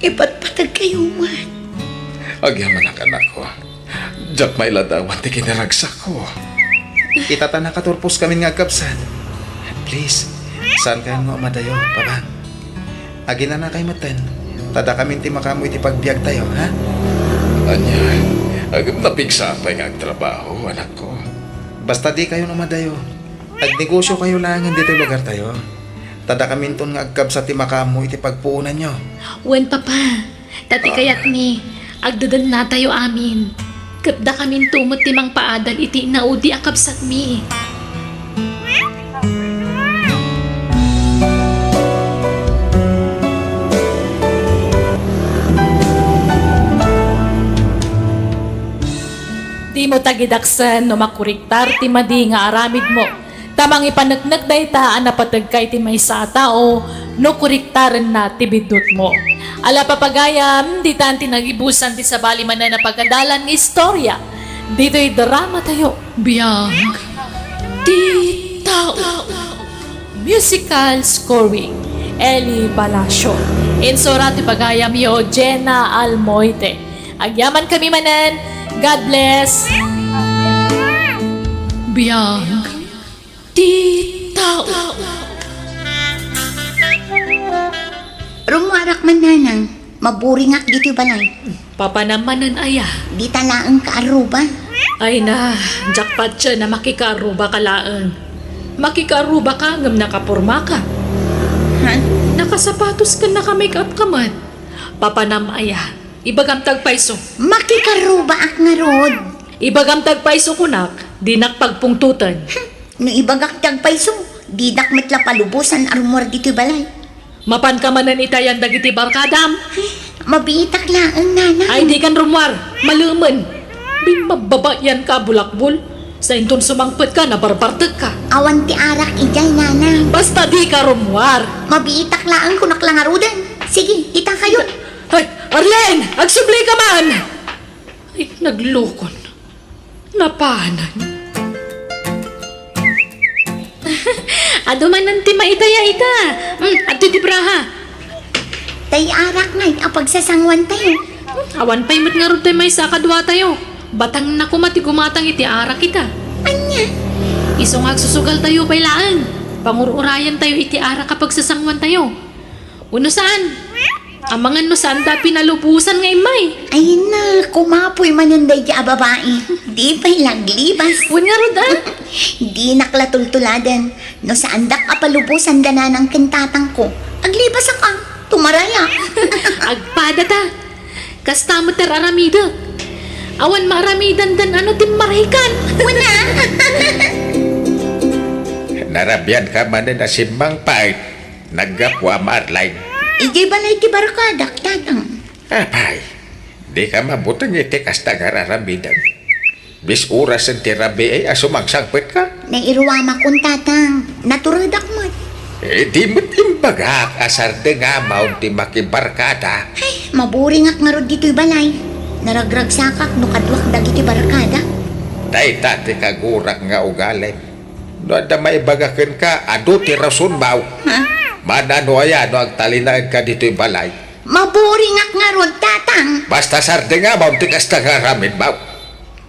Ipatpategkayo met. Agyamanak, annakko. Diak mailadawan ti kinaragsakko. Ita ta nakaturposkamin nga agkabsat. Please, saankayon nga umadayo, Pabang. Aginanakayo metten. Ta dakamin ti makaammo iti pagbiagtayo, ha? Ania, ngem napigsa pay nga agtrabaho, anakko. Basta dikayon umadayo. Agnegosiokayo laengen ditoy lugartayo. Ta dakaminton nga agkabsat ti makaammo iti pagpuonanyo. Wen, Papa. Ta ti kayatmi, agdedennatayo amin. Ket dakaminto met ti mangpaadal iti inaudi a kabsatmi. Dimo tagidaksen no makuriktar ti madi nga aramidmo. Ta mangipaneknek dayta a napategka iti maysa a tao no kuriktarenna ti biddutmo. Ala, papagayam, ditan ti nagibusan ti sabali manen a pagadalan nga istorya ditoy dramatayo. Biag ti tao. Musical scoring, Eli Palacio. Insurat ti pagayamyo, Jenna Almoite. Agyamankami manen. God bless. Biag ti tao. Rummuarak man, nanang. Maburingak ditoy balay. Papanam manen aya? Dita laeng kaarruba. Ay na, diak patien a makikaarrubaka laeng. Makikaarrubaka ngem nakapormaka. Ha? Nakasapatos ken naka-make-up ka met. Papanam aya? Ibagam ti agpayso. Makikaarrubaak ngarud. Ibagam ti agpayso kunak, dinak pagpungtoten. No ibagak ti agpayso, didak met la palubosan a rummuar ditoy balay. Mapanka manen itayan dagiti barkadam? Mabiitak laeng, nanang. Ay, dikan rummuar. Malemen. Bimmabbabayanka a bulakbol. Sainton sumangpetka, nabarbartekka. Awan ti arak idiay, nanang. Basta dika rummuar. Mabiitak laeng, kunak la ngaruden. Sige, itakayo. Ay, Arlene! Agsublika man! Ay, naglukon. Napanan. Adu manen ti maitaya ita. Hmm, adtoy ti braha. Tay arak ngay a pagsasanguantayo. Hmm, awan pay met ngarud tay maysa a kaduatayo. Batangna koma ti gumatang iti arak ita. Ania? Isu nga agsusugaltayo pay laeng. Pangur-urayantayo iti arak a pagsasanguantayo. Wenno saan? Amangan no saanda a pinalubosan nga immay. Ay na, kumapoy manen daydi a babai. Di pay laglibas. Wen ngarud, a? Dinak la tultuladen. No saandak a palubosan da nanang ken tatangko, aglibasaka. Tumaraya. Agpadata. Kasta met ti ar-aramidek. Awan maaramidandan a no timmarahikan. Wen a. Narabianka manen a simmangpet. Naggapu a Marlene. Idiay balay ti barkadak, tatang. Apay, dika mabuteng iti kasta nga ar-aramidem. Bis orasen ti rabii a sumangsangpetka? Nairuamakon, tatang. Naturedak met. Eh, di met imbagak a sardengam ti makibarkada. Ay, maburingak ngarud ditoy balay. Naragragsakak no kaduak dagiti barkada. Dayta ti kagurak nga ugalim. No adda maibaga kenka, adu ti rason, baw. Ha? Mana no aya no agtalinaedka ditoy balay? Maburingak ngarud, tatang. Basta sardengam ti kasta nga aramid, baw.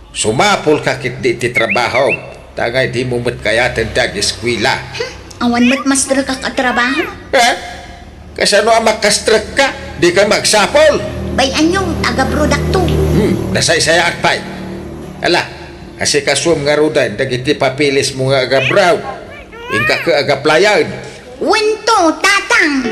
Sumapulka ketdi iti trabahom, ta ngay dimo met kayaten ti ageskuela. Hmm, awan met maestrekak a trabaho. Eh? Kasano a makastrekka? Dika magsapul. Bay-anyo, agabrodakto. Hmm, nasaysayaat pay. Ala, asikasuem ngaruden dagiti papeles mo nga agabroad. Inka ket agaplayan. Wento, tatang.